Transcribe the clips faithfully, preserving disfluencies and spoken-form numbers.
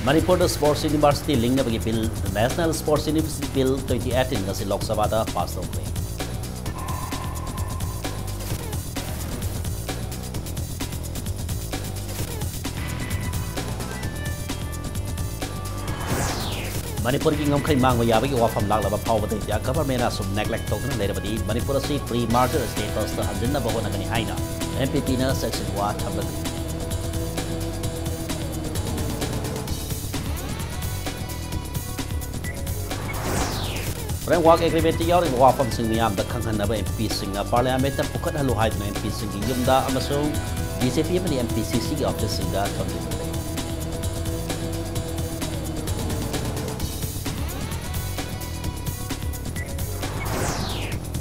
ꯃꯅꯤꯄꯨꯔꯗ Sports University ꯂꯤꯡꯅꯕꯒꯤ Bill, National Sports University Bill twenty eighteen ꯉꯁꯤ ꯂꯣꯛ ꯁꯚꯥꯗ ꯄꯥꯁ ꯇꯧꯈ꯭ꯔꯦ꯫ ꯃꯅꯤꯄꯨꯔꯒꯤ ꯉꯝꯈꯩ ꯃꯥꯡꯕ ꯌꯥꯕꯒꯤ ꯋꯥꯐꯝ ꯂꯥꯛꯂꯕ ꯐꯥꯎꯕꯗ ꯏꯟꯗꯤꯌꯥ ꯒꯚꯔꯟꯃꯦꯟꯅ ꯑꯁꯨꯝ neglect ꯇꯧꯗꯨꯅ ꯂꯩꯔꯕꯗꯤ ꯃꯅꯤꯄꯨꯔ ꯑꯁꯤ pre-merger status ꯇ ꯍꯟꯖꯤꯟꯅꯕ ꯍꯣꯠꯅꯒꯅꯤ ꯍꯥꯏꯅ M P P ꯅ ꯁꯦꯛꯁꯟ ꯋꯥ ꯊꯝꯂꯛꯂꯤ꯫ Framework Agreement ꯇ ꯌꯥꯎꯔꯤꯕ ꯋꯥꯐꯝꯁꯤꯡ ꯃꯤꯌꯥꯝꯗ ꯈꯪꯍꯟꯅꯕ M P ꯁꯤꯡꯅ Parliament ꯇ ꯄꯨꯈꯠꯍꯜꯂꯨ ꯍꯥꯏꯗꯨꯅ M P ꯁꯤꯡꯒꯤ ꯌꯨꯝꯗ ꯑꯃꯁꯨꯡ B J P ꯑꯃꯗꯤ M P C C ꯒꯤ office ꯁꯤꯡꯗ ꯊꯝꯖꯤꯟꯈ꯭ꯔꯦ꯫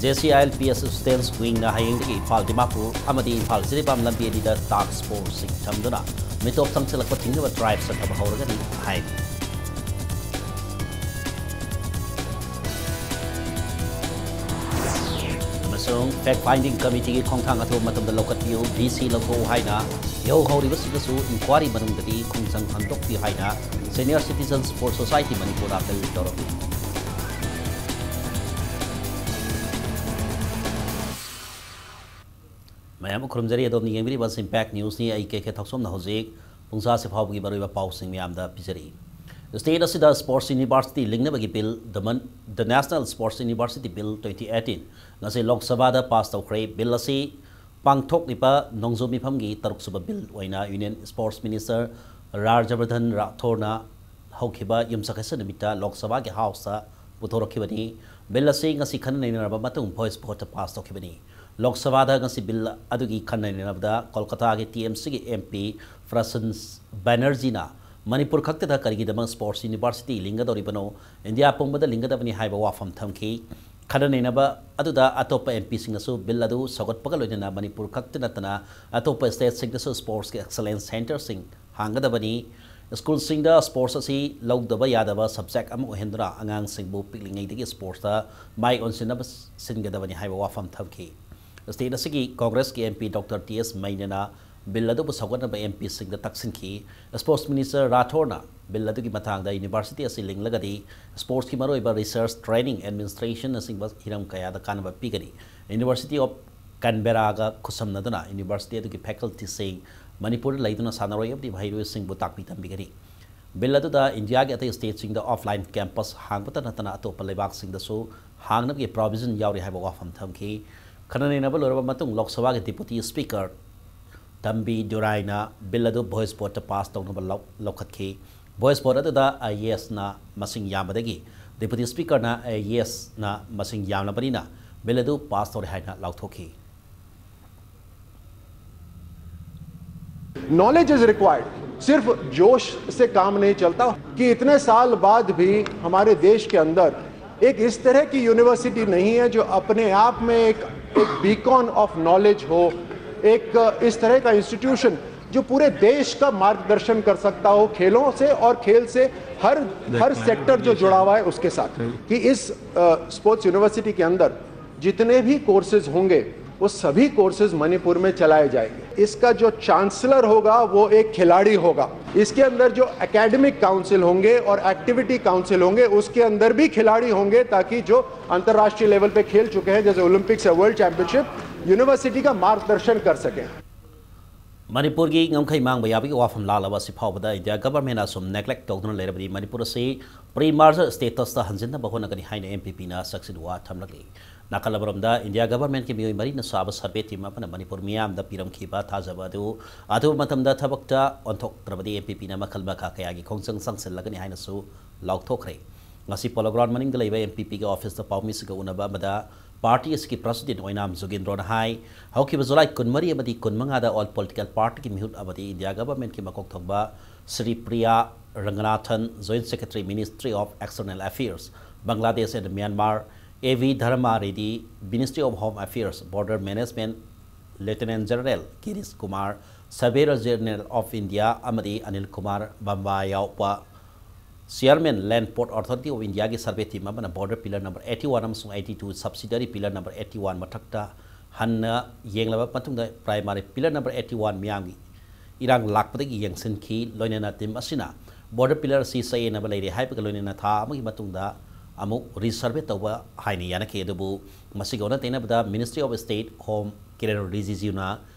J C I L P S Students Wing ꯅ ꯍꯌꯦꯡꯗꯒꯤ ꯏꯝꯐꯥꯜ ꯗꯤꯃꯥꯄꯨꯔ ꯑꯃꯗꯤ ꯏꯝꯐꯥꯜ ꯖꯤꯔꯤꯕꯥꯝ ꯂꯝꯕꯤ ꯑꯅꯤꯗ task force ꯁꯤꯡ ꯊꯝꯗꯨꯅ ꯃꯤꯇꯣꯞ ꯆꯪꯁꯤꯜꯂꯛꯄ ꯊꯤꯡꯅꯕ drive ꯆꯠꯊꯕ ꯍꯧꯔꯒꯅꯤ ꯍꯥꯏꯔꯤ꯫ ꯑꯃꯁꯨꯡ Fact Finding Committee ꯒꯤ ꯈꯣꯡꯊꯥꯡ ꯑꯊꯨꯕ ꯃꯇꯝꯗ ꯂꯧꯈꯠꯄꯤꯌꯨ, V C ꯂꯧꯊꯣꯛꯎ ꯍꯥꯏꯅ ꯏꯍꯧ ꯍꯧꯔꯤꯕꯁꯤꯡꯗꯁꯨ inquiry ꯃꯅꯨꯡꯗꯗꯤ ꯈꯣꯡꯖꯪ ꯍꯟꯗꯣꯛꯄꯤꯌꯨ ꯍꯥꯏꯅ Senior Citizens for Society Manipur appeal ꯇꯧꯔꯝꯃꯤ꯫ ꯃꯌꯥꯝ ꯈꯨꯔꯨꯝꯖꯔꯤ, ꯑꯗꯣꯝꯅ ꯌꯦꯡꯕꯤꯔꯤꯕ ꯑꯁꯤ Impact News ꯅꯤ꯫ ꯑꯩ K K ꯊꯧꯁꯣꯝꯅ ꯍꯧꯖꯤꯛ ꯄꯨꯡ ꯁꯥꯁꯤ ꯐꯥꯎꯕꯒꯤ ꯃꯔꯨꯑꯣꯏꯕ ꯄꯥꯎꯁꯤꯡ ꯃꯌꯥꯝꯗ ꯄꯤꯖꯔꯤ꯫ State ꯑꯁꯤꯗ Sports University ꯂꯤꯡꯅꯕꯒꯤ Bill, the Mon-, the National Sports University Bill twenty eighteen ꯉꯁꯤ ꯂꯣꯛ ꯁꯚꯥꯗ ꯄꯥꯁ ꯇꯧꯈ꯭ꯔꯦ꯫ Bill ꯑꯁꯤ ꯄꯥꯡꯊꯣꯛꯂꯤꯕ ꯅꯣꯡꯖꯨ ꯃꯤꯐꯝꯒꯤ ꯇꯔꯨꯛꯁꯨꯕ Bill ꯑꯣꯏꯅ Union Sports Minister ꯔꯥꯖꯕꯔꯙꯟ ꯔꯥꯊꯣꯔꯅ ꯍꯧꯈꯤꯕ ꯌꯨꯝꯁꯀꯩꯁ ꯅꯨꯃꯤꯠꯇ ꯂꯣꯛ ꯁꯚꯥꯒꯤ House ꯇ ꯄꯨꯊꯣꯔꯛꯈꯤꯕꯅꯤ꯫ Bill ꯑꯁꯤ ꯉꯁꯤ ꯈꯟꯅ ꯅꯩꯅꯔꯕ ꯃꯇꯨꯡ voice vote ꯇ ꯄꯥꯁ ꯇꯧꯈꯤꯕꯅꯤ꯫ ꯂꯣꯛ ꯁꯚꯥꯗ ꯉꯁꯤ Bill ꯑꯗꯨꯒꯤ ꯈꯟꯅ ꯅꯩꯅꯕꯗ ꯀꯣꯜꯀꯇꯥꯒꯤ T M C ꯒꯤ M P ꯄ꯭ꯔꯁꯟ ꯕꯦꯅꯔꯖꯤꯅ ꯃꯅꯤꯄꯨꯔ ꯈꯛꯇꯗ ꯀꯔꯤꯒꯤꯗꯃꯛ Sports University ꯂꯤꯡꯒꯗꯧꯔꯤꯕꯅꯣ, ꯏꯟꯗꯤꯌꯥ ꯄꯨꯝꯕꯗ ꯂꯤꯡꯒꯗꯕꯅꯤ ꯍꯥꯏꯕ ꯋꯥꯐꯝ ꯊꯝꯈꯤ꯫ ꯈꯟꯅ ꯅꯩꯅꯕ ꯑꯗꯨꯗ ꯑꯇꯣꯞꯄ M P ꯁꯤꯡꯅꯁꯨ Bill ꯑꯗꯨ ꯁꯧꯒꯠꯄꯒ ꯂꯣꯏꯅꯅ ꯃꯅꯤꯄꯨꯔ ꯈꯛꯇ ꯅꯠꯇꯅ ꯑꯇꯣꯞꯄ state ꯁꯤꯡꯗꯁꯨ sports ꯀꯤ excellence centre ꯁꯤꯡ ꯍꯥꯡꯒꯗꯕꯅꯤ꯫ ꯁ꯭ꯀꯨꯜꯁꯤꯡꯗ sports ꯑꯁꯤ ꯂꯧꯗꯕ ꯌꯥꯗꯕ subject ꯑꯃ ꯑꯣꯏꯍꯟꯗꯨꯅ ꯑꯉꯥꯡꯁꯤꯡꯕꯨ ꯄꯤꯛꯂꯤꯉꯩꯗꯒꯤ sports ꯇ ꯃꯥꯏ ꯑꯣꯟꯁꯤꯟꯅꯕ ꯁꯤꯟꯒꯗꯕꯅꯤ ꯍꯥꯏꯕ ꯋꯥꯐꯝ ꯊꯝꯈꯤ꯫ State ꯑꯁꯤꯒꯤ Congress ꯀꯤ M P Doctor T S ꯃꯩꯅꯦꯅ ꯕꯤꯜ ꯑꯗꯨꯕꯨ ꯁꯧꯒꯠꯅꯕ ꯑꯦꯝ ꯄꯤꯁꯤꯡꯗ ꯇꯛꯁꯤꯟꯈꯤ꯫ ꯁ꯭ꯄꯣꯔꯠꯁ ꯃꯤꯅꯤꯁꯇꯔ ꯔꯥꯊꯣꯔꯅ ꯕꯤꯜ ꯑꯗꯨꯒꯤ ꯃꯇꯥꯡꯗ ꯌꯨꯅꯤꯚꯔꯁꯤꯇꯤ ꯑꯁꯤ ꯂꯤꯡꯂꯒꯗꯤ ꯁ꯭ꯄꯣꯔꯠꯁꯀꯤ ꯃꯔꯨꯑꯣꯏꯕ ꯔꯤꯁꯔꯆ, ꯇ꯭ꯔꯦꯅꯤꯡ, ꯑꯦꯗꯃꯤꯅꯤꯁꯇ꯭ꯔꯦꯁꯟꯅꯆꯤꯡꯕ ꯍꯤꯔꯝ ꯀꯌꯥꯗ ꯀꯥꯟꯅꯕ ꯄꯤꯒꯅꯤ꯫ ꯌꯨꯅꯤꯚꯔꯁꯤꯇꯤ ꯑꯣꯐ ꯀꯦꯟꯕꯦꯔꯥꯒ ꯈꯨꯠꯁꯝꯅꯗꯨꯅ ꯌꯨꯅꯤꯚꯔꯁꯤꯇꯤ ꯑꯗꯨꯒꯤ ꯐꯦꯀꯜꯇꯤꯁꯤꯡ ꯃꯅꯤꯄꯨꯔꯗ ꯂꯩꯗꯨꯅ ꯁꯥꯟꯅꯔꯣꯏ ꯑꯃꯗꯤ ꯃꯍꯩꯔꯣꯏꯁꯤꯡꯕꯨ ꯇꯥꯛꯄꯤ ꯇꯝꯕꯤꯒꯅꯤ꯫ ꯕꯤꯜ ꯑꯗꯨꯗ ꯏꯟꯗꯤꯌꯥꯒꯤ ꯑꯇꯩ ꯁ꯭ꯇꯦꯠꯁꯤꯡꯗ ꯑꯣꯐꯂꯥꯏꯟ ꯀꯦꯝꯄꯁ ꯍꯥꯡꯕꯇ ꯅꯠꯇꯅ ꯑꯇꯣꯞꯄ ꯂꯩꯕꯥꯛꯁꯤꯡꯗꯁꯨ ꯍꯥꯡꯅꯕꯒꯤ ꯄ꯭ꯔꯣꯚꯤꯖꯟ ꯌꯥꯎꯔꯤ ꯍꯥꯏꯕ ꯋꯥꯐꯝ ꯊꯝꯈꯤ꯫ ꯈꯟꯅ ꯅꯩꯅꯕ ꯂꯣꯏꯔꯕ ꯃꯇꯨꯡ ꯂꯣꯛ ꯁꯚꯥꯒꯤ ꯗꯤꯄꯨꯇꯤ ꯁ꯭ꯄꯤꯀꯔ ꯇꯝꯕꯤ ꯗꯨꯔꯥꯏꯅ ꯕꯤꯜ ꯑꯗꯨ ꯚꯣꯏꯁ ꯚꯣꯠꯇ ꯄꯥꯁ ꯇꯧꯅꯕ ꯂꯧ-, ꯂꯧꯈꯠꯈꯤ꯫ ꯚꯣꯏꯁ ꯚꯣꯠ ꯑꯗꯨꯗ ꯑꯥꯏ ꯑꯦ ꯑꯦꯁꯅ ꯃꯁꯤꯡ ꯌꯥꯝꯕꯗꯒꯤ ꯗꯤꯄꯨꯇꯤ ꯁ꯭ꯄꯤꯀꯔꯅ ꯑꯥꯏ ꯑꯦ ꯑꯦꯁꯅ ꯃꯁꯤꯡ ꯌꯥꯝꯂꯕꯅꯤꯅ ꯕꯤꯜ ꯑꯗꯨ ꯄꯥꯁ ꯇꯧꯔꯦ ꯍꯥꯏꯅ ꯂꯥꯎꯊꯣꯛꯈꯤ꯫ Knowledge is required. सिर्फ जोश से काम नहीं चलता कि इतने साल बाद भी हमारे देश के अंदर एक इस तरह की यूनिवर्सिटी नहीं है जो अपने आप में एक एक बीकॉन ऑफ नॉलेज हो, एक इस तरह का इंस्टीट्यूशन जो पूरे देश का मार्गदर्शन कर सकता हो खेलों से और खेल से हर हर सेक्टर जो जुड़ा हुआ है उसके साथ, कि इस स्पोर्ट्स यूनिवर्सिटी के अंदर जितने भी कोर्सेज होंगे वो सभी कोर्सेज मणिपुर में चलाए जाएंगे। इसका जो चांसलर होगा वो एक खिलाड़ी होगा। इसके अंदर जो एकेडमिक काउंसिल होंगे और एक्टिविटी काउंसिल होंगे उसके अंदर भी खिलाड़ी होंगे, ताकि जो अंतर्राष्ट्रीय लेवल पे खेल चुके हैं जैसे ओलंपिक्स या वर्ल्ड चैंपियनशिप, यूनिवर्सिटी का मार्गदर्शन कर सकें। ꯃꯅꯤꯄꯨꯔꯒꯤ ꯉꯝꯈꯩ ꯃꯥꯡꯕ ꯌꯥꯕꯒꯤ ꯋꯥꯐꯝ ꯂꯥꯛꯂꯕ ꯑꯁꯤ ꯐꯥꯎꯕꯗ ꯏꯟꯗꯤꯌꯥ ꯒꯚꯔꯟꯃꯦꯟꯅ ꯑꯁꯨꯝ ꯅꯦꯒ꯭ꯂꯦꯛ ꯇꯧꯗꯨꯅ ꯂꯩꯔꯕꯗꯤ ꯃꯅꯤꯄꯨꯔ ꯑꯁꯤ ꯄ꯭ꯔꯤ ꯃꯥꯔꯖꯔ ꯁ꯭ꯇꯦꯇꯁꯇ ꯍꯟꯖꯤꯟꯅꯕ ꯍꯣꯠꯅꯒꯅꯤ ꯍꯥꯏꯅ ꯑꯦꯝ ꯄꯤ ꯄꯤꯅ ꯁꯛꯁꯤꯟ ꯋꯥ ꯊꯝꯂꯛꯂꯤ꯫ ꯅꯥꯀꯜ ꯑꯃꯔꯣꯝꯗ ꯏꯟꯗꯤꯌꯥ ꯒꯚꯔꯟꯃꯦꯟꯠꯀꯤ ꯃꯤꯑꯣꯏ ꯃꯔꯤꯅ ꯁꯥꯕ ꯁꯔꯚꯦ ꯇꯤꯝ ꯑꯃꯅ ꯃꯅꯤꯄꯨꯔ ꯃꯤꯌꯥꯝꯗ ꯄꯤꯔꯝꯈꯤꯕ ꯊꯥꯖꯕ ꯑꯗꯨ ꯑꯊꯨꯕ ꯃꯇꯝꯗ ꯊꯕꯛꯇ ꯑꯣꯟꯊꯣꯛꯇ꯭ꯔꯕꯗꯤ ꯑꯦꯝ ꯄꯤ ꯄꯤꯅ ꯃꯈꯜ ꯃꯈꯥ ꯀꯌꯥꯒꯤ ꯈꯣꯡꯖꯪ ꯆꯪꯁꯤꯜꯂꯒꯅꯤ ꯍꯥꯏꯅꯁꯨ ꯂꯥꯎꯊꯣꯛꯈ꯭ꯔꯦ꯫ ꯉꯁꯤ ꯄꯣꯂꯣ ꯒ꯭ꯔꯥꯎꯟ ꯃꯅꯤꯡꯗ ꯂꯩꯕ ꯑꯦꯝ ꯄꯤ ꯄꯤꯒꯤ ꯑꯣꯐꯤꯁꯇ ꯄꯥꯎꯃꯤꯁꯤꯡꯒ ꯎꯅꯕ ꯑꯃꯗ ꯄꯥꯔꯇꯤ ꯑꯁꯤꯒꯤ ꯄ꯭ꯔꯁꯤꯗꯦꯟꯠ ꯑꯣꯏꯅꯥꯝ ꯖꯣꯒꯦꯟꯗ꯭ꯔꯣꯅ ꯍꯥꯏ, ꯍꯧꯈꯤꯕ ꯖꯨꯂꯥꯏ ꯀꯨꯟꯃꯔꯤ ꯑꯃꯗꯤ ꯀꯨꯟꯃꯉꯥꯗ ꯑꯣꯜ ꯄꯣꯂꯤꯇꯤꯀꯦꯜ ꯄꯥꯔꯇꯤꯒꯤ ꯃꯤꯍꯨꯠ ꯑꯃꯗꯤ ꯏꯟꯗꯤꯌꯥ ꯒꯚꯔꯟꯃꯦꯟꯠꯀꯤ ꯃꯀꯣꯛ ꯊꯣꯡꯕ Sri Priya Ranganathan, joint secretary, ministry of external affairs, Bangladesh and Myanmar, A V Dharmareddy, ministry of home affairs, border management, lieutenant general Girish Kumar, surveyor general of India ꯑꯃꯗꯤ ꯑꯅꯤꯜ ꯀꯨꯃꯥꯔ ꯕꯝꯕꯥ ꯌꯥꯎꯕ chairman, land port authority of ꯏꯟꯗꯤꯌꯥꯒꯤ ꯁꯔꯚꯦ ꯇꯤꯝ ꯑꯃꯅ border pillar number eighty one ꯑꯃꯁꯨꯡ eighty two subsidiary pillar number eighty one ꯃꯊꯛꯇ ꯍꯟꯅ ꯌꯦꯡꯂꯕ ꯃꯇꯨꯡꯗ primary pillar number eighty one ꯃꯤꯌꯥꯝꯒꯤ ꯏꯔꯥꯡ ꯂꯥꯛꯄꯗꯒꯤ ꯌꯦꯡꯁꯤꯟꯈꯤ꯫ ꯂꯣꯏꯅꯅ team ꯑꯁꯤꯅ border pillar ꯑꯁꯤ ꯆꯌꯦꯠꯅꯕ ꯂꯩꯔꯦ ꯍꯥꯏꯕꯒ ꯂꯣꯏꯅꯅ ꯊꯥ ꯑꯃꯒꯤ ꯃꯇꯨꯡꯗ ꯑꯃꯨꯛ resurvey ꯇꯧꯕ ꯍꯥꯏꯅ ꯌꯥꯅꯈꯤ꯫ ꯑꯗꯨꯕꯨ ꯃꯁꯤꯒ ꯑꯣꯟꯅ ꯇꯩꯅꯕꯗ Ministry of State Home ꯀꯤꯔꯦꯟ ꯔꯤꯖꯤꯖꯨꯅ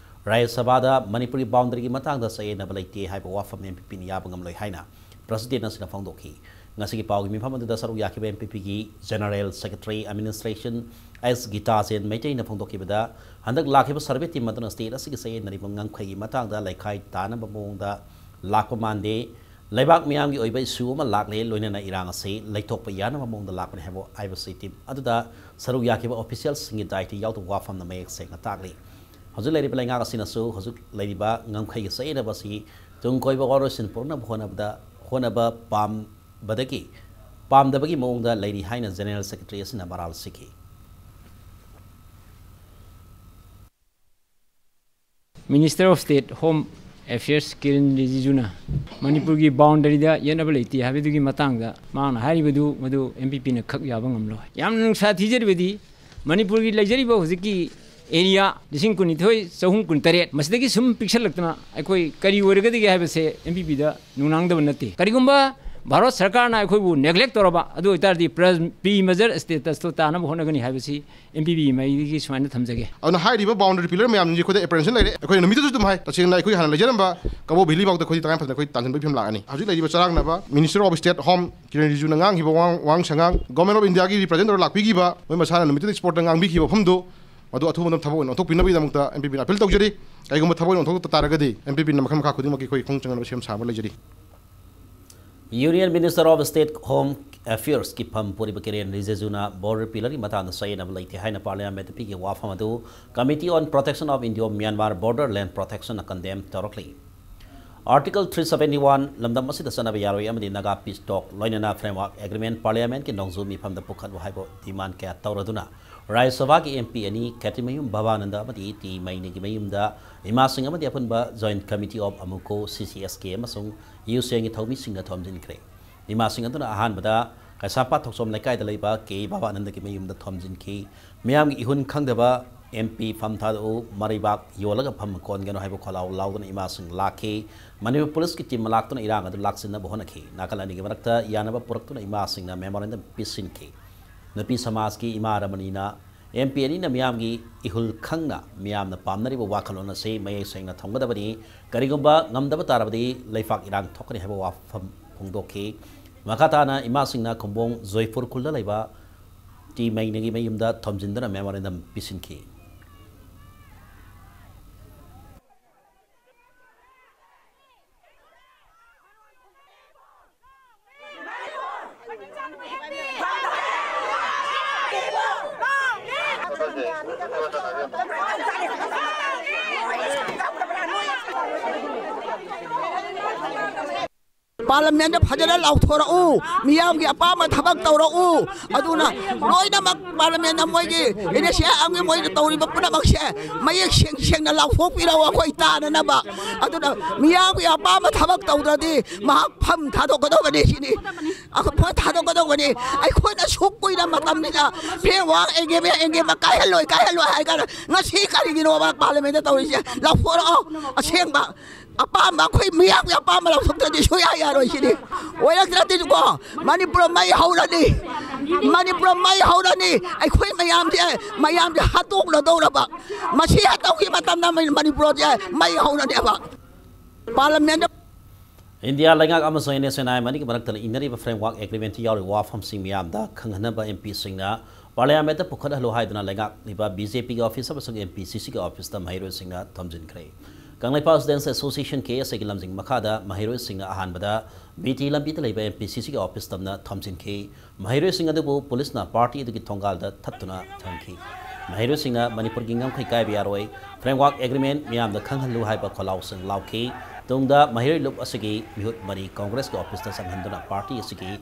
ꯔꯥꯖ꯭ꯌ ꯁꯚꯥꯗ ꯃꯅꯤꯄꯨꯔꯒꯤ boundaryꯒꯤ ꯃꯇꯥꯡꯗ ꯆꯌꯦꯠꯅꯕ ꯂꯩꯇꯦ ꯍꯥꯏꯕ ꯋꯥꯐꯝ M P Pꯅ ꯌꯥꯕ ꯉꯝꯂꯣꯏ ꯍꯥꯏꯅ president ꯑꯁꯤꯅ ꯐꯣꯡꯗꯣꯛꯈꯤ꯫ ꯉꯁꯤꯒꯤ ꯄꯥꯎꯒꯤ ꯃꯤꯐꯝ ꯑꯗꯨꯗ ꯁꯔꯨꯛ ꯌꯥꯈꯤꯕ M P Pꯒꯤ General Secretary Administration S ꯒꯤꯇꯥꯖꯦꯟ ꯃꯩꯇꯩꯅ ꯐꯣꯡꯗꯣꯛꯈꯤꯕꯗ, ꯍꯟꯗꯛ ꯂꯥꯛꯈꯤꯕ survey team ꯑꯗꯨꯅ state ꯑꯁꯤꯒꯤ ꯆꯌꯦꯠꯅꯔꯤꯕ ꯉꯝꯈꯩꯒꯤ ꯃꯇꯥꯡꯗ ꯂꯩꯈꯥꯏ ꯇꯥꯅꯕ ꯃꯑꯣꯡꯗ ꯂꯥꯛꯄ ꯃꯥꯟꯗꯦ꯫ ꯂꯩꯕꯥꯛ ꯃꯤꯌꯥꯝꯒꯤ ꯑꯣꯏꯕ issue ꯑꯃ ꯂꯥꯛꯂꯦ, ꯂꯣꯏꯅꯅ ꯏꯔꯥꯡ ꯑꯁꯤ ꯂꯩꯊꯣꯛꯄ ꯌꯥꯅꯕ ꯃꯑꯣꯡꯗ ꯂꯥꯛꯄꯅꯤ ꯍꯥꯏꯕ ꯍꯥꯏꯕꯁꯤ team ꯑꯗꯨꯗ ꯁꯔꯨꯛ ꯌꯥꯈꯤꯕ officialꯁꯤꯡꯒꯤ ꯗꯥꯏꯇ ꯌꯥꯎꯗꯕ ꯋꯥꯐꯝꯅ ꯃꯌꯦꯛ ꯁꯦꯡꯅ ꯇꯥꯛꯂꯤ꯫ ꯍꯧꯖꯤꯛ ꯂꯩꯔꯤꯕ ꯂꯩꯉꯥꯛ ꯑꯁꯤꯅꯁꯨ ꯍꯧꯖꯤꯛ ꯂꯩꯔꯤꯕ ꯉꯝꯈꯩꯒꯤ ꯆꯌꯦꯠꯅꯕ ꯑꯁꯤ ꯇꯨꯡ ꯀꯣꯏꯕ ꯋꯥꯔꯣꯏꯁꯤꯟ ꯄꯨꯔꯛꯅꯕ ꯍꯣꯠꯅꯕꯗ, ꯍꯣꯠꯅꯕ ꯄꯥꯝꯕꯗꯒꯤ, ꯄꯥꯝꯗꯕꯒꯤ ꯃꯑꯣꯡꯗ ꯂꯩꯔꯤ ꯍꯥꯏꯅ General Secretary ꯑꯁꯤꯅ ꯃꯔꯥꯜ ꯁꯤꯈꯤ꯫ Minister of State Home Affairs ꯀꯤꯔꯦꯟ ꯔꯤꯖꯤꯖꯨꯅ ꯃꯅꯤꯄꯨꯔꯒꯤ boundaryꯗ ꯌꯦꯠꯅꯕ ꯂꯩꯇꯦ ꯍꯥꯏꯕꯗꯨꯒꯤ ꯃꯇꯥꯡꯗ ꯃꯍꯥꯛꯅ ꯍꯥꯏꯔꯤꯕꯗꯨ ꯃꯗꯨ M P Pꯅ ꯈꯛ ꯌꯥꯕ ꯉꯝꯂꯣꯏ꯫ ꯌꯥꯝꯅ ꯅꯨꯡꯁꯥ ꯊꯤꯖꯔꯤꯕꯗꯤ ꯃꯅꯤꯄꯨꯔꯒꯤ ꯂꯩꯖꯔꯤꯕ ꯍꯧꯖꯤꯛꯀꯤ area ꯂꯤꯁꯤꯡ ꯀꯨꯟꯅꯤꯊꯣꯏ ꯆꯍꯨꯝ ꯀꯨꯟꯇꯔꯦꯠ ꯃꯁꯤꯗꯒꯤ ꯁꯨꯝ ꯄꯤꯛꯁꯜꯂꯛꯇꯅ ꯑꯩꯈꯣꯏ ꯀꯔꯤ ꯑꯣꯏꯔꯒꯗꯒꯦ ꯍꯥꯏꯕꯁꯦ M P Pꯗ ꯅꯨꯡꯅꯥꯡꯗꯕ ꯅꯠꯇꯦ꯫ ꯀꯔꯤꯒꯨꯝꯕ ꯚꯥꯔꯠ ꯁꯔꯀꯥꯔꯅ ꯑꯩꯈꯣꯏꯕꯨ neglect ꯇꯧꯔꯕ ꯑꯗꯨ ꯑꯣꯏꯇꯥꯔꯗꯤ pre-, pre-merger statusꯇꯣ ꯇꯥꯅꯕ ꯍꯣꯠꯅꯒꯅꯤ ꯍꯥꯏꯕꯁꯤ M P P ꯃꯥꯏꯀꯩꯗꯒꯤ ꯁꯨꯃꯥꯏꯅ ꯊꯝꯖꯒꯦ꯫ ꯑꯗꯨꯅ ꯍꯥꯏꯔꯤꯕ boundary pillar ꯃꯌꯥꯝꯁꯤ ꯑꯩꯈꯣꯏꯗ apprehension ꯂꯩꯔꯦ꯫ ꯑꯩꯈꯣꯏ ꯅꯨꯃꯤꯠꯇꯨꯗꯁꯨ ꯑꯗꯨꯝ ꯍꯥꯏ, ꯇꯁꯦꯡꯅ ꯑꯩꯈꯣꯏ ꯍꯥꯟꯅ ꯂꯩꯖꯔꯝꯕ ꯀꯕꯣ ꯚꯦꯂꯤ ꯐꯥꯎꯗ ꯑꯩꯈꯣꯏꯗꯤ ꯇꯉꯥꯏ ꯐꯗꯅ ꯑꯩꯈꯣꯏ ꯇꯥꯟꯁꯤꯟꯕꯒꯤ ꯐꯤꯕꯝ ꯂꯥꯛꯑꯅꯤ꯫ ꯍꯧꯖꯤꯛ ꯂꯩꯔꯤꯕ ꯆꯔꯥꯡꯅꯕ Minister of State Home ꯀꯤꯔꯦꯟ ꯔꯤꯖꯤꯖꯨꯅ ꯉꯥꯡꯈꯤꯕ ꯋꯥ-, ꯋꯥꯉꯥꯡ ꯁꯉꯥꯡ, Government of Indiaꯒꯤ represent ꯇꯧꯔ ꯂꯥꯛꯄꯤꯈꯤꯕ ꯃꯣꯏ ꯃꯁꯥꯅ ꯅꯨꯃꯤꯠꯇꯨꯗ spotꯇ ꯉꯥꯡꯕꯤꯈꯤꯕ ꯋꯥꯐꯝꯗꯨ ꯃꯗꯨ ꯑꯊꯨꯕ ꯃꯇꯝꯗ ꯊꯕꯛ ꯑꯣꯏꯅ ꯑꯣꯟꯊꯣꯛꯄꯤꯅꯕꯒꯤꯗꯃꯛꯇ M P Pꯅ appeal ꯇꯧꯖꯔꯤ꯫ ꯀꯩꯒꯨꯝꯕ ꯊꯕꯛ ꯑꯣꯏꯅ ꯑꯣꯟꯊꯣꯛꯇ ꯇꯥꯔꯒꯗꯤ M P Pꯅ ꯃꯈꯜ ꯃꯈꯥ ꯈꯨꯗꯤꯡꯃꯛꯀꯤ ꯑꯩꯈꯣꯏ ꯈꯣꯡ ꯆꯪꯅꯕ ꯁꯦꯝ ꯁꯥꯕ ꯂꯩꯖꯔꯤ꯫ Union Minister of State Home Affairsꯀꯤ ꯐꯝ ꯄꯨꯔꯤꯕ ꯀꯤꯔꯦꯟ ꯔꯤꯖꯤꯖꯨꯅ border pillarꯒꯤ ꯃꯇꯥꯡꯗ ꯆꯌꯦꯠꯅꯕ ꯂꯩꯇꯦ ꯍꯥꯏꯅ Parliamentꯇ ꯄꯤꯈꯤꯕ ꯋꯥꯐꯝ ꯑꯗꯨ Committee on Protection of Indo-Myanmar Border Land Protectionꯅ condemn ꯇꯧꯔꯛꯂꯤ꯫ Article three seventy one ꯂꯝꯗꯝ ꯑꯁꯤꯗ ꯆꯠꯅꯕ ꯌꯥꯔꯣꯏ ꯑꯃꯗꯤ Naga Peace Talk ꯂꯣꯏꯅꯅ Framework Agreement Parliamentꯀꯤ ꯅꯣꯡꯖꯨ ꯃꯤꯐꯝꯗ ꯄꯨꯈꯠꯂꯨ ꯍꯥꯏꯕ demand ꯀꯌꯥ ꯇꯧꯔꯗꯨꯅ ꯔꯥꯖ꯭ꯌ ꯁꯚꯥꯒꯤ M P ꯑꯅꯤ ꯈꯦꯇ꯭ꯔꯤꯃꯌꯨꯝ ꯚꯕꯥꯅꯟꯗ ꯑꯃꯗꯤ ꯇꯤ ꯃꯩꯅꯤꯒꯤ ꯃꯌꯨꯝꯗ ꯏꯃꯥꯁꯤꯡ ꯑꯃꯗꯤ ꯑꯄꯨꯟꯕ Joint Committee of ꯑꯃꯨꯀꯣ, C C S K ꯑꯃꯁꯨꯡ ꯌꯨꯁꯦꯡꯒꯤ ꯊꯧꯃꯤꯁꯤꯡꯅ ꯊꯣꯝꯖꯤꯟꯈ꯭ꯔꯦ꯫ ꯏꯃꯥꯁꯤꯡ ꯑꯗꯨꯅ ꯑꯍꯥꯟꯕꯗ ꯀꯩꯁꯥꯝꯄꯥꯠ ꯊꯣꯛꯆꯣꯝ ꯂꯩꯀꯥꯏꯗ ꯂꯩꯕ ꯀꯦ ꯚꯕꯥꯅꯟꯗꯒꯤ ꯃꯌꯨꯝꯗ ꯊꯣꯝꯖꯤꯟꯈꯤ꯫ ꯃꯤꯌꯥꯝꯒꯤ ꯏꯍꯨꯟ ꯈꯪꯗꯕ "ꯑꯦꯝ ꯄꯤ ꯐꯝ ꯊꯥꯗꯣꯛꯎ, ꯃꯔꯩꯕꯥꯛ ꯌꯣꯜꯂꯒ ꯐꯝ ꯀꯣꯟꯒꯅꯨ" ꯍꯥꯏꯕ ꯈꯣꯜꯂꯥꯎ ꯂꯥꯎꯗꯨꯅ ꯏꯃꯥꯁꯤꯡ ꯂꯥꯛꯈꯤ꯫ ꯃꯅꯤꯄꯨꯔ ꯄꯨꯂꯤꯁꯀꯤ ꯇꯤꯝ ꯂꯥꯛꯇꯨꯅ ꯏꯔꯥꯡ ꯑꯗꯨ ꯂꯥꯛꯁꯤꯟꯅꯕ ꯍꯣꯠꯅꯈꯤ꯫ ꯅꯥꯀꯜ ꯑꯅꯤꯒꯤ ꯃꯔꯛꯇ ꯌꯥꯅꯕ ꯄꯨꯔꯛꯇꯨꯅ ꯏꯃꯥꯁꯤꯡꯅ ꯃꯦꯃꯣꯔꯦꯟꯗꯝ ꯄꯤꯁꯤꯟꯈꯤ꯫ ꯅꯨꯄꯤ ꯁꯃꯥꯖꯀꯤ ꯏꯃꯥ ꯔꯃꯅꯤꯅ, "ꯑꯦꯝ ꯄꯤ ꯑꯅꯤꯅ ꯃꯤꯌꯥꯝꯒꯤ ꯏꯍꯨꯜ ꯈꯪꯅ ꯃꯤꯌꯥꯝꯅ ꯄꯥꯝꯅꯔꯤꯕ ꯋꯥꯈꯜꯂꯣꯟ ꯑꯁꯤ ꯃꯌꯦꯛ ꯁꯦꯡꯅ ꯊꯝꯒꯗꯕꯅꯤ꯫ ꯀꯔꯤꯒꯨꯝꯕ ꯉꯝꯗꯕ ꯇꯥꯔꯕꯗꯤ ꯂꯩꯄꯥꯛ ꯏꯔꯥꯡ ꯊꯣꯛꯀꯅꯤ" ꯍꯥꯏꯕ ꯋꯥꯐꯝ ꯐꯣꯡꯗꯣꯛꯈꯤ꯫ ꯃꯈꯥ ꯇꯥꯅ ꯏꯃꯥꯁꯤꯡꯅ ꯈꯨꯝꯕꯣꯡ ꯖꯣꯏꯄꯨꯔ ꯈꯨꯜꯗ ꯂꯩꯕ ꯇꯤ ꯃꯩꯅꯒꯤ ꯃꯌꯨꯝꯗ ꯊꯣꯝꯖꯤꯟꯗꯨꯅ ꯃꯦꯃꯣꯔꯦꯟꯗꯝ ꯄꯤꯁꯤꯟꯈꯤ꯫ ꯄꯥꯔꯂꯤꯌꯥꯃꯦꯟꯗ ꯐꯖꯅ ꯂꯥꯎꯊꯣꯔꯛꯎ, ꯃꯤꯌꯥꯝꯒꯤ ꯑꯄꯥꯝꯕ ꯊꯕꯛ ꯇꯧꯔꯛꯎ꯫ ꯑꯗꯨꯅ ꯂꯣꯏꯅꯃꯛ ꯄꯥꯔꯂꯤꯌꯥꯃꯦꯟꯗ ꯃꯣꯏꯒꯤ ꯑꯦꯟ ꯑꯦꯁ ꯑꯦ ꯑꯦꯝꯒꯤ ꯃꯣꯏꯅ ꯇꯧꯔꯤꯕ ꯄꯨꯝꯅꯃꯛꯁꯦ ꯃꯌꯦꯛ ꯁꯦꯡ ꯁꯦꯡꯅ ꯂꯥꯎꯊꯣꯛꯄꯤꯔꯛꯎ ꯑꯩꯈꯣꯏ ꯇꯥꯅꯅꯕ꯫ ꯑꯗꯨꯅ ꯃꯤꯌꯥꯝꯒꯤ ꯑꯄꯥꯝꯕ ꯊꯕꯛ ꯇꯧꯗ꯭ꯔꯗꯤ ꯃꯍꯥꯛ ꯐꯝ ꯊꯥꯗꯣꯛꯀꯗꯧꯕꯅꯤ ꯁꯤꯅꯤ꯫ ꯑꯩꯈꯣꯏ ꯐꯝ ꯊꯥꯗꯣꯛꯀꯗꯧꯕꯅꯤ꯫ ꯑꯩꯈꯣꯏꯅ ꯁꯨꯛ ꯀꯨꯏꯅ ꯃꯇꯝꯁꯤꯗ ꯐ꯭ꯔꯦꯝꯋꯥꯔꯛ ꯑꯦꯒ꯭ꯔꯤꯃꯦꯟ, ꯑꯦꯒ꯭ꯔꯤꯃꯦꯟ ꯀꯥꯏꯍꯜꯂꯣꯏ, ꯀꯥꯏꯍꯜꯂꯣꯏ ꯍꯥꯏ ꯀꯥꯟꯗ ꯉꯁꯤ ꯀꯔꯤꯒꯤꯅꯣꯕ ꯄꯥꯔꯂꯤꯌꯥꯃꯦꯟꯗ ꯇꯧꯔꯤꯁꯦ? ꯂꯥꯎꯊꯣꯔꯛꯑꯣ ꯑꯁꯦꯡꯕ꯫ ꯑꯄꯥꯝꯕ, ꯑꯩꯈꯣꯏ ꯃꯤꯌꯥꯝꯒꯤ ꯑꯄꯥꯝꯕ ꯂꯧꯊꯣꯛꯇ꯭ꯔꯗꯤ ꯁꯨꯡꯌꯥ ꯌꯥꯔꯣꯏ ꯁꯤꯅꯤ꯫ ꯑꯣꯏꯔꯛꯇ꯭ꯔꯗꯤꯀꯣ, ꯃꯅꯤꯄꯨꯔ ꯃꯩ ꯍꯧꯔꯅꯤ, ꯃꯅꯤꯄꯨꯔ ꯃꯩ ꯍꯧꯔꯅꯤ꯫ ꯑꯩꯈꯣꯏ ꯃꯌꯥꯝꯁꯦ, ꯃꯌꯥꯝꯁꯦ ꯍꯥꯠꯇꯣꯛꯅꯗꯧꯔꯕ꯫ ꯃꯁꯤ ꯍꯦꯛ ꯇꯧꯈꯤꯕ ꯃꯇꯝꯗ ꯃꯅꯤꯄꯨꯔꯁꯦ ꯃꯩ ꯍꯧꯔꯅꯦꯕ꯫ ꯄꯥꯔꯂꯤꯌꯥꯃꯦꯟꯗ ꯏꯟꯗꯤꯌꯥ ꯂꯩꯉꯥꯛ ꯑꯃꯁꯨꯡ N S N I M ꯑꯅꯤꯒꯤ ꯃꯔꯛꯇ ꯏꯟꯅꯔꯤꯕ ꯐ꯭ꯔꯦꯝꯋꯥꯔꯛ ꯑꯦꯒ꯭ꯔꯤꯃꯦꯟꯠꯇ ꯌꯥꯎꯔꯤꯕ ꯋꯥꯐꯝꯁꯤꯡ ꯃꯤꯌꯥꯝꯗ ꯈꯪꯍꯟꯅꯕ ꯑꯦꯝ ꯄꯤꯁꯤꯡꯅ ꯄꯥꯔꯂꯤꯌꯥꯃꯦꯟꯠꯇ ꯄꯨꯈꯠꯍꯜꯂꯨ ꯍꯥꯏꯗꯨꯅ ꯂꯩꯉꯥꯛꯂꯤꯕ ꯕꯤ ꯖꯦ ꯄꯤꯒꯤ ꯑꯣꯐꯤꯁ ꯑꯃꯁꯨꯡ ꯑꯦꯝ ꯄꯤ ꯁꯤ ꯁꯤꯒꯤ ꯑꯣꯐꯤꯁꯇ ꯃꯍꯩꯔꯣꯏꯁꯤꯡꯅ ꯊꯣꯝꯖꯤꯟꯈ꯭ꯔꯦ꯫ ꯀꯪꯂꯩꯄꯥꯛ ꯁ꯭ꯇꯨꯗꯦꯟꯠꯁ ꯑꯦꯁꯣꯁꯤꯌꯦꯁꯟ, ꯀꯦ ꯑꯦꯁ ꯑꯦꯒꯤ ꯂꯝꯖꯤꯡ ꯃꯈꯥꯗ ꯃꯍꯩꯔꯣꯏꯁꯤꯡꯅ ꯑꯍꯥꯟꯕꯗ ꯕꯤ ꯇꯤ ꯂꯝꯕꯤꯗ ꯂꯩꯕ ꯑꯦꯝ ꯄꯤ ꯁꯤ ꯁꯤꯒꯤ ꯑꯣꯐꯤꯁ ꯇꯝꯅ ꯊꯣꯝꯖꯤꯟꯈꯤ꯫ ꯃꯍꯩꯔꯣꯏꯁꯤꯡ ꯑꯗꯨꯕꯨ ꯄꯨꯂꯤꯁꯅ ꯄꯥꯔꯇꯤ ꯑꯗꯨꯒꯤ ꯊꯣꯡꯒꯥꯜꯗ ꯊꯠꯇꯨꯅ ꯊꯝꯈꯤ꯫ ꯃꯍꯩꯔꯣꯏꯁꯤꯡꯅ ꯃꯅꯤꯄꯨꯔꯒꯤ ꯉꯝꯈꯩ ꯀꯥꯏꯕ ꯌꯥꯔꯣꯏ, ꯐ꯭ꯔꯦꯝꯋꯥꯔꯛ ꯑꯦꯒ꯭ꯔꯤꯃꯦꯟꯠ ꯃꯤꯌꯥꯝꯗ ꯈꯪꯍꯜꯂꯨ ꯍꯥꯏꯕ ꯈꯣꯜꯂꯥꯎꯁꯤꯡ ꯂꯥꯎꯈꯤ꯫ ꯇꯨꯡꯗ ꯃꯍꯩꯔꯣꯏ ꯂꯨꯞ ꯑꯁꯤꯒꯤ ꯃꯤꯍꯨꯠ ꯃꯔꯤ ꯀꯣꯡꯒ꯭ꯔꯦꯁꯀꯤ ꯑꯣꯐꯤꯁꯇ ꯆꯪꯍꯟꯗꯨꯅ ꯄꯥꯔꯇꯤ ꯑꯁꯤꯒꯤ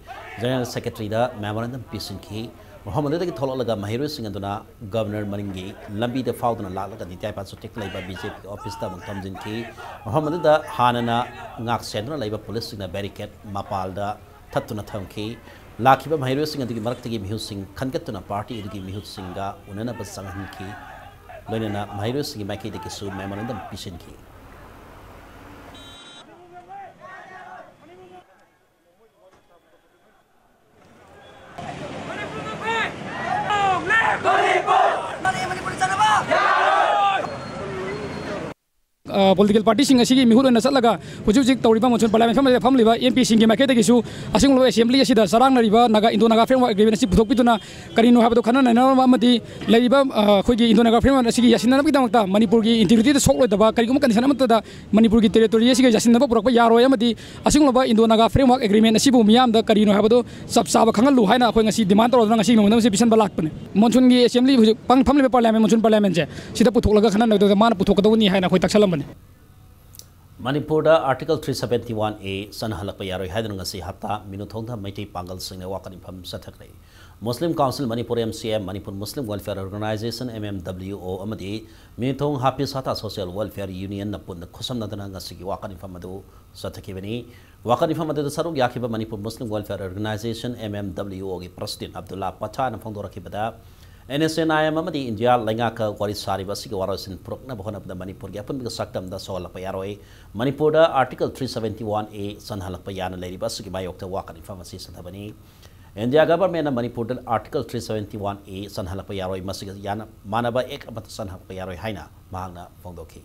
ꯖꯦꯅꯔꯦꯜ ꯁꯦꯀ꯭ꯔꯦꯇꯔꯤꯗ ꯃꯦꯃꯣꯔꯦꯟꯗꯝ ꯄꯤꯁꯤꯟꯈꯤ꯫ ꯃꯐꯝ ꯑꯗꯨꯗꯒꯤ ꯊꯣꯛꯂꯛꯂꯒ ꯃꯍꯩꯔꯣꯏꯁꯤꯡ ꯑꯗꯨꯅ ꯒꯕꯔꯅꯔ ꯃꯅꯤꯡꯒꯤ ꯂꯝꯕꯤꯗ ꯐꯥꯎꯗꯨꯅ ꯂꯥꯛꯂꯒ ꯅꯤꯇꯥꯏ ꯄꯥꯆꯣꯇꯦꯛꯇ ꯂꯩꯕ ꯕꯤ ꯖꯦ ꯄꯤꯒꯤ ꯑꯣꯐꯤꯁꯇ ꯑꯃꯨꯛ ꯊꯣꯝꯖꯤꯟꯈꯤ꯫ ꯃꯐꯝ ꯑꯗꯨꯗ ꯍꯥꯟꯅꯅ ꯉꯥꯛ ꯁꯦꯟꯗꯨꯅ ꯂꯩꯕ ꯄꯨꯂꯤꯁꯁꯤꯡꯅ ꯕꯦꯔꯤꯀꯦꯗ ꯃꯄꯥꯜꯗ ꯊꯠꯇꯨꯅ ꯊꯝꯈꯤ꯫ ꯂꯥꯛꯈꯤꯕ ꯃꯍꯩꯔꯣꯏꯁꯤꯡ ꯑꯗꯨꯒꯤ ꯃꯔꯛꯇꯒꯤ ꯃꯤꯍꯨꯠꯁꯤꯡ ꯈꯟꯒꯠꯇꯨꯅ ꯄꯥꯔꯇꯤ ꯑꯗꯨꯒꯤ ꯃꯤꯍꯨꯠꯁꯤꯡꯒ ꯎꯅꯅꯕ ꯆꯪꯍꯟꯈꯤ꯫ ꯂꯣꯏꯅꯅ ꯃꯍꯩꯔꯣꯏꯁꯤꯡꯒꯤ ꯃꯥꯏꯀꯩꯗꯒꯤꯁꯨ memorandum ꯄꯤꯁꯤꯟꯈꯤ꯫ ꯄꯣꯂꯤꯇꯤꯀꯦꯜ ꯄꯥꯔꯇꯤꯁꯤꯡ ꯑꯁꯤꯒꯤ ꯃꯤꯍꯨꯠ ꯑꯣꯏꯅ ꯆꯠꯂꯒ ꯍꯧꯖꯤꯛ ꯍꯧꯖꯤꯛ ꯇꯧꯔꯤꯕ ꯃꯣꯟꯁꯨꯟ ꯄꯥꯔꯂꯤꯌꯥꯃꯦꯟ ꯐꯝꯂꯤꯕꯗ ꯐꯝꯂꯤꯕ ꯑꯦꯝ ꯄꯤꯁꯤꯡꯒꯤ ꯃꯥꯏꯀꯩꯗꯒꯤꯁꯨ ꯑꯁꯤꯒꯨꯝꯂꯕ ꯑꯦꯁꯦꯝꯕ꯭ꯂꯤ ꯑꯁꯤꯗ ꯆꯔꯥꯡꯅꯔꯤꯕ Naga Indo Naga framework agreement ꯑꯁꯤ ꯄꯨꯊꯣꯛꯄꯤꯗꯨꯅ ꯀꯔꯤꯅꯣ ꯍꯥꯏꯕꯗꯨ ꯈꯟꯅ ꯅꯩꯅꯔꯝꯕ ꯑꯃꯗꯤ ꯂꯩꯔꯤꯕ ꯑꯩꯈꯣꯏꯒꯤ ꯏꯟꯗꯣ ꯅꯥꯒꯥ ꯐ꯭ꯔꯦꯝꯋꯥꯔꯛ ꯑꯁꯤꯒꯤ ꯌꯥꯁꯤꯟꯅꯅꯕꯒꯤꯗꯃꯛꯇ ꯃꯅꯤꯄꯨꯔꯒꯤ ꯏꯟꯇꯤꯒ꯭ꯔꯤꯇꯤꯗ ꯁꯣꯛꯂꯣꯏꯗꯕ ꯀꯔꯤꯒꯨꯝꯕ ꯀꯟꯗꯤꯁꯟ ꯑꯃꯠꯇꯗ ꯃꯅꯤꯄꯨꯔꯒꯤ ꯇꯦꯔꯤꯇꯣꯔꯤ ꯑꯁꯤꯒ ꯌꯥꯁꯤꯟꯅꯕ ꯄꯨꯔꯛꯄ ꯌꯥꯔꯣꯏ ꯑꯃꯗꯤ ꯑꯁꯤꯒꯨꯝꯂꯕ ꯏꯟꯗꯣ ꯅꯥꯒꯥ ꯐ꯭ꯔꯦꯝꯋꯥꯔꯛ ꯑꯦꯒ꯭ꯔꯤꯃꯦꯟ ꯑꯁꯤꯕꯨ ꯃꯤꯌꯥꯝꯗ ꯀꯔꯤꯅꯣ ꯍꯥꯏꯕꯗꯨ ꯆꯞ ꯆꯥꯕ ꯈꯪꯍꯜꯂꯨ ꯍꯥꯏꯅ ꯑꯩꯈꯣꯏ ꯉꯁꯤ ꯗꯤꯃꯥꯟ ꯇꯧꯔꯗꯨꯅ ꯉꯁꯤ ꯃꯦꯃꯣꯔꯦꯟꯗꯝ ꯑꯁꯤ ꯄꯤꯁꯟꯕ ꯂꯥꯛꯄꯅꯤ꯫ ꯃꯣꯟꯁꯨꯟꯒꯤ ꯑꯦꯁꯦꯝꯕ꯭ꯂꯤ ꯍꯧꯖꯤꯛ ꯐꯝꯂꯤꯕ ꯄꯥꯔꯂꯤꯌꯥꯃꯦꯟ, ꯃꯣꯟꯁꯨꯟ ꯄꯥꯔꯂꯤꯌꯥꯃꯦꯟꯁꯦ ꯁꯤꯗ ꯄꯨꯊꯣꯛꯂꯒ ꯈꯟꯅ ꯅꯩꯅꯗꯨꯅ ꯃꯥꯅ ꯄꯨꯊꯣꯛꯀꯗꯧꯕꯅꯤ ꯍꯥꯏꯅ ꯑꯩꯈꯣꯏ ꯇꯛꯁꯜꯂꯝꯕꯅꯤ꯫ ꯃꯅꯤꯄꯨꯔꯗ Article three seventy one A ꯆꯠꯅꯍꯜꯂꯛꯄ ꯌꯥꯔꯣꯏ ꯍꯥꯏꯗꯨꯅ ꯉꯁꯤ ꯍꯞꯇꯥ ꯃꯤꯅꯨꯊꯣꯡꯗ ꯃꯩꯇꯩ ꯄꯥꯡꯒꯜꯁꯤꯡꯅ ꯋꯥꯀꯠ ꯏꯐꯝ ꯆꯠꯊꯈ꯭ꯔꯦ꯫ Muslim Council Manipur, M C M, Manipur Muslim Welfare Organization, M M W O, ꯑꯃꯗꯤ ꯃꯤꯅꯨꯊꯣꯡ ꯍꯥꯄꯤꯁ ꯍꯇꯥ Social Welfare Union ꯅ ꯄꯨꯟꯅ ꯈꯨꯠꯁꯝꯅꯗꯨꯅ ꯉꯁꯤꯒꯤ ꯋꯥꯀꯠ ꯏꯐꯝ ꯑꯗꯨ ꯆꯠꯊꯈꯤꯕꯅꯤ꯫ ꯋꯥꯀꯠ ꯏꯐꯝ ꯑꯗꯨꯗ ꯁꯔꯨꯛ ꯌꯥꯈꯤꯕ Manipur Muslim Welfare Organization, M M W O ꯒꯤ President Abdullah Pathan ꯅ ꯐꯣꯡꯗꯣꯔꯛꯈꯤꯕꯗ, N S N I M ꯑꯃꯗꯤ ꯏꯟꯗꯤꯌꯥ ꯂꯩꯉꯥꯛꯀ ꯋꯥꯔꯤ ꯁꯥꯔꯤꯕ ꯑꯁꯤꯒꯤ ꯋꯥꯔꯣꯏꯁꯤꯟ ꯄꯨꯔꯛꯅꯕ ꯍꯣꯠꯅꯕꯗ ꯃꯅꯤꯄꯨꯔꯒꯤ ꯑꯄꯨꯟꯕꯒꯤ ꯁꯛꯇꯝꯗ ꯁꯣꯛꯍꯜꯂꯛꯄ ꯌꯥꯔꯣꯏ꯫ ꯃꯅꯤꯄꯨꯔꯗ Article three seventy one A ꯆꯠꯅꯍꯜꯂꯛꯄ ꯌꯥꯅ ꯂꯩꯔꯤꯕ ꯑꯁꯤꯒꯤ ꯃꯥꯌꯣꯛꯇ ꯋꯥꯀꯠ ꯏꯐꯝ ꯑꯁꯤ ꯆꯠꯊꯕꯅꯤ꯫ ꯏꯟꯗꯤꯌꯥ ꯒꯚꯔꯟꯃꯦꯟꯠꯅ ꯃꯅꯤꯄꯨꯔꯗ Article three seventy one A ꯆꯠꯅꯍꯜꯂꯛꯄ ꯌꯥꯔꯣꯏ, ꯃꯁꯤꯒ ꯌꯥꯅ ꯃꯥꯟꯅꯕ ꯑꯦꯛ ꯑꯃꯠꯇ ꯆꯠꯅꯍꯜꯂꯛꯄ ꯌꯥꯔꯣꯏ ꯍꯥꯏꯅ ꯃꯍꯥꯛꯅ ꯐꯣꯡꯗꯣꯛꯈꯤ꯫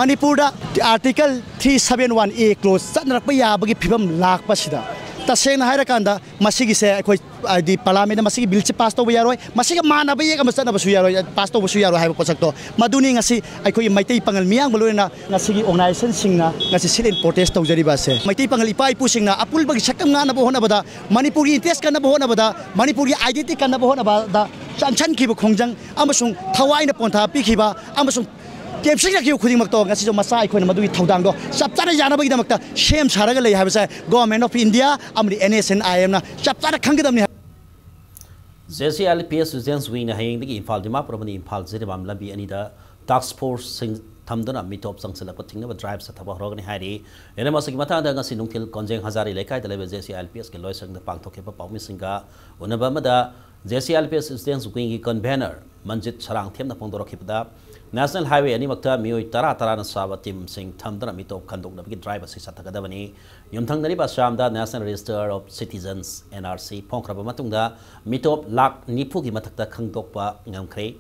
ꯃꯅꯤꯄꯨꯔꯗ Article three seven one A clause ꯆꯠꯅꯔꯛꯄ ꯌꯥꯕꯒꯤ ꯐꯤꯕꯝ ꯂꯥꯛꯄꯁꯤꯗ, ꯇꯁꯦꯡꯅ ꯍꯥꯏꯔꯀꯥꯟꯗ ꯃꯁꯤꯒꯤꯁꯦ ꯑꯩꯈꯣꯏ, ꯍꯥꯏꯗꯤ, ꯄꯥꯔꯂꯤꯌꯥꯃꯦꯟꯠꯅ ꯃꯁꯤꯒꯤ ꯕꯤꯜꯁꯤ ꯄꯥꯁ ꯇꯧꯕ ꯌꯥꯔꯣꯏ, ꯃꯁꯤꯒ ꯃꯥꯟꯅꯕ ꯑꯦꯛ ꯑꯃ ꯆꯠꯅꯕꯁꯨ ꯌꯥꯔꯣꯏ, ꯄꯥꯁ ꯇꯧꯕꯁꯨ ꯌꯥꯔꯣꯏ ꯍꯥꯏꯕ ꯄꯣꯠꯁꯛꯇꯣ, ꯃꯗꯨꯅꯤ ꯉꯁꯤ ꯑꯩꯈꯣꯏꯒꯤ ꯃꯩꯇꯩ ꯄꯥꯉꯜ ꯃꯤꯌꯥꯝꯒ ꯂꯣꯏꯅꯅ ꯉꯁꯤꯒꯤ ꯑꯣꯔꯒꯅꯥꯏꯖꯦꯁꯟꯁꯤꯡꯅ ꯉꯁꯤ sit in protest ꯇꯧꯖꯔꯤꯕ ꯑꯁꯦ꯫ ꯃꯩꯇꯩ ꯄꯥꯉꯜ ꯏꯄꯥ ꯏꯄꯨꯁꯤꯡꯅ ꯑꯄꯨꯟꯕꯒꯤ ꯁꯛꯇꯝ ꯉꯥꯛꯅꯕ ꯍꯣꯠꯅꯕꯗ, ꯃꯅꯤꯄꯨꯔꯒꯤ ꯏꯟꯇꯔꯦꯁ ꯀꯟꯅꯕ ꯍꯣꯠꯅꯕꯗ, ꯃꯅꯤꯄꯨꯔꯒꯤ identity ꯀꯟꯅꯕ ꯍꯣꯠꯅꯕꯗ ꯆꯪꯁꯤꯟꯈꯤꯕ ꯈꯣꯡꯖꯪ ꯑꯃꯁꯨꯡ ꯊꯋꯥꯏꯅ ꯄꯣꯟꯊꯥ ꯄꯤꯈꯤꯕ ꯑꯃꯁꯨꯡ ꯇꯦꯝꯁꯤꯡꯅꯈꯤꯕ ꯈꯨꯗꯤꯡꯃꯛꯇꯣ ꯉꯁꯤꯁꯨ ꯃꯆꯥ ꯑꯩꯈꯣꯏꯅ ꯃꯗꯨꯒꯤ ꯊꯧꯗꯥꯡꯗꯣ ꯆꯞ ꯆꯥꯅ ꯌꯥꯅꯕꯒꯤꯗꯃꯛꯇ ꯁꯦꯝ ꯁꯥꯔꯒ ꯂꯩ ꯍꯥꯏꯕꯁꯦ Government of India ꯑꯃꯗꯤ N S N I M ꯅ ꯆꯞ ꯆꯥꯅ ꯈꯪꯒꯗꯕꯅꯤ꯫ J C I L P S Students Wing ꯅ ꯍꯌꯦꯡꯗꯒꯤ ꯏꯝꯐꯥꯜ ꯗꯤꯃꯥꯄꯨꯔ ꯑꯃꯗꯤ ꯏꯝꯐꯥꯜ ꯖꯤꯔꯤꯕꯥꯝ ꯂꯝꯕꯤ ꯑꯅꯤꯗ ꯇꯥꯛꯁ ꯐꯣꯔꯁꯁꯤꯡ ꯊꯝꯗꯨꯅ ꯃꯤꯇꯣꯞ ꯆꯪꯁꯤꯜꯂꯛꯄ ꯊꯤꯡꯅꯕ ꯗ꯭ꯔꯥꯏꯚ ꯆꯠꯊꯕ ꯍꯧꯔꯒꯅꯤ ꯍꯥꯏꯔꯤ꯫ ꯑꯦꯔꯦꯝ ꯑꯁꯤꯒꯤ ꯃꯇꯥꯡꯗ ꯉꯁꯤ ꯅꯨꯡꯊꯤꯜ ꯀꯣꯟꯖꯦꯡ ꯍꯖꯥꯔꯤ ꯂꯩꯀꯥꯏꯗ ꯂꯩꯕ J C I L P S ꯀꯤ ꯂꯣꯏꯁꯪꯗ ꯄꯥꯡꯊꯣꯛꯈꯤꯕ ꯄꯥꯎꯃꯤꯁꯤꯡꯒ ꯎꯅꯕ ꯑꯃꯗ J C L P S Students Wingꯒꯤ convener ꯃꯟꯖꯤꯠ ꯁꯔꯥꯡꯊꯦꯝꯅ ꯐꯣꯡꯗꯣꯔꯛꯈꯤꯕꯗ, National Highway ꯑꯅꯤꯃꯛꯇ ꯃꯤꯑꯣꯏ ꯇꯔꯥ ꯇꯔꯥꯅ ꯁꯥꯕ teamꯁꯤꯡ ꯊꯝꯗꯨꯅ ꯃꯤꯇꯣꯞ ꯈꯟꯗꯣꯛꯅꯕꯒꯤ drive ꯑꯁꯤ ꯆꯠꯊꯒꯗꯕꯅꯤ꯫ ꯌꯨꯝꯊꯪꯅꯔꯤꯕ ꯑꯁꯥꯝꯗ National Register of Citizens, N R C, ꯐꯣꯡꯈ꯭ꯔꯕ ꯃꯇꯨꯡꯗ ꯃꯤꯇꯣꯞ ꯂꯥꯈ ꯅꯤꯐꯨꯒꯤ ꯃꯊꯛꯇ ꯈꯪꯗꯣꯛꯄ ꯉꯝꯈ꯭ꯔꯦ꯫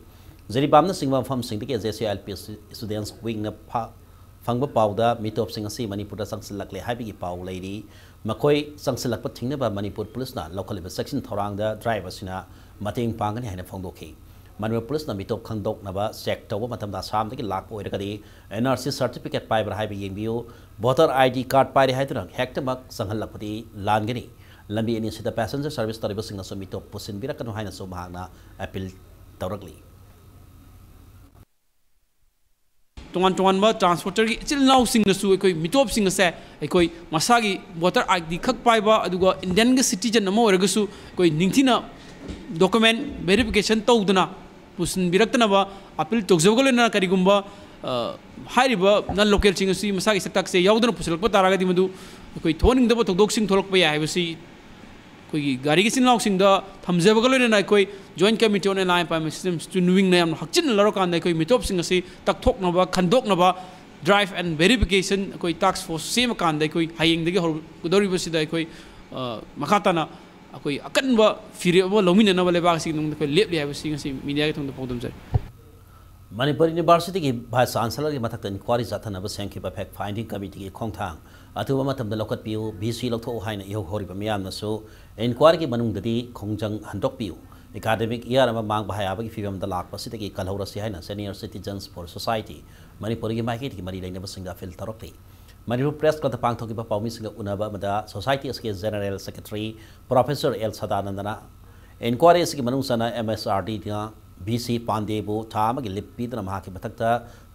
ꯖꯤꯔꯤꯕꯥꯝꯅꯆꯤꯡꯕ ꯃꯐꯝꯁꯤꯡꯗꯒꯤ J C L P S Students Wingꯅ ꯐ-, ꯐꯪꯕ ꯄꯥꯎꯗ ꯃꯤꯇꯣꯞꯁꯤꯡ ꯑꯁꯤ ꯃꯅꯤꯄꯨꯔꯗ ꯆꯪꯁꯤꯜꯂꯛꯂꯦ ꯍꯥꯏꯕꯒꯤ ꯄꯥꯎ ꯂꯩꯔꯤ꯫ ꯃꯈꯣꯏ ꯆꯪꯁꯤꯜꯂꯛꯄ ꯊꯤꯡꯅꯕ ꯃꯅꯤꯄꯨꯔ ꯄꯨꯂꯤꯁꯅ ꯂꯧꯈꯠꯂꯤꯕ ꯆꯦꯛꯁꯤꯟ ꯊꯧꯔꯥꯡꯗ drive ꯑꯁꯤꯅ ꯃꯇꯦꯡ ꯄꯥꯡꯒꯅꯤ ꯍꯥꯏꯅ ꯐꯣꯡꯗꯣꯛꯈꯤ꯫ ꯃꯅꯤꯄꯨꯔ ꯄꯨꯂꯤꯁꯅ ꯃꯤꯇꯣꯞ ꯈꯪꯗꯣꯛꯅꯕ check ꯇꯧꯕ ꯃꯇꯝꯗ ꯑꯁꯥꯝꯗꯒꯤ ꯂꯥꯛꯄ ꯑꯣꯏꯔꯒꯗꯤ N R C certificate ꯄꯥꯏꯕ꯭ꯔꯥ ꯍꯥꯏꯕ ꯌꯦꯡꯕꯤꯌꯨ꯫ Voter I D card ꯄꯥꯏꯔꯦ ꯍꯥꯏꯗꯨꯅ ꯍꯦꯛꯇꯃꯛ ꯆꯪꯍꯜꯂꯛꯄꯗꯤ ꯂꯥꯟꯒꯅꯤ꯫ ꯂꯝꯕꯤ ꯑꯅꯤ ꯑꯁꯤꯗ passenger service ꯇꯧꯔꯤꯕꯁꯤꯡꯅꯁꯨ ꯃꯤꯇꯣꯞ ꯄꯨꯁꯤꯟꯕꯤꯔꯛꯀꯅꯨ ꯍꯥꯏꯅꯁꯨ ꯃꯍꯥꯛꯅ appeal ꯇꯧꯔꯛꯂꯤ꯫ ꯇꯣꯉꯥꯟ ꯇꯣꯉꯥꯟꯕ transporterꯒꯤ ꯏꯆꯤꯜ ꯏꯅꯥꯎꯁꯤꯡꯅꯁꯨ ꯑꯩꯈꯣꯏ ꯃꯤꯇꯣꯞꯁꯤꯡ ꯑꯁꯦ ꯑꯩꯈꯣꯏ ꯃꯁꯥꯒꯤ voter I D ꯈꯛ ꯄꯥꯏꯕ, ꯑꯗꯨꯒ Indianꯒꯤ citizen ꯑꯃ ꯑꯣꯏꯔꯒꯁꯨ ꯑꯩꯈꯣꯏ ꯅꯤꯡꯊꯤꯅ document verification ꯇꯧꯗꯅ ꯄꯨꯁꯤꯟꯕꯤꯔꯛꯇꯅꯕ appeal ꯇꯧꯖꯕꯒ ꯂꯣꯏꯅꯅ, ꯀꯔꯤꯒꯨꯝꯕ, ꯑ, ꯍꯥꯏꯔꯤꯕ non localꯁꯤꯡ ꯑꯁꯤ ꯃꯁꯥꯒꯤ ꯁꯛꯇꯥꯛꯁꯦ ꯌꯥꯎꯗꯅ ꯄꯨꯁꯤꯜꯂꯛꯄ ꯇꯥꯔꯒꯗꯤ, ꯃꯗꯨ ꯑꯩꯈꯣꯏ ꯊꯣꯛꯍꯟꯅꯤꯡꯗꯕ ꯊꯧꯗꯣꯛꯁꯤꯡ ꯊꯣꯛꯂꯛꯄ ꯌꯥꯏ ꯍꯥꯏꯕꯁꯤ ꯑꯩꯈꯣꯏꯒꯤ ꯒꯥꯔꯤꯒꯤ ꯏꯆꯤꯜ ꯏꯅꯥꯎꯁꯤꯡꯗ ꯊꯝꯖꯕꯒ ꯂꯣꯏꯅꯅ, ꯑꯩꯈꯣꯏ Joint Committee on Allied Employment System, Students Wingꯅ ꯌꯥꯝꯅ ꯍꯛꯆꯤꯟꯅ ꯂꯧꯔꯀꯥꯟꯗ ꯑꯩꯈꯣꯏ ꯃꯤꯇꯣꯞꯁꯤꯡ ꯑꯁꯤ ꯇꯛꯊꯣꯛꯅꯕ, ꯈꯟꯗꯣꯛꯅꯕ drive and verification ꯑꯩꯈꯣꯏ task force ꯁꯦꯝꯃꯀꯥꯟꯗ, ꯑꯩꯈꯣꯏ ꯍꯌꯦꯡꯗꯒꯤ ꯍꯧꯒꯗꯧꯔꯤꯕꯁꯤꯗ ꯑꯩꯈꯣꯏ, ꯑ, ꯃꯈꯥ ꯇꯥꯅ ꯑꯩꯈꯣꯏ ꯑꯀꯟꯕ ꯐꯤꯔꯦꯞ ꯑꯃ ꯂꯧꯃꯤꯟꯅꯅꯕ ꯂꯩꯕꯥꯛ ꯑꯁꯤꯒꯤ ꯅꯨꯡꯗ ꯑꯩꯈꯣꯏ ꯂꯦꯞꯂꯤ ꯍꯥꯏꯕꯁꯤ ꯉꯁꯤ mediaꯒꯤ ꯊꯣꯡꯗ ꯐꯣꯡꯗꯣꯛꯆꯔꯤ꯫ ꯃꯅꯤꯄꯨꯔ Universityꯒꯤ Vice Chancellorꯒꯤ ꯃꯊꯛꯇ inquiry ꯆꯠꯊꯅꯕ ꯁꯦꯝꯈꯤꯕ fact finding committeeꯒꯤ ꯈꯣꯡꯊꯥꯡ ꯑꯊꯨꯕ ꯃꯇꯝꯗ ꯂꯧꯈꯠꯄꯤꯌꯨ, V C ꯂꯧꯊꯣꯛꯎ ꯍꯥꯏꯅ ꯏꯍꯧ ꯍꯧꯔꯤꯕ ꯃꯤꯌꯥꯝꯅꯁꯨ inquiryꯒꯤ ꯃꯅꯨꯡꯗꯗꯤ ꯈꯣꯡꯖꯪ ꯍꯟꯗꯣꯛꯄꯤꯌꯨ꯫ Academic year ꯑꯃ ꯃꯥꯡꯕ ꯍꯥꯌꯥꯕꯒꯤ ꯐꯤꯕꯝꯗ ꯂꯥꯛꯄ ꯑꯁꯤꯗꯒꯤ ꯀꯜꯍꯧꯔꯁꯤ ꯍꯥꯏꯅ Senior Citizens for Society ꯃꯅꯤꯄꯨꯔꯒꯤ ꯃꯥꯏꯀꯩꯗꯒꯤ ꯃꯔꯤ ꯂꯩꯅꯕꯁꯤꯡꯗ appeal ꯇꯧꯔꯛꯂꯤ꯫ ꯃꯅꯤꯄꯨꯔ Press Clubꯇ ꯄꯥꯡꯊꯣꯛꯈꯤꯕ ꯄꯥꯎꯃꯤꯁꯤꯡꯒ ꯎꯅꯕ ꯑꯃꯗ society ꯑꯁꯤꯒꯤ General Secretary Professor L ꯁꯗꯥꯅꯟꯗꯅ inquiry ꯑꯁꯤꯒꯤ ꯃꯅꯨꯡ ꯆꯟꯅ M S R Dꯅ V C ꯄꯥꯟꯗꯦꯕꯨ ꯊꯥ ꯑꯃꯒꯤ leave ꯄꯤꯗꯨꯅ ꯃꯍꯥꯛꯀꯤ ꯃꯊꯛꯇ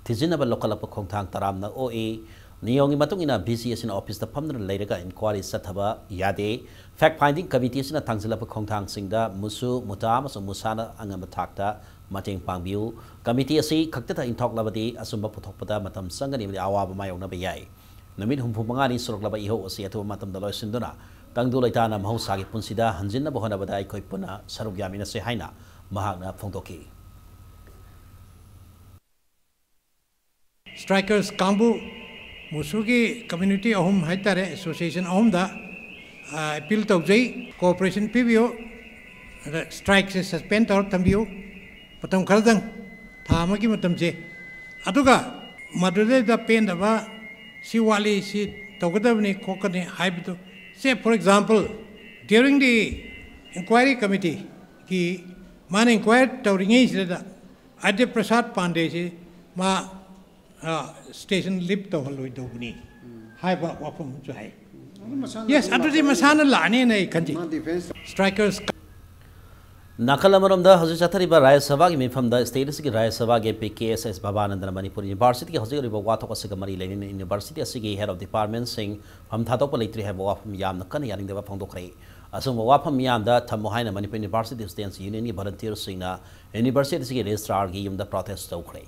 ꯊꯤꯖꯤꯟꯅꯕ ꯂꯧꯈꯠꯂꯛꯄ ꯈꯣꯡꯊꯥꯡ ꯇꯔꯥꯝꯅ ꯑꯣꯛꯏ꯫ ꯅꯤꯌꯣꯝꯒꯤ ꯃꯇꯨꯡ ꯏꯟꯅ V C ꯑꯁꯤꯅ officeꯇ ꯐꯝꯗꯨꯅ ꯂꯩꯔꯒ inquiry ꯆꯠꯊꯕ ꯌꯥꯗꯦ꯫ Fact finding committee ꯑꯁꯤꯅ ꯊꯥꯡꯖꯤꯜꯂꯛꯄ ꯈꯣꯡꯊꯥꯡꯁꯤꯡꯗ ꯃꯨꯁꯨ, ꯃꯨꯇꯥ ꯑꯃꯁꯨꯡ ꯃꯨꯁꯥꯅ ꯑꯉꯝꯕ ꯊꯥꯛꯇ ꯃꯇꯦꯡ ꯄꯥꯡꯕꯤꯌꯨ꯫ Committee ꯑꯁꯤ ꯈꯛꯇꯗ ꯏꯟꯊꯣꯛꯂꯕꯗꯤ ꯑꯆꯨꯝꯕ ꯄꯨꯊꯣꯛꯄꯗ ꯃꯇꯝ ꯆꯪꯒꯅꯤ ꯑꯃꯗꯤ ꯑꯋꯥꯕ ꯃꯥꯌꯣꯛꯅꯕ ꯌꯥꯏ꯫ ꯅꯨꯃꯤꯠ ꯍꯨꯝꯐꯨ ꯃꯉꯥꯅꯤ ꯁꯨꯔꯛꯂꯕ ꯏꯍꯧ ꯑꯁꯤ ꯑꯊꯨꯕ ꯃꯇꯝꯗ ꯂꯣꯏꯁꯤꯟꯗꯨꯅ ꯇꯪꯗꯨ ꯂꯩꯇꯥꯅ ꯃꯍꯧꯁꯥꯒꯤ ꯄꯨꯟꯁꯤꯗ ꯍꯟꯖꯤꯟꯅꯕ ꯍꯣꯠꯅꯕꯗ ꯑꯩꯈꯣꯏ ꯄꯨꯟꯅ ꯁꯔꯨꯛ ꯌꯥꯃꯤꯟꯅꯁꯦ ꯍꯥꯏꯅ ꯃꯍꯥꯛꯅ ꯐꯣꯡꯗꯣꯛꯈꯤ꯫ Strikers ꯀꯥꯡꯕꯨ, ꯃꯨꯁꯨꯒꯤ community ꯑꯍꯨꯝ ꯍꯥꯏꯇꯥꯔꯦ, association ꯑꯍꯨꯝꯗ ꯑꯥ, appeal ꯇꯧꯖꯩ, cooperation ꯄꯤꯕꯤꯌꯨ, ꯑꯗ strikeꯁꯦ suspend ꯇꯧꯔ ꯊꯝꯕꯤꯌꯨ ꯃꯇꯝ ꯈꯔꯗꯪ, ꯊꯥ ꯑꯃꯒꯤ ꯃꯇꯝꯁꯦ꯫ ꯑꯗꯨꯒ ꯃꯗꯨꯗꯩꯗ ꯄꯦꯟꯗꯕ, ꯁꯤ ꯋꯥꯠꯂꯤ, ꯁꯤ ꯇꯧꯒꯗꯕꯅꯤ ꯈꯣꯠꯀꯅꯤ ꯍꯥꯏꯕꯗꯨ, say for example, during the inquiry committeeꯒꯤ ꯃꯥꯅ inquire ꯇꯧꯔꯤꯉꯩꯁꯤꯗ ꯑꯗ꯭ꯌ ꯄ꯭ꯔꯁꯥꯗ ꯄꯥꯟꯗꯦꯁꯤ ꯃꯥ ꯁ꯭ꯇꯦꯁꯟ ꯂꯤꯐ ꯇꯧꯍꯜꯂꯣꯏꯗꯧꯕꯅꯤ ꯍꯥꯏꯕ ꯋꯥꯐꯝ ꯑꯃꯁꯨ ꯍꯥꯏ꯫ Yes, ꯑꯗꯨꯗꯤ ꯃꯁꯥꯅ ꯂꯥꯛꯑꯅꯤꯅ ꯑꯩ ꯈꯟꯖꯩ꯫ Strikers. ꯅꯥꯀꯜ ꯑꯃꯔꯣꯝꯗ ꯍꯧꯖꯤꯛ ꯆꯠꯊꯔꯤꯕ ꯔꯥꯖ꯭ꯌ ꯁꯚꯥꯒꯤ ꯃꯤꯐꯝꯗ state ꯑꯁꯤꯒꯤ ꯔꯥꯖ꯭ꯌ ꯁꯚꯥꯒꯤ MP ꯀꯦ ꯑꯦꯁ ꯑꯦꯁ ꯚꯕꯥꯅꯟꯗꯅ ꯃꯅꯤꯄꯨꯔ ꯌꯨꯅꯤꯚꯔꯁꯤꯇꯤꯒꯤ ꯍꯧꯖꯤꯛ ꯑꯣꯏꯔꯤꯕ ꯋꯥꯊꯣꯛ ꯑꯁꯤꯒ ꯃꯔꯤ ꯂꯩꯅꯅ ꯌꯨꯅꯤꯚꯔꯁꯤꯇꯤ ꯑꯁꯤꯒꯤ head of departmentꯁꯤꯡ ꯐꯝ ꯊꯥꯗꯣꯛꯄ ꯂꯩꯇ꯭ꯔꯤ ꯍꯥꯏꯕ ꯋꯥꯐꯝ ꯌꯥꯝꯅ ꯀꯟꯅ ꯌꯥꯅꯤꯡꯗꯕ ꯐꯣꯡꯗꯣꯛꯈ꯭ꯔꯦ꯫ ꯑꯁꯤꯒꯨꯝꯕ ꯋꯥꯐꯝ ꯃꯤꯌꯥꯝꯗ ꯊꯝꯃꯨ ꯍꯥꯏꯅ ꯃꯅꯤꯄꯨꯔ ꯌꯨꯅꯤꯚꯔꯁꯤꯇꯤ students unionꯒꯤ volunteerꯁꯤꯡꯅ ꯌꯨꯅꯤꯚꯔꯁꯤꯇꯤ ꯑꯁꯤꯒꯤ registrarꯒꯤ ꯌꯨꯝꯗ protest ꯇꯧꯈ꯭ꯔꯦ꯫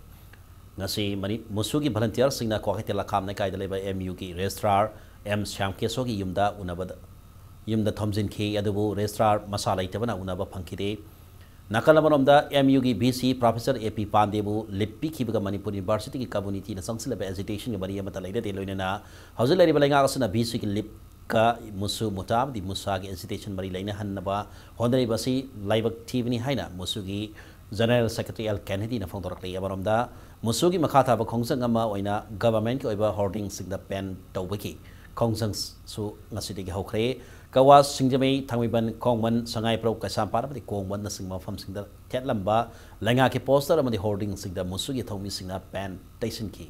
ꯉꯁꯤ ꯃꯅꯤ-, ꯃꯨꯁꯨꯒꯤ volunteerꯁꯤꯡꯅ ꯀ꯭ꯋꯥꯀꯩꯊꯦꯜ ꯂꯈꯥꯝ ꯂꯩꯀꯥꯏꯗ ꯂꯩꯕ ꯑꯦꯝ ꯌꯨꯒꯤ registrar ꯑꯦꯝ ꯁ꯭ꯌꯥꯝꯀꯦꯁꯣꯔꯒꯤ ꯌꯨꯝꯗ ꯎꯅꯕꯗ, ꯌꯨꯝꯗ ꯊꯣꯝꯖꯤꯟꯈꯤ, ꯑꯗꯨꯕꯨ registrar ꯃꯁꯥ ꯂꯩꯇꯕꯅ ꯎꯅꯕ ꯐꯪꯈꯤꯗꯦ꯫ ꯅꯥꯀꯜ ꯑꯃꯔꯣꯝꯗ ꯑꯦꯝ ꯌꯨꯒꯤ ꯚꯤ ꯁꯤ professor ꯑꯦ ꯄꯤ ꯄꯥꯟꯗꯦꯕꯨ leave ꯄꯤꯈꯤꯕꯒ ꯃꯅꯤꯄꯨꯔ ꯌꯨꯅꯤꯚꯔꯁꯤꯇꯤꯒꯤ communityꯅ ꯆꯪꯁꯤꯜꯂꯕ agitationꯒꯤ ꯃꯔꯤ ꯑꯃꯠꯇ ꯂꯩꯅꯗꯦ꯫ ꯂꯣꯏꯅꯅ ꯍꯧꯖꯤꯛ ꯂꯩꯔꯤꯕ ꯂꯩꯉꯥꯛ ꯑꯁꯤꯅ ꯚꯤ ꯁꯤꯒꯤ leave ꯀ ꯃꯨꯁꯨ ꯃꯨꯇꯥ ꯑꯃꯗꯤ ꯃꯨꯁꯥꯒꯤ agitation ꯃꯔꯤ ꯂꯩꯅꯍꯟꯅꯕ ꯍꯣꯠꯅꯔꯤꯕ ꯑꯁꯤ ꯂꯥꯏꯕꯛ ꯊꯤꯕꯅꯤ ꯍꯥꯏꯅ ꯃꯨꯁꯨꯒꯤ General Secretary ꯑꯦꯜ ꯀꯦꯅꯦꯗꯤꯅ ꯐꯣꯡꯗꯣꯔꯛꯂꯤ꯫ ꯑꯃꯔꯣꯝꯗ ꯃꯨꯁꯨꯒꯤ ꯃꯈꯥ ꯊꯥꯕ ꯈꯣꯡꯖꯪ ꯑꯃ ꯑꯣꯏꯅ governmentꯀꯤ ꯑꯣꯏꯕ hoardingꯁꯤꯡꯗ ban ꯇꯧꯕꯒꯤ ꯈꯣꯡꯖꯪꯁꯨ ꯉꯁꯤꯗꯒꯤ ꯍꯧꯈ꯭ꯔꯦ꯫ ꯀꯋꯥ, ꯁꯤꯡꯖꯃꯩ, ꯊꯥꯡꯃꯩꯕꯟ, ꯈꯣꯡꯃꯟ, ꯁꯉꯥꯏꯄ꯭ꯔꯧ, ꯀꯩꯁꯥꯝꯄꯥꯠ ꯑꯃꯗꯤ ꯀꯣꯡꯕꯟꯅꯆꯤꯡꯕ ꯃꯐꯝꯁꯤꯡꯗ ꯊꯦꯠꯂꯝꯕ ꯂꯩꯉꯥꯛꯀꯤ poster ꯑꯃꯗꯤ hoardingꯁꯤꯡꯗ ꯃꯨꯁꯨꯒꯤ ꯊꯧꯃꯤꯁꯤꯡꯅ ban ꯇꯩꯁꯤꯟꯈꯤ꯫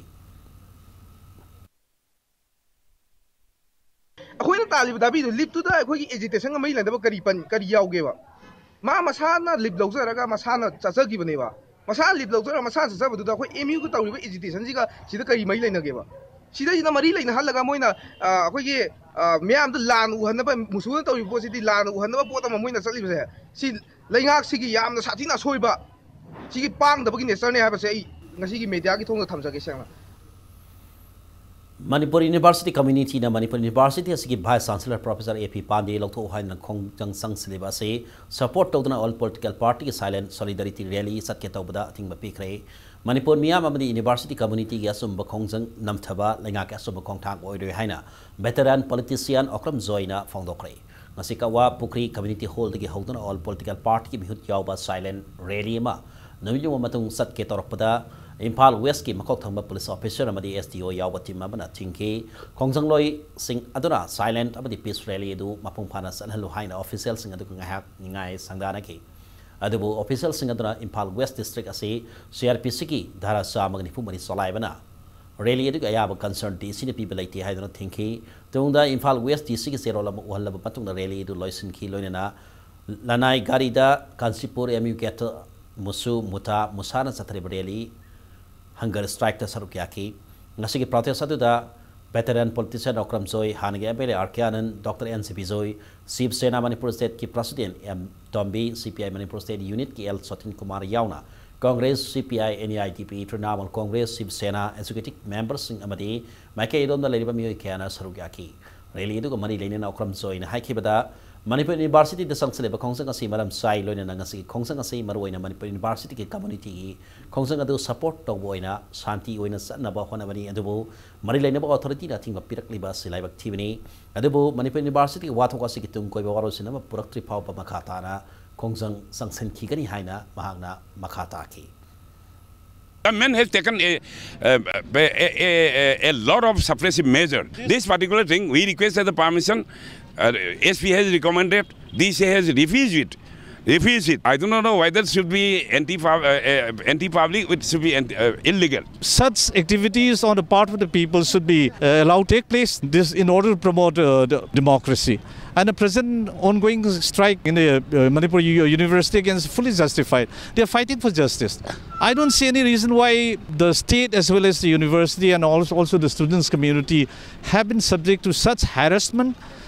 ꯑꯩꯈꯣꯏꯅ ꯇꯥꯜꯂꯤꯕ ꯗꯥꯕꯤꯗꯨ, leaveꯇꯨꯗ ꯑꯩꯈꯣꯏꯒꯤ agitationꯒ ꯃꯔꯤ ꯂꯩꯅꯕ ꯀꯔꯤ ꯄꯟ-, ꯀꯔꯤ ꯌꯥꯎꯒꯦꯕ? ꯃꯥ ꯃꯁꯥꯅ leave ꯂꯧꯖꯔꯒ ꯃꯁꯥꯅ ꯆꯠꯆꯈꯤꯕꯅꯦꯕ꯫ ꯃꯁꯥꯅ leave ꯂꯧꯖꯔꯒ ꯃꯁꯥꯅ ꯆꯠꯆꯕꯗꯨꯗ ꯑꯩꯈꯣꯏ ꯑꯦꯝ ꯌꯨꯒ ꯇꯧꯔꯤꯕ agitationꯁꯤꯒ ꯁꯤꯗ ꯀꯔꯤ ꯃꯔꯤ ꯂꯩꯅꯒꯦꯕ? ꯁꯤꯗꯩꯁꯤꯗ ꯃꯔꯤ ꯂꯩꯅꯍꯜꯂꯒ ꯃꯣꯏꯅ, ꯑ, ꯑꯩꯈꯣꯏꯒꯤ, ꯑ, ꯃꯌꯥꯝꯗ ꯂꯥꯟ ꯎꯍꯟꯅꯕ, ꯃꯨꯁꯨꯅ ꯇꯧꯔꯤꯕ ꯄꯣꯠꯁꯤꯗꯤ ꯂꯥꯟ ꯎꯍꯟꯅꯕ ꯄꯣꯠ ꯑꯃ ꯃꯣꯏꯅ ꯆꯠꯂꯤꯕꯁꯦ, ꯁꯤ ꯂꯩꯉꯥꯛꯁꯤꯒꯤ ꯌꯥꯝꯅ ꯁꯥꯊꯤꯅ ꯑꯁꯣꯏꯕ, ꯁꯤꯒꯤ ꯄꯥꯡꯗꯕꯒꯤ natureꯅꯦ ꯍꯥꯏꯕꯁꯦ ꯑꯩ ꯉꯁꯤꯒꯤ mediaꯒꯤ ꯊꯣꯡꯗ ꯊꯝꯖꯒꯦ ꯁꯦꯡꯅ꯫ ꯃꯅꯤꯄꯨꯔ ꯌꯨꯅꯤꯚꯔꯁꯤꯇꯤ ꯀꯝꯃ꯭ꯌꯨꯅꯤꯇꯤꯅ ꯃꯅꯤꯄꯨꯔ ꯌꯨꯅꯤꯚꯔꯁꯤꯇꯤ ꯑꯁꯤꯒꯤ ꯚꯥꯏꯁ ꯆꯥꯟꯁꯦꯂꯔ ꯄ꯭ꯔꯣꯐꯦꯁꯔ ꯑꯦ ꯄꯤ ꯄꯥꯟꯗꯦ ꯂꯧꯊꯣꯛꯎ ꯍꯥꯏꯅ ꯈꯣꯡꯖꯪ ꯆꯪꯁꯤꯜꯂꯤꯕ ꯑꯁꯤ ꯁꯄꯣꯔꯠ ꯇꯧꯗꯨꯅ ꯑꯣꯜ ꯄꯣꯂꯤꯇꯤꯀꯦꯜ ꯄꯥꯔꯇꯤꯒꯤ ꯁꯥꯏꯂꯦꯟꯠ ꯁꯣꯂꯤꯗꯥꯔꯤꯇꯤ ꯔꯦꯂꯤ ꯆꯠꯀꯦ ꯇꯧꯕꯗ ꯑꯊꯤꯡꯕ ꯄꯤꯈ꯭ꯔꯦ꯫ ꯃꯅꯤꯄꯨꯔ ꯃꯤꯌꯥꯝ ꯑꯃꯗꯤ ꯌꯨꯅꯤꯚꯔꯁꯤꯇꯤ ꯀꯝꯃ꯭ꯌꯨꯅꯤꯇꯤꯒꯤ ꯑꯆꯨꯝꯕ ꯈꯣꯡꯖꯪ ꯅꯝꯊꯕ ꯂꯩꯉꯥꯛꯀꯤ ꯑꯆꯨꯝꯕ ꯈꯣꯡꯊꯥꯡ ꯑꯣꯏꯔꯣꯏ ꯍꯥꯏꯅ ꯚꯦꯇꯔꯥꯟ ꯄꯣꯂꯤꯇꯤꯁꯤꯌꯥꯟ ꯑꯣꯀ꯭ꯔꯝ ꯖꯣꯏꯅ ꯐꯣꯡꯗꯣꯛꯈ꯭ꯔꯦ꯫ ꯉꯁꯤ ꯀꯛꯋꯥ ꯄꯨꯈ꯭ꯔꯤ ꯀꯝꯃ꯭ꯌꯨꯅꯤꯇꯤ ꯍꯣꯜꯗꯒꯤ ꯍꯧꯗꯨꯅ ꯑꯣꯜ ꯄꯣꯂꯤꯇꯤꯀꯦꯜ ꯄꯥꯔꯇꯤꯒꯤ ꯃꯤꯍꯨꯠ ꯌꯥꯎꯕ ꯁꯥꯏꯂꯦꯟꯠ ꯔꯦꯂꯤ ꯑꯃ ꯅꯨꯃꯤꯠ ꯌꯨꯡꯕ ꯃꯇꯨꯡ ꯆꯠꯀꯦ ꯇꯧꯔꯛꯄꯗ ꯏꯝꯐꯥꯜ ꯋꯦꯁ꯭ꯠꯀꯤ ꯃꯀꯣꯛ ꯊꯪꯕ ꯄꯨꯂꯤꯁ ꯑꯣꯐꯤꯁꯔ ꯑꯃꯗꯤ ꯑꯦꯁ ꯗꯤ ꯑꯣ ꯌꯥꯎꯕ ꯇꯤꯝ ꯑꯃꯅ ꯊꯤꯡꯈꯤ꯫ ꯈꯣꯡꯖꯪꯂꯣꯏꯁꯤꯡ ꯑꯗꯨꯅ ꯁꯥꯏꯂꯦꯟꯠ ꯑꯃꯗꯤ ꯄꯤꯁ ꯔꯦꯂꯤ ꯑꯗꯨ ꯃꯄꯨꯡ ꯐꯥꯅ ꯆꯠꯍꯜꯂꯨ ꯍꯥꯏꯅ ꯑꯣꯐꯤꯁꯤꯌꯦꯜꯁꯤꯡ ꯑꯗꯨꯒ ꯉꯥꯏꯍꯥꯛ ꯅꯤꯡꯉꯥꯏ ꯁꯪꯗꯥꯅꯈꯤ꯫ ꯑꯗꯨꯕꯨ ꯑꯣꯐꯤꯁꯤꯌꯦꯜꯁꯤꯡ ꯑꯗꯨꯅ ꯏꯝꯐꯥꯜ ꯋꯦꯁ꯭ꯠ ꯗꯤꯁꯇ꯭ꯔꯤꯛ ꯑꯁꯤ ꯁꯤ ꯑꯥꯔ ꯄꯤ ꯁꯤꯒꯤ ꯙꯥꯔꯥ ꯆꯥꯝꯃꯒ ꯅꯤꯐꯨ ꯃꯔꯤ ꯆꯂꯥꯏꯕꯅ ꯔꯦꯂꯤ ꯑꯗꯨꯒꯤ ꯑꯌꯥꯕ ꯀꯟꯁꯔꯟ ꯗꯤ ꯁꯤꯅ ꯄꯤꯕ ꯂꯩꯇꯦ ꯍꯥꯏꯗꯨꯅ ꯊꯤꯡꯈꯤ꯫ ꯇꯨꯡꯗ ꯏꯝꯐꯥꯜ ꯋꯦꯁ꯭ꯠ ꯗꯤ ꯁꯤꯒꯤ ꯆꯦꯔꯣꯜ ꯑꯃ ꯎꯍꯜꯂꯕ ꯃꯇꯨꯡꯗ ꯔꯦꯂꯤ ꯑꯗꯨ ꯂꯣꯏꯁꯤꯟꯈꯤ꯫ ꯂꯣꯏꯅꯅ ꯂꯅꯥꯏ ꯒꯥꯔꯤꯗ ꯀꯥꯟꯆꯤꯄꯨꯔ ꯑꯦꯝ ꯌꯨ ꯒꯦꯠꯇ ꯃꯨꯁꯨ ꯃꯨꯊꯥ ꯃꯨꯁꯥꯅ ꯆꯠꯊꯔꯤꯕ ꯔꯦꯂꯤ ꯍꯪꯒꯔ ꯁ꯭ꯇ꯭ꯔꯥꯏꯛꯇ ꯁꯔꯨꯛ ꯌꯥꯈꯤ꯫ ꯉꯁꯤꯒꯤ ꯄ꯭ꯔꯣꯇꯦꯁ꯭ꯠ ꯑꯗꯨꯗ ꯚꯦꯇꯔꯥꯟ ꯄꯣꯂꯤꯇꯤꯁꯤꯌꯥꯟ ꯑꯣꯀ꯭ꯔꯝ ꯖꯣꯏ, ꯍꯥꯟꯅꯒꯤ M L A R K Anand, doctor N C Bijoy, ꯁꯤꯕ ꯁꯦꯅꯥ ꯃꯅꯤꯄꯨꯔ ꯁ꯭ꯇꯦꯠꯀꯤ president M Tombi, C P I Manipur state ꯌꯨꯅꯤꯠꯀꯤ ꯑꯦꯜ ꯁꯣꯊꯤꯟ ꯀꯨꯃꯥꯔ ꯌꯥꯎꯅ Congress, C P I, N E I D P, Trinamool Congress, Shiv Sena, executive ꯃꯦꯝꯕꯔꯁꯤꯡ ꯑꯃꯗꯤ ꯃꯥꯏꯀꯩ ꯑꯗꯣꯝꯗ ꯂꯩꯔꯤꯕ ꯃꯤꯑꯣꯏ ꯀꯌꯥꯅ ꯁꯔꯨꯛ ꯌꯥꯈꯤ꯫ ꯔꯦꯂꯤ ꯑꯗꯨꯒ ꯃꯔꯤ ꯂꯩꯅꯅ ꯑꯣꯀ꯭ꯔꯝ ꯖꯣꯏꯅ ꯍꯥꯏꯈꯤꯕꯗ, ꯃꯅꯤꯄꯨꯔ ꯌꯨꯅꯤꯚꯔꯁꯤꯇꯤꯗ ꯆꯪꯁꯤꯜꯂꯤꯕ ꯈꯣꯡꯖꯪ ꯑꯁꯤ ꯃꯔꯝ ꯆꯥꯏ꯫ ꯂꯣꯏꯅꯅ ꯉꯁꯤꯒꯤ ꯈꯣꯡꯖꯪ ꯑꯁꯤ ꯃꯔꯨꯑꯣꯏꯅ ꯃꯅꯤꯄꯨꯔ ꯌꯨꯅꯤꯚꯔꯁꯤꯇꯤꯒꯤ ꯀꯝꯃ꯭ꯌꯨꯅꯤꯇꯤꯒꯤ ꯈꯣꯡꯖꯪ ꯑꯗꯨ ꯁꯄꯣꯔꯠ ꯇꯧꯕ ꯑꯣꯏꯅ ꯁꯥꯟꯇꯤ ꯑꯣꯏꯅ ꯆꯠꯅꯕ ꯍꯣꯠꯅꯕꯅꯤ꯫ ꯑꯗꯨꯕꯨ ꯃꯔꯤ ꯂꯩꯅꯕ ꯑꯣꯊꯣꯔꯤꯇꯤꯅ ꯑꯊꯤꯡꯕ ꯄꯤꯔꯛꯂꯤꯕ ꯑꯁꯤ ꯂꯥꯏꯕꯛ ꯊꯤꯕꯅꯤ꯫ ꯑꯗꯨꯕꯨ ꯃꯅꯤꯄꯨꯔ ꯌꯨꯅꯤꯚꯔꯁꯤꯇꯤꯒꯤ ꯋꯥꯊꯣꯛ ꯑꯁꯤꯒꯤ ꯇꯨꯡ ꯀꯣꯏꯕ ꯋꯥꯔꯣꯏꯁꯤꯟ ꯑꯃ ꯄꯨꯔꯛꯇ꯭ꯔꯤ ꯐꯥꯎꯕ ꯃꯈꯥ ꯇꯥꯅ ꯈꯣꯡꯖꯪ ꯆꯪꯁꯤꯟꯈꯤꯒꯅꯤ ꯍꯥꯏꯅ ꯃꯍꯥꯛꯅ ꯃꯈꯥ ꯇꯥꯈꯤ꯫ Government has taken a, a, a, a, a lot of suppressive measure. This particular thing, we requested the permission. Uh, S P has recommended. D C has refused it. Refused it. I do not know whether it should be anti, uh, uh, anti-public. It should be anti, uh, illegal. Such activities on the part of the people should be uh, allowed to take place. This in order to promote uh, the democracy. And the present ongoing strike in the uh, Manipur U- University against is fully justified. They are fighting for justice. I don't see any reason why the state as well as the university and also, also the students community have been subject to such harassment,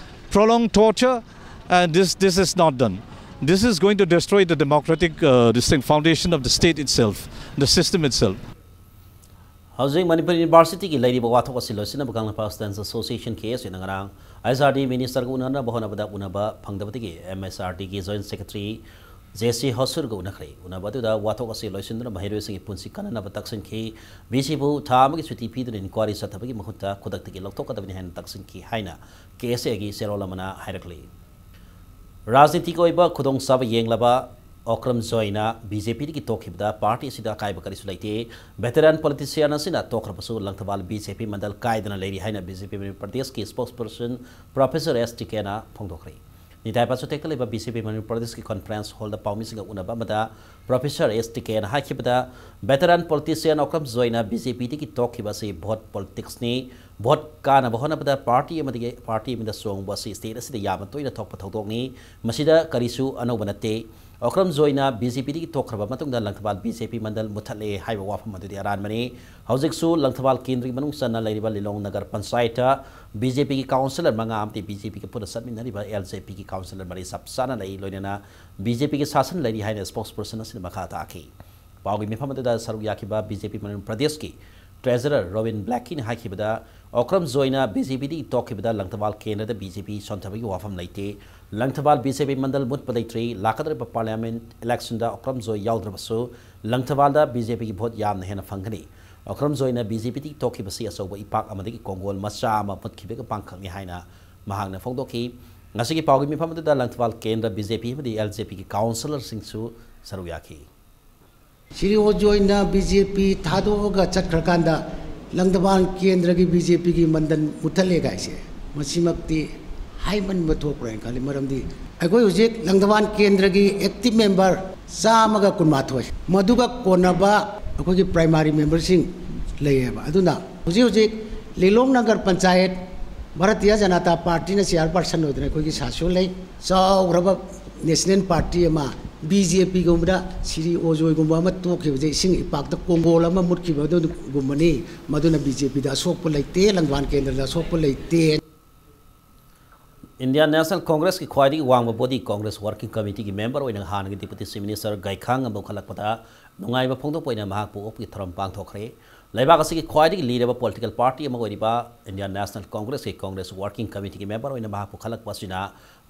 prolonged torture, and this, this is not done. This is going to destroy the democratic uh, this thing, foundation of the state itself, the system itself. ꯍꯧꯖꯤꯛ ꯃꯅꯤꯄꯨꯔ ꯌꯨꯅꯤꯚꯔꯁꯤꯇꯤꯒꯤ ꯂꯩꯔꯤꯕ ꯋꯥꯊꯣꯛ ꯑꯁꯤ ꯂꯣꯏꯁꯤꯟꯅꯕ ꯀꯪꯂꯥꯄꯥꯛ Students Association, ꯀꯦ ꯑꯦꯁ ꯑꯦꯅ ꯉꯔꯥꯡ ꯑꯥꯏ ꯑꯦꯁ R D ꯃꯤꯅꯤꯁꯇꯔꯒ ꯎꯅꯅꯕ ꯍꯣꯠꯅꯕꯗ ꯎꯅꯕ ꯐꯪꯗꯕꯗꯒꯤ ꯑꯦꯝ ꯑꯦꯁ ꯑꯥꯔ ꯗꯤꯒꯤ Joint Secretary ꯖꯦ ꯁꯤ ꯍꯣꯁꯨꯔꯒ ꯎꯅꯈ꯭ꯔꯦ꯫ ꯎꯅꯕ ꯑꯗꯨꯗ ꯋꯥꯊꯣꯛ ꯑꯁꯤ ꯂꯣꯏꯁꯤꯟꯗꯨꯅ ꯃꯍꯩꯔꯣꯏꯁꯤꯡꯒꯤ ꯄꯨꯟꯁꯤ ꯀꯟꯅꯅꯕ ꯇꯛꯁꯤꯟꯈꯤ꯫ ꯚꯤ ꯁꯤꯕꯨ ꯊꯥ ꯑꯃꯒꯤ ꯁꯨꯇꯤ ꯄꯤꯗꯨꯅ ꯏꯟꯀ꯭ꯋꯥꯔꯤ ꯆꯠꯊꯕꯒꯤ ꯃꯍꯨꯠꯇ ꯈꯨꯗꯛꯇꯒꯤ ꯂꯧꯊꯣꯛꯀꯗꯕꯅꯤ ꯍꯥꯏꯅ ꯇꯛꯁꯤꯟꯈꯤ ꯍꯥꯏꯅ ꯀꯦ ꯑꯦꯁ ꯑꯦꯒꯤ ꯆꯦꯔꯣꯜ ꯑꯃꯅ ꯍꯥꯏꯔꯛꯂꯤ꯫ ꯔꯥꯖꯅꯤꯇꯤꯒꯤ ꯑꯣꯏꯕ ꯈꯨꯗꯣꯡꯆꯥꯕ ꯌꯦꯡꯂꯕ ꯑꯣꯀ꯭ꯔꯝ ꯖꯣꯏꯅ ꯕꯤ ꯖꯦ ꯄꯤꯗꯒꯤ ꯇꯣꯛꯈꯤꯕꯗ ꯄꯥꯔꯇꯤ ꯑꯁꯤꯗ ꯑꯀꯥꯏꯕ ꯀꯔꯤꯁꯨ ꯂꯩꯇꯦ꯫ Veteran politician ꯑꯁꯤꯅ ꯇꯣꯛꯈ꯭ꯔꯕꯁꯨ ꯂꯪꯊꯕꯥꯜ ꯕꯤ ꯖꯦ ꯄꯤ ꯃꯟꯗꯜ ꯀꯥꯏꯗꯅ ꯂꯩꯔꯤ ꯍꯥꯏꯅ ꯕꯤ ꯖꯦ ꯄꯤ ꯃꯅꯤꯄꯨꯔ ꯄ꯭ꯔꯗꯦꯁꯀꯤ spokesperson Professor ꯑꯦꯁ ꯇꯤꯀꯦꯅ ꯐꯣꯡꯗꯣꯛꯈ꯭ꯔꯦ꯫ ꯅꯤꯇꯥꯏ ꯄꯥꯆꯨꯇꯦꯛꯇ ꯂꯩꯕ ꯕꯤ ꯖꯦ ꯄꯤ ꯃꯅꯤꯄꯨꯔ ꯄ꯭ꯔꯗꯦꯁꯀꯤ conference hallꯗ ꯄꯥꯎꯃꯤꯁꯤꯡꯒ ꯎꯅꯕ ꯑꯃꯗ Professor ꯑꯦꯁ ꯇꯤꯀꯦꯅ ꯍꯥꯏꯈꯤꯕꯗ, veteran politician ꯑꯣꯀ꯭ꯔꯝ ꯖꯣꯏꯅ ꯕꯤ ꯖꯦ ꯄꯤꯗꯒꯤ ꯇꯣꯛꯈꯤꯕ ꯑꯁꯤ vote politicsꯅꯤ꯫ Vote ꯀꯥꯅꯕ ꯍꯣꯠꯅꯕꯗ ꯄꯥꯔꯇꯤ ꯑꯃꯗꯒꯤ ꯄꯥꯔꯇꯤ ꯑꯃꯗ ꯆꯣꯡꯕ ꯑꯁꯤ state ꯑꯁꯤꯗ ꯌꯥꯝꯅ ꯇꯣꯏꯅ ꯊꯣꯛꯄ ꯊꯧꯗꯣꯛꯅꯤ꯫ ꯃꯁꯤꯗ ꯀꯔꯤꯁꯨ ꯑꯅꯧꯕ ꯅꯠꯇꯦ꯫ ꯑꯣꯀ꯭ꯔꯝ ꯖꯣꯏꯅ ꯕꯤ ꯖꯦ ꯄꯤꯗꯒꯤ ꯇꯣꯛꯈ꯭ꯔꯕ ꯃꯇꯨꯡꯗ ꯂꯪꯊꯕꯥꯜ ꯕꯤ ꯖꯦ ꯄꯤ ꯃꯟꯗꯜ ꯃꯨꯠꯊꯠꯂꯦ ꯍꯥꯏꯕ ꯋꯥꯐꯝ ꯑꯗꯨꯗꯤ ꯑꯔꯥꯟꯕꯅꯤ꯫ ꯍꯧꯖꯤꯛꯁꯨ ꯂꯪꯊꯕꯥꯜ ꯀꯦꯟꯗ꯭ꯔꯒꯤ ꯃꯅꯨꯡ ꯆꯟꯅ ꯂꯩꯔꯤꯕ ꯂꯤꯂꯣꯡ ꯅꯒꯔ ꯄꯟꯆꯥꯌꯠꯇ ꯕꯤ ꯖꯦ ꯄꯤꯒꯤ councillor ꯃꯉꯥ ꯑꯃꯗꯤ ꯕꯤ ꯖꯦ ꯄꯤꯒ ꯄꯨꯟꯅ ꯆꯠꯃꯤꯟꯅꯔꯤꯕ ꯑꯦꯜ ꯖꯦ ꯄꯤꯒꯤ councillor ꯃꯔꯤ ꯆꯞ ꯆꯥꯅ ꯂꯩ꯫ ꯂꯣꯏꯅꯅ ꯕꯤ ꯖꯦ ꯄꯤꯒꯤ ꯁꯥꯁꯟ ꯂꯩꯔꯤ ꯍꯥꯏꯅ spokesperson ꯑꯁꯤꯅ ꯃꯈꯥ ꯇꯥꯈꯤ꯫ ꯄꯥꯎꯒꯤ ꯃꯤꯐꯝ ꯑꯗꯨꯗ ꯁꯔꯨꯛ ꯌꯥꯈꯤꯕ ꯕꯤ ꯖꯦ ꯄꯤ ꯃꯅꯤꯄꯨꯔ ꯄ꯭ꯔꯗꯦꯁꯀꯤ treasurer ꯔꯣꯕꯤꯟ ꯕ꯭ꯂꯦꯛꯀꯤꯅ ꯍꯥꯏꯈꯤꯕꯗ, ꯑꯣꯀ꯭ꯔꯝ ꯖꯣꯏꯅ ꯕꯤ ꯖꯦ ꯄꯤꯗꯒꯤ ꯇꯣꯛꯈꯤꯕꯗ ꯂꯪꯊꯕꯥꯜ ꯀꯦꯟꯗ꯭ꯔꯗ ꯕꯤ ꯖꯦ ꯄꯤ ꯁꯣꯟꯊꯕꯒꯤ ꯋꯥꯐꯝ ꯂꯩꯇꯦ꯫ ꯂꯪꯊꯕꯥꯜ ꯕꯤ ꯖꯦ ꯄꯤ ꯃꯟꯗꯜ ꯃꯨꯠꯄ ꯂꯩꯇ꯭ꯔꯤ꯫ ꯂꯥꯛꯀꯗꯧꯔꯤꯕ parliament electionꯗ ꯑꯣꯀ꯭ꯔꯝ ꯖꯣꯏ ꯌꯥꯎꯗ꯭ꯔꯕꯁꯨ ꯂꯪꯊꯕꯥꯜꯗ ꯕꯤ ꯖꯦ ꯄꯤꯒꯤ vote ꯌꯥꯝꯅ ꯍꯦꯟꯅ ꯐꯪꯒꯅꯤ꯫ ꯑꯣꯀ꯭ꯔꯝ ꯖꯣꯏꯅ ꯕꯤ ꯖꯦ ꯄꯤꯗꯒꯤ ꯇꯣꯛꯈꯤꯕꯁꯤ ꯑꯆꯧꯕ ꯏꯄꯥꯛ ꯑꯃꯗꯒꯤ ꯀꯣꯡꯒꯣꯜ ꯃꯆꯥ ꯑꯃ ꯃꯨꯠꯈꯤꯕꯒꯤ ꯄꯥꯡꯈꯛꯅꯤ ꯍꯥꯏꯅ ꯃꯍꯥꯛꯅ ꯐꯣꯡꯗꯣꯛꯈꯤ꯫ ꯉꯁꯤꯒꯤ ꯄꯥꯎꯒꯤ ꯃꯤꯐꯝ ꯑꯗꯨꯗ ꯂꯪꯊꯕꯥꯜ ꯀꯦꯟꯗ꯭ꯔ ꯕꯤ ꯖꯦ ꯄꯤ ꯑꯃꯗꯤ ꯑꯦꯜ ꯖꯦ ꯄꯤꯒꯤ councillorꯁꯤꯡꯁꯨ ꯁꯔꯨꯛ ꯌꯥꯈꯤ꯫ ꯁ꯭ꯔꯤ ꯑꯣꯖꯣꯏꯅ ꯕꯤ ꯖꯦ ꯄꯤ ꯊꯥꯗꯣꯛꯑꯒ ꯆꯠꯈ꯭ꯔꯀꯥꯟꯗ ꯂꯪꯊꯕꯥꯜ ꯀꯦꯟꯗ꯭ꯔꯒꯤ ꯕꯤ ꯖꯦ ꯄꯤꯒꯤ ꯃꯟꯗꯜ ꯃꯨꯠꯊꯠꯂꯦ ꯀꯥꯏꯁꯦ, ꯃꯁꯤꯃꯛꯇꯤ ꯍꯥꯏꯃꯟꯕ ꯊꯣꯛꯄ꯭ꯔꯥ ꯍꯥꯏꯅ ꯈꯜꯂꯤ꯫ ꯃꯔꯝꯗꯤ ꯑꯩꯈꯣꯏ ꯍꯧꯖꯤꯛ ꯂꯪꯊꯕꯥꯜ ꯀꯦꯟꯗ꯭ꯔꯒꯤ active member ꯆꯥꯝꯃꯒ ꯀꯨꯟꯃꯥꯊꯣꯏ, ꯃꯗꯨꯒ ꯀꯣꯟꯅꯕ ꯑꯩꯈꯣꯏꯒꯤ primary memberꯁꯤꯡ ꯂꯩꯌꯦꯕ꯫ ꯑꯗꯨꯅ ꯍꯧꯖꯤꯛ ꯍꯧꯖꯤꯛ ꯂꯤꯂꯣꯡ ꯅꯒꯔ ꯄꯟꯆꯥꯌꯠ ꯚꯥꯔꯇꯤꯌ ꯖꯅꯇꯥ ꯄꯥꯔꯇꯤꯅ chairperson ꯑꯣꯏꯗꯅ ꯑꯩꯈꯣꯏꯒꯤ ꯁꯥꯁꯨ ꯂꯩ꯫ ꯆꯥꯎꯈ꯭ꯔꯕ national party ꯑꯃ ꯕꯤ ꯖꯦ ꯄꯤꯒꯨꯝꯕꯗ ꯁ꯭ꯔꯤ ꯑꯣꯖꯣꯏꯒꯨꯝꯕ ꯑꯃ ꯇꯣꯛꯈꯤꯕꯁꯦ ꯏꯁꯤꯡ ꯏꯄꯥꯛꯇ ꯀꯣꯡꯒꯣꯜ ꯑꯃ ꯃꯨꯠꯈꯤꯕ ꯑꯗꯨꯒꯨꯝꯕꯅꯤ꯫ ꯃꯗꯨꯅ ꯕꯤ ꯖꯦ ꯄꯤꯗ ꯑꯁꯣꯛꯄ ꯂꯩꯇꯦ, ꯂꯪꯕꯥꯟ ꯀꯦꯟꯗ꯭ꯔꯗ ꯑꯁꯣꯛꯄ ꯂꯩꯇꯦ꯫ Indian National Congressꯀꯤ ꯈ꯭ꯋꯥꯏꯗꯒꯤ ꯋꯥꯡꯕ body Congress Working Committeeꯒꯤ member ꯑꯣꯏꯅ ꯍꯥꯟꯅꯒꯤ Deputy Chief Minister ꯒꯥꯏꯈꯥꯡꯉꯝꯕꯝ ꯈꯜꯂꯛꯄꯗ ꯅꯨꯡꯉꯥꯏꯕ ꯐꯣꯡꯗꯣꯛꯄ ꯑꯣꯏꯅ ꯃꯍꯥꯛꯄꯨ ꯑꯣꯛꯄꯒꯤ ꯊꯧꯔꯝ ꯄꯥꯡꯊꯣꯛꯈ꯭ꯔꯦ꯫ ꯂꯩꯕꯥꯛ ꯑꯁꯤꯒꯤ ꯈ꯭ꯋꯥꯏꯗꯒꯤ ꯂꯤꯔꯕ political party ꯑꯃ ꯑꯣꯏꯔꯤꯕ Indian National Congressꯀꯤ Congress Working Committeeꯒꯤ member ꯑꯣꯏꯅ ꯃꯍꯥꯛꯄꯨ ꯈꯜꯂꯛꯄ ꯑꯁꯤꯅ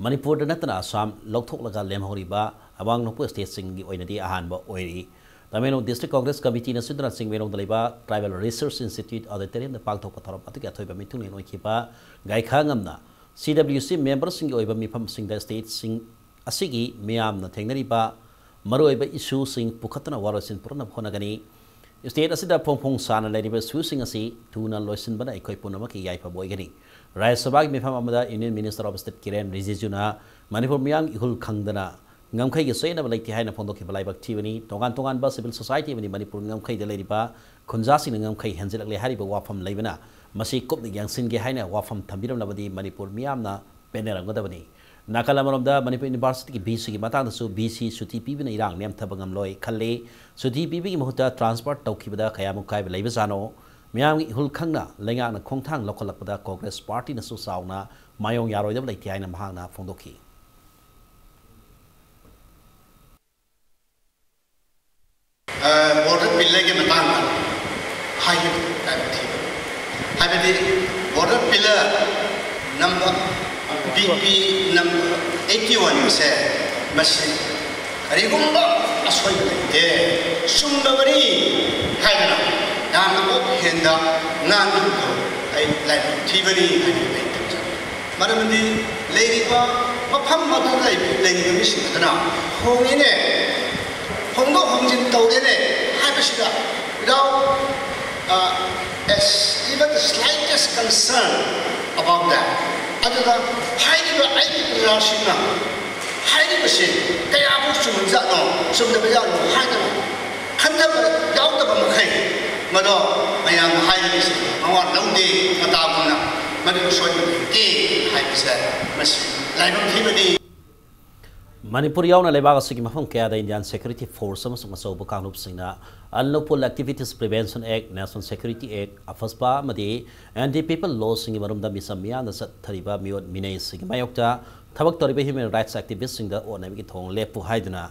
ꯃꯅꯤꯄꯨꯔꯗ ꯅꯠꯇꯅ ꯑꯁꯥꯝ ꯂꯧꯊꯣꯛꯂꯒ ꯂꯦꯝꯍꯧꯔꯤꯕ ꯑꯋꯥꯡ ꯅꯣꯡꯄꯣꯛ stateꯁꯤꯡꯒꯤ ꯑꯣꯏꯅꯗꯤ ꯑꯍꯥꯟꯕ ꯑꯣꯏꯔꯤ꯫ ꯇꯃꯦꯡꯂꯣꯡ District Congress Committeeꯅ ꯁꯤꯟꯗꯨꯅ ꯆꯤꯡꯃꯩꯔꯣꯡꯗ ꯂꯩꯕ Tribal Research Institute Auditoriumꯗ ꯄꯥꯡꯊꯣꯛꯄ ꯊꯧꯔꯝ ꯑꯗꯨꯒꯤ ꯑꯊꯣꯏꯕ ꯃꯤꯊꯨꯡꯂꯦꯟ ꯑꯣꯏꯈꯤꯕ ꯒꯥꯏꯈꯥ ꯉꯝꯅ CWC memberꯁꯤꯡꯒꯤ ꯑꯣꯏꯕ ꯃꯤꯐꯝꯁꯤꯡꯗ stateꯁꯤꯡ ꯑꯁꯤꯒꯤ ꯃꯤꯌꯥꯝꯅ ꯊꯦꯡꯅꯔꯤꯕ ꯃꯔꯨꯑꯣꯏꯕ issueꯁꯤꯡ ꯄꯨꯈꯠꯇꯨꯅ ꯋꯥꯔꯣꯏꯁꯤꯟ ꯄꯨꯔꯛꯅꯕ ꯍꯣꯠꯅꯒꯅꯤ꯫ State ꯑꯁꯤꯗ ꯐꯣꯡ ꯐꯣꯡ ꯁꯥꯅ ꯂꯩꯔꯤꯕ issueꯁꯤꯡ ꯑꯁꯤ ꯊꯨꯅ ꯂꯣꯏꯁꯤꯟꯕꯅ ꯑꯩꯈꯣꯏ ꯄꯨꯝꯅꯃꯛꯀꯤ ꯌꯥꯏꯐꯕ ꯑꯣꯏꯒꯅꯤ꯫ ꯔꯥꯖ꯭ꯌ ꯁꯚꯥꯒꯤ ꯃꯤꯐꯝ ꯑꯃꯗ Union Minister of State ꯀꯤꯔꯦꯟ ꯔꯤꯖꯤꯖꯨꯅ Manipur ꯃꯤꯌꯥꯝꯒꯤ ꯏꯍꯨꯜ ꯈꯪꯗꯅ ꯉꯝꯈꯩꯒꯤ ꯆꯌꯦꯠꯅꯕ ꯂꯩꯇꯦ ꯍꯥꯏꯅ ꯐꯣꯡꯗꯣꯛꯈꯤꯕ ꯂꯥꯏꯕꯛ ꯊꯤꯕꯅꯤ꯫ ꯇꯣꯉꯥꯟ ꯇꯣꯉꯥꯟꯕ civil society ꯑꯃꯗꯤ ꯃꯅꯤꯄꯨꯔꯒꯤ ꯉꯝꯈꯩꯗ ꯂꯩꯔꯤꯕ ꯈꯨꯟꯖꯥꯁꯤꯡꯅ ꯉꯝꯈꯩ ꯍꯦꯟꯖꯤꯜꯂꯛꯂꯦ ꯍꯥꯏꯔꯤꯕ ꯋꯥꯐꯝ ꯂꯩꯕꯅ ꯃꯁꯤ ꯀꯨꯞꯅ ꯌꯦꯡꯁꯤꯟꯒꯦ ꯍꯥꯏꯅ ꯋꯥꯐꯝ ꯊꯝꯕꯤꯔꯝꯂꯕꯗꯤ ꯃꯅꯤꯄꯨꯔ ꯃꯤꯌꯥꯝꯅ ꯄꯦꯟꯅꯔꯝꯒꯗꯕꯅꯤ꯫ ꯅꯥꯀꯜ ꯑꯃꯔꯣꯝꯗ ꯃꯅꯤꯄꯨꯔ Universityꯒꯤ VCꯒꯤ ꯃꯇꯥꯡꯗꯁꯨ VC ꯁꯨꯇꯤ ꯄꯤꯕꯅ ꯏꯔꯥꯡ ꯅꯦꯝꯊꯕ ꯉꯝꯂꯣꯏ ꯈꯜꯂꯤ꯫ ꯁꯨꯇꯤ ꯄꯤꯕꯒꯤ ꯃꯍꯨꯠꯇ transfer ꯇꯧꯈꯤꯕꯗ ꯀꯌꯥꯃꯨꯛ ꯀꯥꯏꯕ ꯂꯩꯕꯖꯥꯠꯅꯣ? ꯃꯤꯌꯥꯝꯒꯤ ꯏꯍꯨꯜ ꯈꯪꯅ ꯂꯩꯉꯥꯛꯅ ꯈꯣꯡꯊꯥꯡ ꯂꯧꯈꯠꯂꯛꯄꯗ Congress Partyꯅꯁꯨ ꯆꯥꯎꯅ ꯃꯥꯌꯣꯡ ꯌꯥꯔꯣꯏꯗꯕ ꯂꯩꯇꯦ ꯍꯥꯏꯅ ꯃꯍꯥꯛꯅ ꯐꯣꯡꯗꯣꯛꯈꯤ꯫ ꯑ, border pillarꯒꯤ ꯃꯇꯥꯡꯗ ꯍꯥꯏꯒꯦ ꯍꯥꯏꯕ ꯊꯤꯕ꯫ ꯍꯥꯏꯕꯗꯤ border pillar number, BP number eighty oneꯁꯦ ꯃꯁꯤ ꯀꯔꯤꯒꯨꯝꯕ ꯑꯁꯣꯏꯕ ꯂꯩꯇꯦ, ꯆꯨꯝꯂꯕꯅꯤ ꯍꯥꯏꯗꯅ ꯌꯥꯝꯅ ꯀꯣꯛ ꯍꯦꯟꯗ ꯉꯥꯡꯈꯤꯕꯗꯣ ꯑꯩ ꯂꯥꯏꯕꯛ ꯊꯤꯕꯅꯤ ꯍꯥꯏꯅ ꯑꯩ ꯊꯝꯖꯒꯦ꯫ ꯃꯔꯝꯗꯤ ꯂꯩꯔꯤꯕ ꯃꯐꯝ ꯑꯗꯨꯗ ꯂꯩ-, ꯂꯩꯔꯤꯕ ꯃꯤꯁꯤꯡ ꯑꯗꯨꯅ ꯍꯣꯡꯉꯤꯅꯦ, ꯍꯣꯡꯗꯣꯛ ꯍꯣꯡꯖꯤꯟ ꯇꯧꯔꯦꯅꯦ ꯍꯥꯏꯕꯁꯤꯗ without, uh, as even the slightest concern about that, ꯑꯗꯨꯒ ꯍꯥꯏꯔꯤꯕ ꯑꯩꯒꯤ ꯄ꯭ꯔꯖꯥꯁꯤꯡꯅ ꯍꯥꯏꯔꯤꯕꯁꯤ ꯀꯌꯥꯃꯨꯛ ꯆꯨꯝꯕꯖꯥꯠꯅꯣ, ꯆꯨꯝꯗꯕꯖꯥꯠꯅꯣ ꯍꯥꯏꯗꯅ ꯈꯟꯊꯕ ꯌꯥꯎꯗꯕ ꯃꯈꯩ ꯃꯗꯣ ꯃꯌꯥꯝꯅ ꯍꯥꯏꯔꯤꯕꯁꯤ ꯃꯋꯥ ꯂꯧꯗꯦ, ꯃꯇꯥꯒꯨꯝꯅ ꯃꯗꯨ ꯑꯁꯣꯏꯕ ꯂꯩꯇꯦ ꯍꯥꯏꯕꯁꯦ ꯃꯁꯤ ꯂꯥꯏꯕꯛ ꯊꯤꯕꯅꯤ꯫ ꯃꯅꯤꯄꯨꯔ ꯌꯥꯎꯅ ꯂꯩꯕꯥꯛ ꯑꯁꯤꯒꯤ ꯃꯐꯝ ꯀꯌꯥꯗ Indian Security Force ꯑꯃꯁꯨꯡ ꯑꯆꯧꯕ ꯀꯥꯡꯂꯨꯞꯁꯤꯡꯅ Unlawful Activities Prevention Act, National Security Act, AFSPA ꯑꯃꯗꯤ Anti People Lawꯁꯤꯡꯒꯤ ꯃꯔꯨꯝꯗ ꯃꯤꯆꯝ ꯃꯤꯌꯥꯝꯅ ꯆꯠꯊꯔꯤꯕ ꯃꯤꯑꯣꯠ ꯃꯤꯅꯩꯁꯤꯡꯒꯤ ꯃꯥꯌꯣꯛꯇ ꯊꯕꯛ ꯇꯧꯔꯤꯕ human rights activistꯁꯤꯡꯗ ꯑꯣꯠꯅꯕꯒꯤ ꯊꯧꯑꯣꯡ ꯂꯦꯞꯄꯨ ꯍꯥꯏꯗꯨꯅ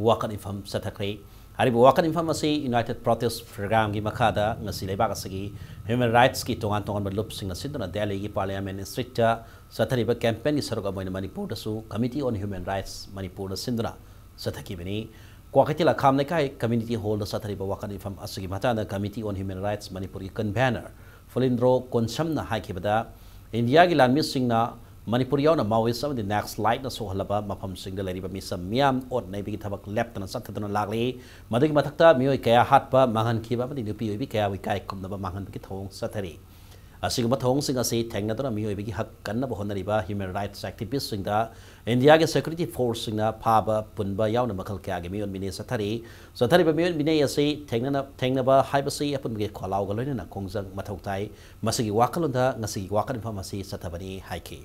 ꯋꯥꯀꯠ ꯃꯤꯐꯝ ꯆꯠꯊꯈ꯭ꯔꯦ꯫ ꯍꯥꯏꯔꯤꯕ ꯋꯥꯀꯠ ꯃꯤꯐꯝ ꯑꯁꯤ United Protest Programꯒꯤ ꯃꯈꯥꯗ ꯉꯁꯤ ꯂꯩꯕꯥꯛ ꯑꯁꯤꯒꯤ human rightsꯀꯤ ꯇꯣꯉꯥꯟ ꯇꯣꯉꯥꯟꯕ ꯂꯨꯞꯁꯤꯡꯅ ꯁꯤꯟꯗꯨꯅ ꯗꯦꯜꯂꯤꯒꯤ Parliament Streetꯇ ꯆꯠꯊꯔꯤꯕ campaignꯒꯤ ꯁꯔꯨꯛ ꯑꯃ ꯑꯣꯏꯅ ꯃꯅꯤꯄꯨꯔꯗꯁꯨ Committee on Human Rights ꯃꯅꯤꯄꯨꯔꯅ ꯁꯤꯟꯗꯨꯅ ꯆꯠꯊꯈꯤꯕꯅꯤ꯫ ꯀ꯭ꯋꯥꯀꯩꯊꯦꯜ ꯑꯈꯥꯝ ꯂꯩꯀꯥꯏ community hallꯗ ꯆꯠꯊꯔꯤꯕ ꯋꯥꯀꯠ ꯃꯤꯐꯝ ꯑꯁꯤꯒꯤ ꯃꯇꯥꯡꯗ Committee on Human Rights ꯃꯅꯤꯄꯨꯔꯒꯤ convener ꯐꯨꯂꯤꯟꯗ꯭ꯔꯣ ꯀꯣꯟꯁꯝꯅ ꯍꯥꯏꯈꯤꯕꯗ, ꯏꯟꯗꯤꯌꯥꯒꯤ ꯂꯥꯟꯃꯤꯁꯤꯡꯅ ꯃꯅꯤꯄꯨꯔ ꯌꯥꯎꯅ Maoist ꯑꯃꯗꯤ Naxaliteꯅ ꯁꯣꯛꯍꯜꯂꯕ ꯃꯐꯝꯁꯤꯡꯗ ꯂꯩꯔꯤꯕ ꯃꯤꯆꯝ ꯃꯤꯌꯥꯝ ꯑꯣꯠ ꯅꯩꯕꯒꯤ ꯊꯕꯛ ꯂꯦꯞꯇꯅ ꯆꯠꯊꯗꯨꯅ ꯂꯥꯛꯂꯤ꯫ ꯃꯗꯨꯒꯤ ꯃꯊꯛꯇ ꯃꯤꯑꯣꯏ ꯀꯌꯥ ꯍꯥꯠꯄ, ꯃꯥꯡꯍꯟꯈꯤꯕ ꯑꯃꯗꯤ ꯅꯨꯄꯤ ꯑꯣꯏꯕꯤ ꯀꯌꯥꯕꯨ ꯏꯀꯥꯏ ꯈꯨꯝꯅꯕ ꯃꯥꯡꯍꯟꯕꯒꯤ ꯊꯧꯑꯣꯡ ꯆꯠꯊꯔꯤ꯫ ꯑꯁꯤꯒꯨꯝꯕ ꯊꯧꯑꯣꯡꯁꯤꯡ ꯑꯁꯤ ꯊꯦꯡꯅꯗꯨꯅ ꯃꯤꯑꯣꯏꯕꯒꯤ ꯍꯛ ꯀꯟꯅꯕ ꯍꯣꯠꯅꯔꯤꯕ human rights activistꯁꯤꯡꯗ ꯏꯟꯗꯤꯌꯥꯒꯤ security forceꯁꯤꯡꯅ ꯐꯥꯕ ꯄꯨꯟꯕ ꯌꯥꯎꯅ ꯃꯈꯜ ꯀꯌꯥꯒꯤ ꯃꯤꯑꯣꯠ ꯃꯤꯅꯩ ꯆꯠꯊꯔꯤ꯫ ꯆꯠꯊꯔꯤꯕ ꯃꯤꯑꯣꯠ ꯃꯤꯅꯩ ꯑꯁꯤ ꯊꯦꯡꯅꯅ-, ꯊꯦꯡꯅꯕ ꯍꯥꯏꯕꯁꯤ ꯑꯄꯨꯟꯕꯒꯤ ꯈꯣꯜꯂꯥꯎꯒ ꯂꯣꯏꯅꯅ ꯈꯣꯡꯖꯪ ꯃꯊꯧ ꯇꯥꯏ꯫ ꯃꯁꯤꯒꯤ ꯋꯥꯈꯜꯂꯣꯟꯗ ꯉꯁꯤꯒꯤ ꯋꯥꯀꯠ ꯃꯤꯐꯝ ꯑꯁꯤ ꯆꯠꯊꯕꯅꯤ ꯍꯥꯏꯈꯤ꯫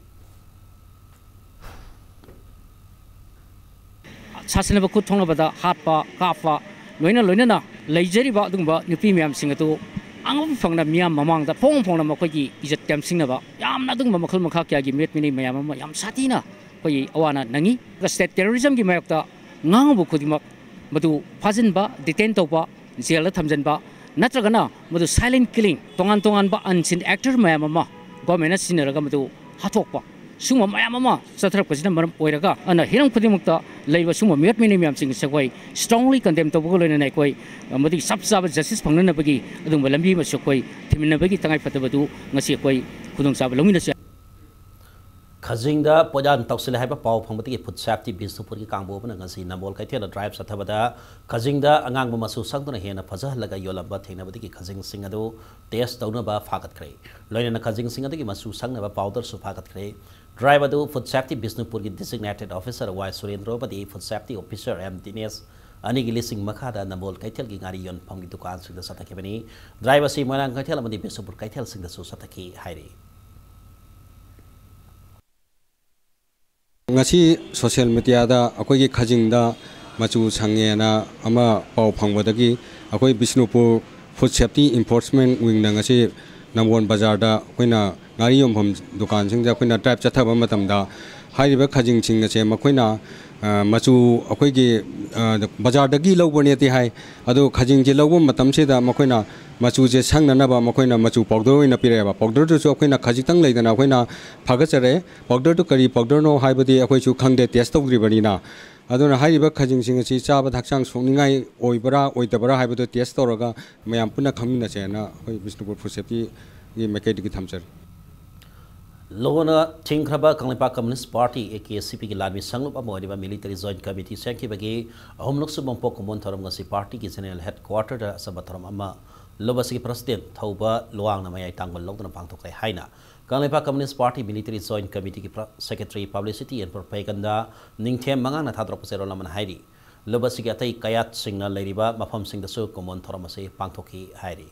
ꯁꯥꯁꯟꯅꯕ ꯈꯨꯠ ꯊꯣꯛꯅꯕꯗ ꯍꯥꯠꯄ, ꯀꯥꯞꯄ, ꯂꯣꯏꯅ ꯂꯣꯏꯅꯅ ꯂꯩꯖꯔꯤꯕ ꯑꯗꯨꯒꯨꯝꯕ ꯅꯨꯄꯤ ꯃꯌꯥꯝꯁꯤꯡ ꯑꯗꯨ ꯑꯉꯝ ꯐꯪꯅ ꯃꯤꯌꯥꯝ ꯃꯃꯥꯡꯗ ꯐꯣꯡ ꯐꯣꯡꯅ ꯃꯈꯣꯏꯒꯤ ꯏꯖꯠ ꯀꯌꯥꯝ ꯁꯤꯡꯅꯕ, ꯌꯥꯝꯅ ꯑꯗꯨꯒꯨꯝꯕ ꯃꯈꯜ ꯃꯈꯥ ꯀꯌꯥꯒꯤ ꯃꯤꯑꯣꯠ ꯃꯤꯅꯩ ꯃꯌꯥꯝ ꯑꯃ ꯌꯥꯝ ꯁꯥꯊꯤꯅ ꯑꯩꯈꯣꯏꯒꯤ ꯑꯋꯥ ꯑꯅꯥ ꯅꯪꯉꯤ꯫ ꯑꯗꯨꯒ state terrorismꯒꯤ ꯃꯥꯌꯣꯛꯇ ꯉꯥꯡꯉꯨꯕ ꯈꯨꯗꯤꯡꯃꯛ ꯃꯗꯨ ꯐꯥꯖꯤꯟꯕ, detain ꯇꯧꯕ, ꯖꯦꯜꯗ ꯊꯝꯖꯤꯟꯕ, ꯅꯠꯇ꯭ꯔꯒꯅ ꯃꯗꯨ silent killing, ꯇꯣꯉꯥꯟ ꯇꯣꯉꯥꯟꯕ unseen actor ꯃꯌꯥꯝ ꯑꯃ governmentꯅ ꯁꯤꯖꯤꯟꯅꯔꯒ ꯃꯗꯨ ꯍꯥꯠꯇꯣꯛꯄ, ꯁꯤꯒꯨꯝꯕ ꯃꯌꯥꯝ ꯑꯃ ꯆꯠꯊꯔꯛꯄꯁꯤꯅ ꯃꯔꯝ ꯑꯣꯏꯔꯒ, ꯑꯗꯨꯅ ꯍꯤꯔꯝ ꯈꯨꯗꯤꯡꯃꯛꯇ ꯂꯩꯕ ꯁꯤꯒꯨꯝꯕ ꯃꯤꯑꯣꯠ ꯃꯤꯅꯩ ꯃꯌꯥꯝꯁꯤꯡ ꯑꯁꯤ ꯑꯩꯈꯣꯏ strongly condemn ꯇꯧꯕꯒ ꯂꯣꯏꯅꯅ ꯑꯩꯈꯣꯏ ꯃꯗꯨꯒꯤ ꯆꯞ ꯆꯥꯕ justice ꯐꯪꯅꯅꯕꯒꯤ ꯑꯗꯨꯒꯨꯝꯕ ꯂꯝꯕꯤ ꯑꯃꯁꯨ ꯑꯩꯈꯣꯏ ꯊꯤꯃꯤꯟꯅꯕꯒꯤ ꯇꯉꯥꯏ ꯐꯗꯕꯗꯨ ꯉꯁꯤ ꯑꯩꯈꯣꯏ ꯈꯨꯗꯣꯡꯆꯥꯕ ꯂꯧꯃꯤꯟꯅꯁꯤ꯫ ꯈꯥꯖꯤꯡꯗ ꯄꯣꯏꯌꯥꯟ ꯇꯧꯁꯤꯜꯂꯦ ꯍꯥꯏꯕ ꯄꯥꯎ ꯐꯪꯕꯗꯒꯤ Food Safety ꯕꯤꯁꯅꯨꯄꯨꯔꯒꯤ ꯀꯥꯡꯕꯨ ꯑꯃꯅ ꯉꯁꯤ ꯅꯝꯕꯣꯜ ꯀꯩꯊꯦꯜꯗ drive ꯆꯠꯊꯕꯗ ꯈꯥꯖꯤꯡꯗ ꯑꯉꯥꯡꯕ ꯃꯆꯨ ꯁꯪꯗꯨꯅ ꯍꯦꯟꯅ ꯐꯖꯍꯜꯂꯒ ꯌꯣꯜꯂꯝꯕ ꯊꯦꯡꯅꯕꯗꯒꯤ ꯈꯥꯖꯤꯡꯁꯤꯡ ꯑꯗꯨ test ꯇꯧꯅꯕ ꯐꯥꯒꯠꯈ꯭ꯔꯦ꯫ ꯂꯣꯏꯅꯅ ꯈꯥꯖꯤꯡꯁꯤꯡ ꯑꯗꯨꯒꯤ ꯃꯆꯨ ꯁꯪꯅꯕ powderꯁꯨ ꯐꯥꯒꯠꯈ꯭ꯔꯦ꯫ Drive ꯑꯗꯨ Food Safety ꯕꯤꯁꯅꯨꯄꯨꯔꯒꯤ designated officer ꯋꯥꯏ ꯁꯨꯔꯦꯟꯗ꯭ꯔꯣ ꯑꯃꯗꯤ Food Safety officer ꯑꯦꯝ ꯗꯤꯅꯦꯁ ꯑꯅꯤꯒꯤ ꯂꯤꯁꯤꯡ ꯃꯈꯥꯗ ꯅꯝꯕꯣꯜ ꯀꯩꯊꯦꯜꯒꯤ ꯉꯥꯔꯤ ꯌꯣꯟꯐꯝꯒꯤ ꯗꯨꯀꯥꯟꯁꯤꯡꯗ ꯆꯠꯊꯈꯤꯕꯅꯤ꯫ Drive ꯑꯁꯤ ꯃꯣꯏꯔꯥꯡ ꯀꯩꯊꯦꯜ ꯑꯃꯗꯤ ꯕꯤꯁꯅꯨꯄꯨꯔ ꯀꯩꯊꯦꯜꯁꯤꯡꯗꯁꯨ ꯆꯠꯊꯈꯤ ꯍꯥꯏꯔꯤ꯫ ꯉꯁꯤ social mediaꯗ ꯑꯩꯈꯣꯏꯒꯤ ꯈꯥꯖꯤꯡꯗ ꯃꯆꯨ ꯁꯪꯉꯦꯅ ꯑꯃ ꯄꯥꯎ ꯐꯪꯕꯗꯒꯤ ꯑꯩꯈꯣꯏ ꯕꯤꯁꯅꯨꯄꯨꯔ Food Safety Enforcement Wingꯅ ꯉꯁꯤ ꯅꯝꯕꯣꯜ ꯕꯖꯥꯔꯗ ꯑꯩꯈꯣꯏꯅ ꯉꯥꯔꯤ ꯌꯣꯟꯐꯝ ꯗꯨꯀꯥꯟꯁꯤꯡꯗ ꯑꯩꯈꯣꯏꯅ drive ꯆꯠꯊꯕ ꯃꯇꯝꯗ ꯍꯥꯏꯔꯤꯕ ꯈꯥꯖꯤꯡꯁꯤꯡ ꯑꯁꯦ ꯃꯈꯣꯏꯅ ꯑ, ꯃꯆꯨ ꯑꯩꯈꯣꯏꯒꯤ, ꯑ, ꯕꯖꯥꯔꯗꯒꯤ ꯂꯧꯕꯅꯦꯗꯤ ꯍꯥꯏ꯫ ꯑꯗꯨ ꯈꯖꯤꯡꯁꯦ ꯂꯧꯕ ꯃꯇꯝꯁꯤꯗ ꯃꯈꯣꯏꯅ ꯃꯆꯨꯁꯦ ꯁꯪꯅꯅꯕ ꯃꯈꯣꯏꯅ ꯃꯆꯨ ꯄꯥꯎꯗꯔ ꯑꯣꯏꯅ ꯄꯤꯔꯛꯑꯦꯕ꯫ ꯄꯥꯎꯗꯔꯗꯨꯁꯨ ꯑꯩꯈꯣꯏꯅ ꯈꯖꯤꯛꯇꯪ ꯂꯩꯗꯅ ꯑꯩꯈꯣꯏꯅ ꯐꯥꯒꯠꯆꯔꯦ꯫ ꯄꯥꯎꯗꯔꯗꯨ ꯀꯔꯤ ꯄꯥꯎꯗꯔꯅꯣ ꯍꯥꯏꯕꯗꯤ ꯑꯩꯈꯣꯏꯁꯨ ꯈꯪꯗꯦ, ꯇꯦꯁ ꯇꯧꯗ꯭ꯔꯤꯕꯅꯤꯅ꯫ ꯑꯗꯨꯅ ꯍꯥꯏꯔꯤꯕ ꯈꯖꯤꯡꯁꯤꯡ ꯑꯁꯤ ꯆꯥꯕꯗ ꯍꯛꯆꯥꯡ ꯁꯣꯛꯅꯤꯡꯉꯥꯏ ꯑꯣꯏꯕ꯭ꯔꯥ ꯑꯣꯏꯗꯕ꯭ꯔꯥ ꯍꯥꯏꯕꯗꯨ ꯇꯦꯁ ꯇꯧꯔꯒ ꯃꯌꯥꯝ ꯄꯨꯟꯅ ꯈꯪꯃꯤꯟꯅꯁꯦꯅ ꯑꯩꯈꯣꯏ ꯕꯤꯁꯅꯨꯄꯨꯔ ꯐꯨꯗ ꯁꯦꯐꯇꯤꯒꯤ ꯃꯥꯏꯀꯩꯗꯒꯤ ꯊꯝꯖꯔꯤ꯫ ꯂꯣꯟꯅ ꯊꯤꯡꯈ꯭ꯔꯕ Kangleipak communist party, A K S C ꯄꯤꯒꯤ ꯂꯥꯟꯃꯤ ꯁꯪꯂꯨꯞ ꯑꯃ ꯑꯣꯏꯔꯤꯕ ꯃꯤꯂꯤꯇꯔꯤ ꯖꯣꯏꯟꯠ ꯀꯃꯤꯇꯤ ꯁꯦꯝꯈꯤꯕꯒꯤ ꯑꯍꯨꯝꯂꯛꯁꯨꯕ ꯃꯄꯣꯛ ꯀꯨꯝꯑꯣꯟ ꯊꯧꯔꯝ ꯉꯁꯤ ꯄꯥꯔꯇꯤꯒꯤ ꯖꯦꯅꯔꯦꯜ ꯍꯦꯗꯀ꯭ꯋꯥꯇꯔꯗ ꯑꯆꯝꯕ ꯊꯧꯔꯝ ꯑꯃ ꯂꯨꯕꯁꯤꯒꯤ ꯄ꯭ꯔꯁꯤꯗꯦꯟꯠ ꯊꯧꯕ ꯂꯨꯋꯥꯡꯅ ꯃꯌꯥꯏ ꯇꯥꯡꯕ ꯂꯧꯗꯨꯅ ꯄꯥꯡꯊꯣꯛꯈ꯭ꯔꯦ ꯍꯥꯏꯅ Kangleipak communist party military joint ꯀꯃꯤꯇꯤꯒꯤ ꯄ꯭ꯔ-, secretary publicity and propaganda Ningthem ꯃꯉꯥꯡꯅ ꯊꯥꯗꯣꯔꯛꯄ ꯆꯦꯔꯣꯜ ꯑꯃꯅ ꯍꯥꯏꯔꯤ꯫ ꯂꯨꯕꯁꯤꯒꯤ ꯑꯇꯩ ꯀꯌꯥꯠꯁꯤꯡꯅ ꯂꯩꯔꯤꯕ ꯃꯐꯝꯁꯤꯡꯗꯁꯨ ꯀꯨꯝꯑꯣꯟ ꯊꯧꯔꯝ ꯑꯁꯤ ꯄꯥꯡꯊꯣꯛꯈꯤ ꯍꯥꯏꯔꯤ꯫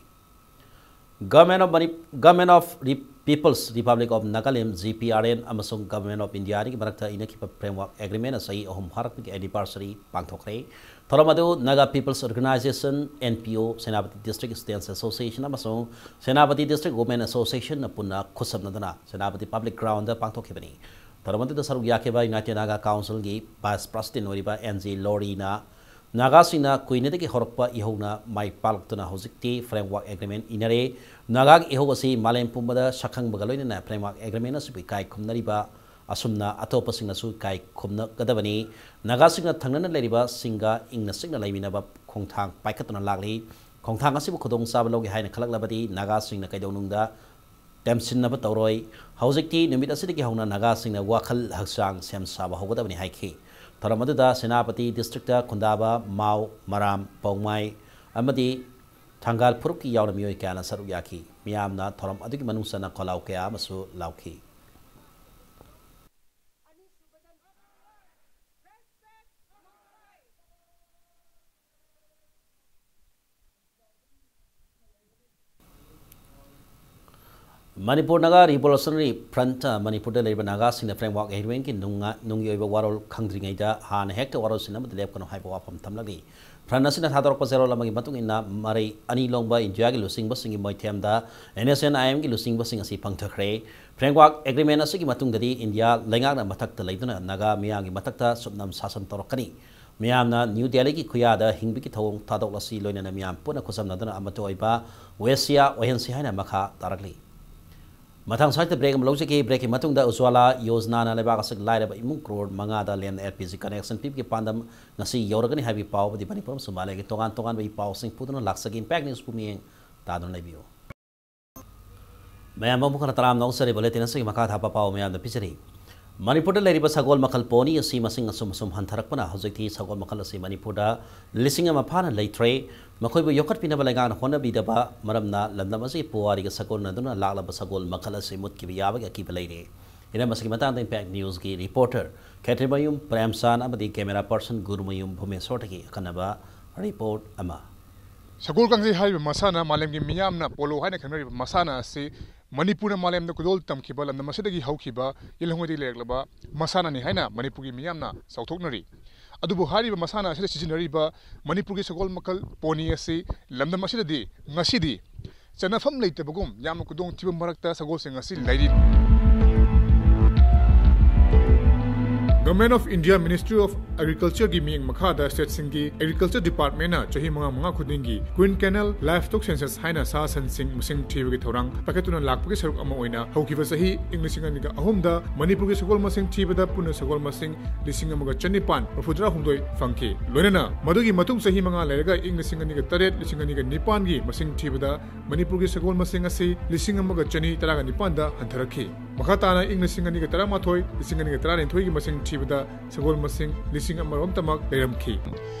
Government of Mani-, Government of Re-, People's Republic of Nagaland, G P R N, ꯑꯃꯁꯨꯡ Government of Indiaꯒꯤ ꯃꯔꯛꯇ ꯏꯅꯈꯤꯕ Framework Agreement ꯆꯍꯤ ꯑꯍꯨꯝ ꯐꯥꯔꯛꯄꯒꯤ anniversary ꯄꯥꯡꯊꯣꯛꯈ꯭ꯔꯦ꯫ ꯊꯧꯔꯝ ꯑꯗꯨ Naga People's Organisation, N P O, Senapati District Students Association ꯑꯃꯁꯨꯡ Senapati District Women Associationꯅ ꯄꯨꯟꯅ ꯈꯨꯠꯁꯝꯅꯗꯨꯅ ꯁꯦꯅꯥꯄꯇꯤ Public Groundꯗ ꯄꯥꯡꯊꯣꯛꯈꯤꯕꯅꯤ꯫ ꯊꯧꯔꯝ ꯑꯗꯨꯗ ꯁꯔꯨꯛ ꯌꯥꯈꯤꯕ United Naga Councilꯒꯤ Vice President ꯑꯣꯏꯔꯤꯕ ꯑꯦꯟ ꯖꯤ ꯂꯣꯔꯤꯅ ꯅꯥꯒꯥꯁꯤꯡꯅ ꯀꯨꯏꯅꯗꯒꯤ ꯍꯧꯔꯛꯄ ꯏꯍꯧꯅ ꯃꯥꯏ ꯄꯥꯛꯂꯛꯇꯨꯅ ꯍꯧꯖꯤꯛꯇꯤ Framework Agreement ꯏꯅꯔꯦ꯫ ꯅꯥꯒꯥꯒꯤ ꯏꯍꯧ ꯑꯁꯤ ꯃꯥꯂꯦꯝ ꯄꯨꯝꯕꯗ ꯁꯛꯈꯪꯕꯒ ꯂꯣꯏꯅꯅ Framework Agreement ꯑꯁꯤꯕꯨ ꯏꯀꯥꯏ ꯈꯨꯝꯅꯔꯤꯕ ꯑꯁꯨꯝꯅ ꯑꯇꯣꯞꯄꯁꯤꯡꯅꯁꯨ ꯏꯀꯥꯏ ꯈꯨꯝꯅꯒꯗꯕꯅꯤ꯫ ꯅꯥꯒꯥꯁꯤꯡꯅ ꯊꯪꯅꯅ ꯂꯩꯔꯤꯕꯁꯤꯡꯒ ꯏꯪꯅ ꯆꯤꯛꯅ ꯂꯩꯃꯤꯟꯅꯕ ꯈꯣꯡꯊꯥꯡ ꯄꯥꯏꯈꯠꯇꯨꯅ ꯂꯥꯛꯂꯤ꯫ ꯈꯣꯡꯊꯥꯡ ꯑꯁꯤꯕꯨ ꯈꯨꯗꯣꯡꯆꯥꯕ ꯂꯧꯒꯦ ꯍꯥꯏꯅ ꯈꯜꯂꯛꯂꯕꯗꯤ ꯅꯥꯒꯥꯁꯤꯡꯅ ꯀꯩꯗꯧꯅꯨꯡꯗ ꯇꯦꯝꯁꯤꯟꯅꯕ ꯇꯧꯔꯣꯏ꯫ ꯍꯧꯖꯤꯛꯇꯤ ꯅꯨꯃꯤꯠ ꯑꯁꯤꯗꯒꯤ ꯍꯧꯅ ꯅꯥꯒꯥꯁꯤꯡꯅ ꯋꯥꯈꯜ ꯍꯛꯆꯥꯡ ꯁꯦꯝ ꯁꯥꯕ ꯍꯧꯒꯗꯕꯅꯤ ꯍꯥꯏꯈꯤ꯫ ꯊꯧꯔꯝ ꯑꯗꯨꯗ ꯁꯦꯅꯥꯄꯇꯤ ꯗꯤꯁꯇ꯭ꯔꯤꯛꯇ ꯈꯨꯟꯗꯥꯕ ꯃꯥꯎ, ꯃꯔꯥꯝ, ꯄꯧꯃꯥꯏ ꯑꯃꯗꯤ ꯊꯪꯒꯥꯜ ꯐꯨꯔꯨꯞꯀꯤ ꯌꯥꯎꯅ ꯃꯤꯑꯣꯏ ꯀꯌꯥꯅ ꯁꯔꯨꯛ ꯌꯥꯈꯤ꯫ ꯃꯤꯌꯥꯝꯅ ꯊꯧꯔꯝ ꯑꯗꯨꯒꯤ ꯃꯅꯨꯡ ꯆꯟꯅ ꯈꯣꯜꯂꯥꯎ ꯀꯌꯥ ꯑꯃꯁꯨ ꯂꯥꯎꯈꯤ꯫ Manipur Naga Revolutionary Front, ꯃꯅꯤꯄꯨꯔꯗ ꯂꯩꯔꯤꯕ ꯅꯥꯒꯥꯁꯤꯡꯅ Framework Agreement ꯀꯤ ꯅꯨꯡꯉ-, ꯅꯨꯡꯒꯤ ꯑꯣꯏꯕ ꯋꯥꯔꯣꯜ ꯈꯪꯗ꯭ꯔꯤꯉꯩꯗ ꯍꯥꯟꯅ ꯍꯦꯛꯇ ꯋꯥꯔꯣꯜꯁꯤꯟ ꯑꯃꯗ ꯂꯦꯞꯀꯅꯨ ꯍꯥꯏꯕ ꯋꯥꯐꯝ ꯊꯝꯂꯛꯂꯤ꯫ ꯐ꯭ꯔꯟ ꯑꯁꯤꯅ ꯊꯥꯗꯣꯔꯛꯄ ꯆꯦꯔꯣꯜ ꯑꯃꯒꯤ ꯃꯇꯨꯡ ꯏꯟꯅ, ꯃꯔꯩ ꯑꯅꯤ ꯂꯣꯡꯕ ꯏꯟꯗꯤꯌꯥꯒꯤ ꯂꯨꯆꯤꯡꯕꯁꯤꯡꯒꯤ ꯃꯣꯏꯊꯦꯝꯗ NSCN-IM-ꯒꯤ ꯂꯨꯆꯤꯡꯕꯁꯤꯡ ꯑꯁꯤ ꯄꯥꯡꯊꯈ꯭ꯔꯦ꯫ Framework Agreement ꯑꯁꯤꯒꯤ ꯃꯇꯨꯡꯗꯗꯤ ꯏꯟꯗꯤꯌꯥ ꯂꯩꯉꯥꯛꯅ ꯃꯊꯛꯇ ꯂꯩꯗꯨꯅ ꯅꯥꯒꯥ ꯃꯤꯌꯥꯝꯒꯤ ꯃꯊꯛꯇ ꯁꯨꯞꯅꯝ ꯁꯥꯁꯟ ꯇꯧꯔꯛꯀꯅꯤ꯫ ꯃꯤꯌꯥꯝꯅ ꯅ꯭ꯌꯨ ꯗꯦꯜꯂꯤꯒꯤ ꯈꯨꯌꯥꯗ ꯍꯤꯡꯕꯒꯤ ꯊꯧꯑꯣꯡ ꯊꯥꯗꯣꯛꯂꯁꯤ, ꯂꯣꯏꯅꯅ ꯃꯤꯌꯥꯝ ꯄꯨꯟꯅ ꯈꯨꯠꯁꯝꯅꯗꯨꯅ ꯑꯃꯠꯇ ꯑꯣꯏꯕ ꯋꯦꯁꯤꯌꯥ ꯑꯣꯏꯍꯟꯁꯤ ꯍꯥꯏꯅ ꯃꯈꯥ ꯇꯥꯔꯛꯂꯤ꯫ ꯃꯊꯪ ꯁ꯭ꯋꯥꯏꯗ break ꯑꯃ ꯂꯧꯖꯒꯦ꯫ Break-ꯀꯤ ꯃꯇꯨꯡꯗ ꯎꯖ꯭ꯋꯥꯂꯥ ꯌꯣꯖꯅꯥꯅ ꯂꯩꯕꯥꯛ ꯑꯁꯤꯒꯤ ꯂꯥꯏꯔꯕ ꯏꯃꯨꯡ ꯀ꯭ꯔꯣꯔ ꯃꯉꯥꯗ ꯂꯦꯝꯅ LPG connection ꯄꯤꯕꯒꯤ ꯄꯥꯟꯗꯝ ꯉꯁꯤ ꯌꯧꯔꯒꯅꯤ ꯍꯥꯏꯕꯒꯤ ꯄꯥꯎ ꯑꯃꯗꯤ ꯃꯅꯤꯄꯨꯔ ꯑꯃꯁꯨꯡ ꯃꯥꯂꯦꯝꯒꯤ ꯇꯣꯉꯥꯟ ꯇꯣꯉꯥꯟꯕ ꯏ ꯄꯥꯎꯁꯤꯡ ꯄꯨꯗꯨꯅ ꯂꯥꯛꯆꯒꯦ꯫ Impact News ꯄꯨꯛꯅꯤꯡ ꯇꯥꯗꯨꯅ ꯂꯩꯕꯤꯌꯨ꯫ ꯃꯌꯥꯝ ꯑꯃꯨꯛ ꯍꯟꯅ ꯇꯔꯥꯝꯅ ꯑꯣꯛꯆꯔꯤ꯫ Bulletin ꯑꯁꯤꯒꯤ ꯃꯈꯥ ꯊꯥꯕ ꯄꯥꯎ ꯃꯌꯥꯝꯗ ꯄꯤꯖꯔꯤ꯫ ꯃꯅꯤꯄꯨꯔꯗ ꯂꯩꯔꯤꯕ ꯁꯒꯣꯜ ꯃꯈꯜ pony ꯑꯁꯤ ꯃꯁꯤꯡ ꯑꯁꯨꯝ ꯑꯁꯨꯝ ꯍꯟꯊꯔꯛꯄꯅ ꯍꯧꯖꯤꯛꯇꯤ ꯁꯒꯣꯜ ꯃꯈꯜ ꯑꯁꯤ ꯃꯅꯤꯄꯨꯔꯗ ꯂꯤꯁꯤꯡ ꯑꯃ ꯐꯥꯅ ꯂꯩꯇ꯭ꯔꯦ꯫ ꯃꯈꯣꯏꯕꯨ ꯌꯣꯛꯈꯠꯄꯤꯅꯕ ꯂꯩꯉꯥꯛꯅ ꯍꯣꯠꯅꯕꯤꯗꯕ ꯃꯔꯝꯅ ꯂꯝꯗꯝ ꯑꯁꯤꯒꯤ ꯄꯨꯋꯥꯔꯤꯒ ꯁꯥꯒꯣꯟꯅꯗꯨꯅ ꯂꯥꯛꯂꯕ ꯁꯒꯣꯜ ꯃꯈꯜ ꯑꯁꯤ ꯃꯨꯠꯈꯤꯕ ꯌꯥꯕꯒꯤ ꯑꯀꯤꯕ ꯂꯩꯔꯦ꯫ ꯏꯔꯝ ꯑꯁꯤꯒꯤ ꯃꯇꯥꯡꯗ Impact News-ꯀꯤ reporter ꯈꯦꯇ꯭ꯔꯤꯃꯌꯨꯝ ꯄ꯭ꯔꯦꯝꯆꯥꯟ ꯑꯃꯗꯤ camera person ꯒꯨꯔꯨꯃꯌꯨꯝ ꯚꯨꯃꯦꯁꯣꯔꯗꯒꯤ ꯑꯈꯟꯅꯕ report ꯑꯃ꯫ ꯁꯒꯣꯜ ꯀꯥꯡꯖꯩ ꯍꯥꯏꯔꯤꯕ ꯃꯁꯥꯟꯅ, ꯃꯥꯂꯦꯝꯒꯤ ꯃꯤꯌꯥꯝꯅ polo ꯍꯥꯏꯅ ꯈꯪꯅꯔꯤꯕ ꯃꯁꯥꯟꯅ ꯑꯁꯤ ꯃꯅꯤꯄꯨꯔꯅ ꯃꯥꯂꯦꯝꯗ ꯈꯨꯗꯣꯜ ꯇꯝꯈꯤꯕ ꯂꯝꯗꯝ ꯑꯁꯤꯗꯒꯤ ꯍꯧꯈꯤꯕ, ꯌꯦꯜꯍꯧꯉꯩꯗꯒꯤ ꯂꯩꯔꯛꯂꯕ ꯃꯁꯥꯟꯅꯅꯤ ꯍꯥꯏꯅ ꯃꯅꯤꯄꯨꯔꯒꯤ ꯃꯤꯌꯥꯝꯅ ꯆꯥꯎꯊꯣꯛꯅꯔꯤ꯫ ꯑꯗꯨꯕꯨ ꯍꯥꯏꯔꯤꯕ ꯃꯁꯥꯟꯅ ꯑꯁꯤꯗ ꯁꯤꯖꯤꯟꯅꯔꯤꯕ ꯃꯅꯤꯄꯨꯔꯒꯤ ꯁꯒꯣꯜ ꯃꯈꯜ pony ꯑꯁꯤ ꯂꯝꯗꯝ ꯑꯁꯤꯗꯗꯤ ꯉꯁꯤꯗꯤ ꯆꯟꯅꯐꯝ ꯂꯩꯇꯕꯒꯨꯝ ꯌꯥꯝꯅ ꯈꯨꯗꯣꯡꯊꯤꯕ ꯃꯔꯛꯇ ꯁꯒꯣꯜꯁꯤꯡ ꯑꯁꯤ ꯂꯩꯔꯤ꯫ Government of India Ministry of Agriculture-ꯒꯤ ꯃꯤꯠꯌꯦꯡ ꯃꯈꯥꯗ state-ꯁꯤꯡꯒꯤ Agriculture Department-ꯅ ꯆꯍꯤ ꯃꯉꯥ ꯃꯉꯥ ꯈꯨꯗꯤꯡꯒꯤ Quinquennial Livestock Census ꯍꯥꯏꯅ ꯁꯥ ꯁꯟꯁꯤꯡ ꯃꯁꯤꯡ ꯊꯤꯕꯒꯤ ꯊꯧꯔꯥꯡ ꯄꯥꯏꯈꯠꯇꯨꯅ ꯂꯥꯛꯄꯒꯤ ꯁꯔꯨꯛ ꯑꯃ ꯑꯣꯏꯅ ꯍꯧꯈꯤꯕ ꯆꯍꯤ ꯏꯪ ꯂꯤꯁꯤꯡ ꯑꯅꯤꯒ ꯑꯍꯨꯝꯗ ꯃꯅꯤꯄꯨꯔꯒꯤ ꯁꯒꯣꯜ ꯃꯁꯤꯡ ꯊꯤꯕꯗ ꯄꯨꯟꯅ ꯁꯒꯣꯜ ꯃꯁꯤꯡ ꯂꯤꯁꯤꯡ ꯑꯃꯒ ꯆꯅꯤꯄꯥꯟ ꯃꯔꯤꯐꯨꯇꯔꯥ ꯍꯨꯝꯗꯣꯏ ꯐꯪꯈꯤ꯫ ꯂꯣꯏꯅꯅ ꯃꯗꯨꯒꯤ ꯃꯇꯨꯡ ꯆꯍꯤ ꯃꯉꯥ ꯂꯩꯔꯒ ꯏꯪ ꯂꯤꯁꯤꯡ ꯑꯅꯤꯒ ꯇꯔꯦꯠ, ꯂꯤꯁꯤꯡ ꯑꯅꯤꯒ ꯅꯤꯄꯥꯟꯒꯤ ꯃꯁꯤꯡ ꯊꯤꯕꯗ ꯃꯅꯤꯄꯨꯔꯒꯤ ꯁꯒꯣꯜ ꯃꯁꯤꯡ ꯑꯁꯤ ꯂꯤꯁꯤꯡ ꯑꯃꯒ ꯆꯅꯤ ꯇꯔꯥꯒ ꯅꯤꯄꯥꯟꯗ ꯍꯟꯊꯔꯛꯈꯤ꯫ ꯃꯈꯥ ꯇꯥꯅ ꯏꯪ ꯂꯤꯁꯤꯡ ꯑꯅꯤꯒ ꯇꯔꯥꯃꯥꯊꯣꯏ, ꯂꯤꯁꯤꯡ ꯑꯅꯤꯒ ꯇꯔꯥꯅꯤꯊꯣꯏꯒꯤ ꯃꯁꯤꯡ ꯊꯤꯕꯗ ꯁꯒꯣꯜ ꯃꯁꯤꯡ ꯂꯤꯁꯤꯡ ꯑꯃꯔꯣꯝꯇꯃꯛ ꯂꯩꯔꯝꯈꯤ꯫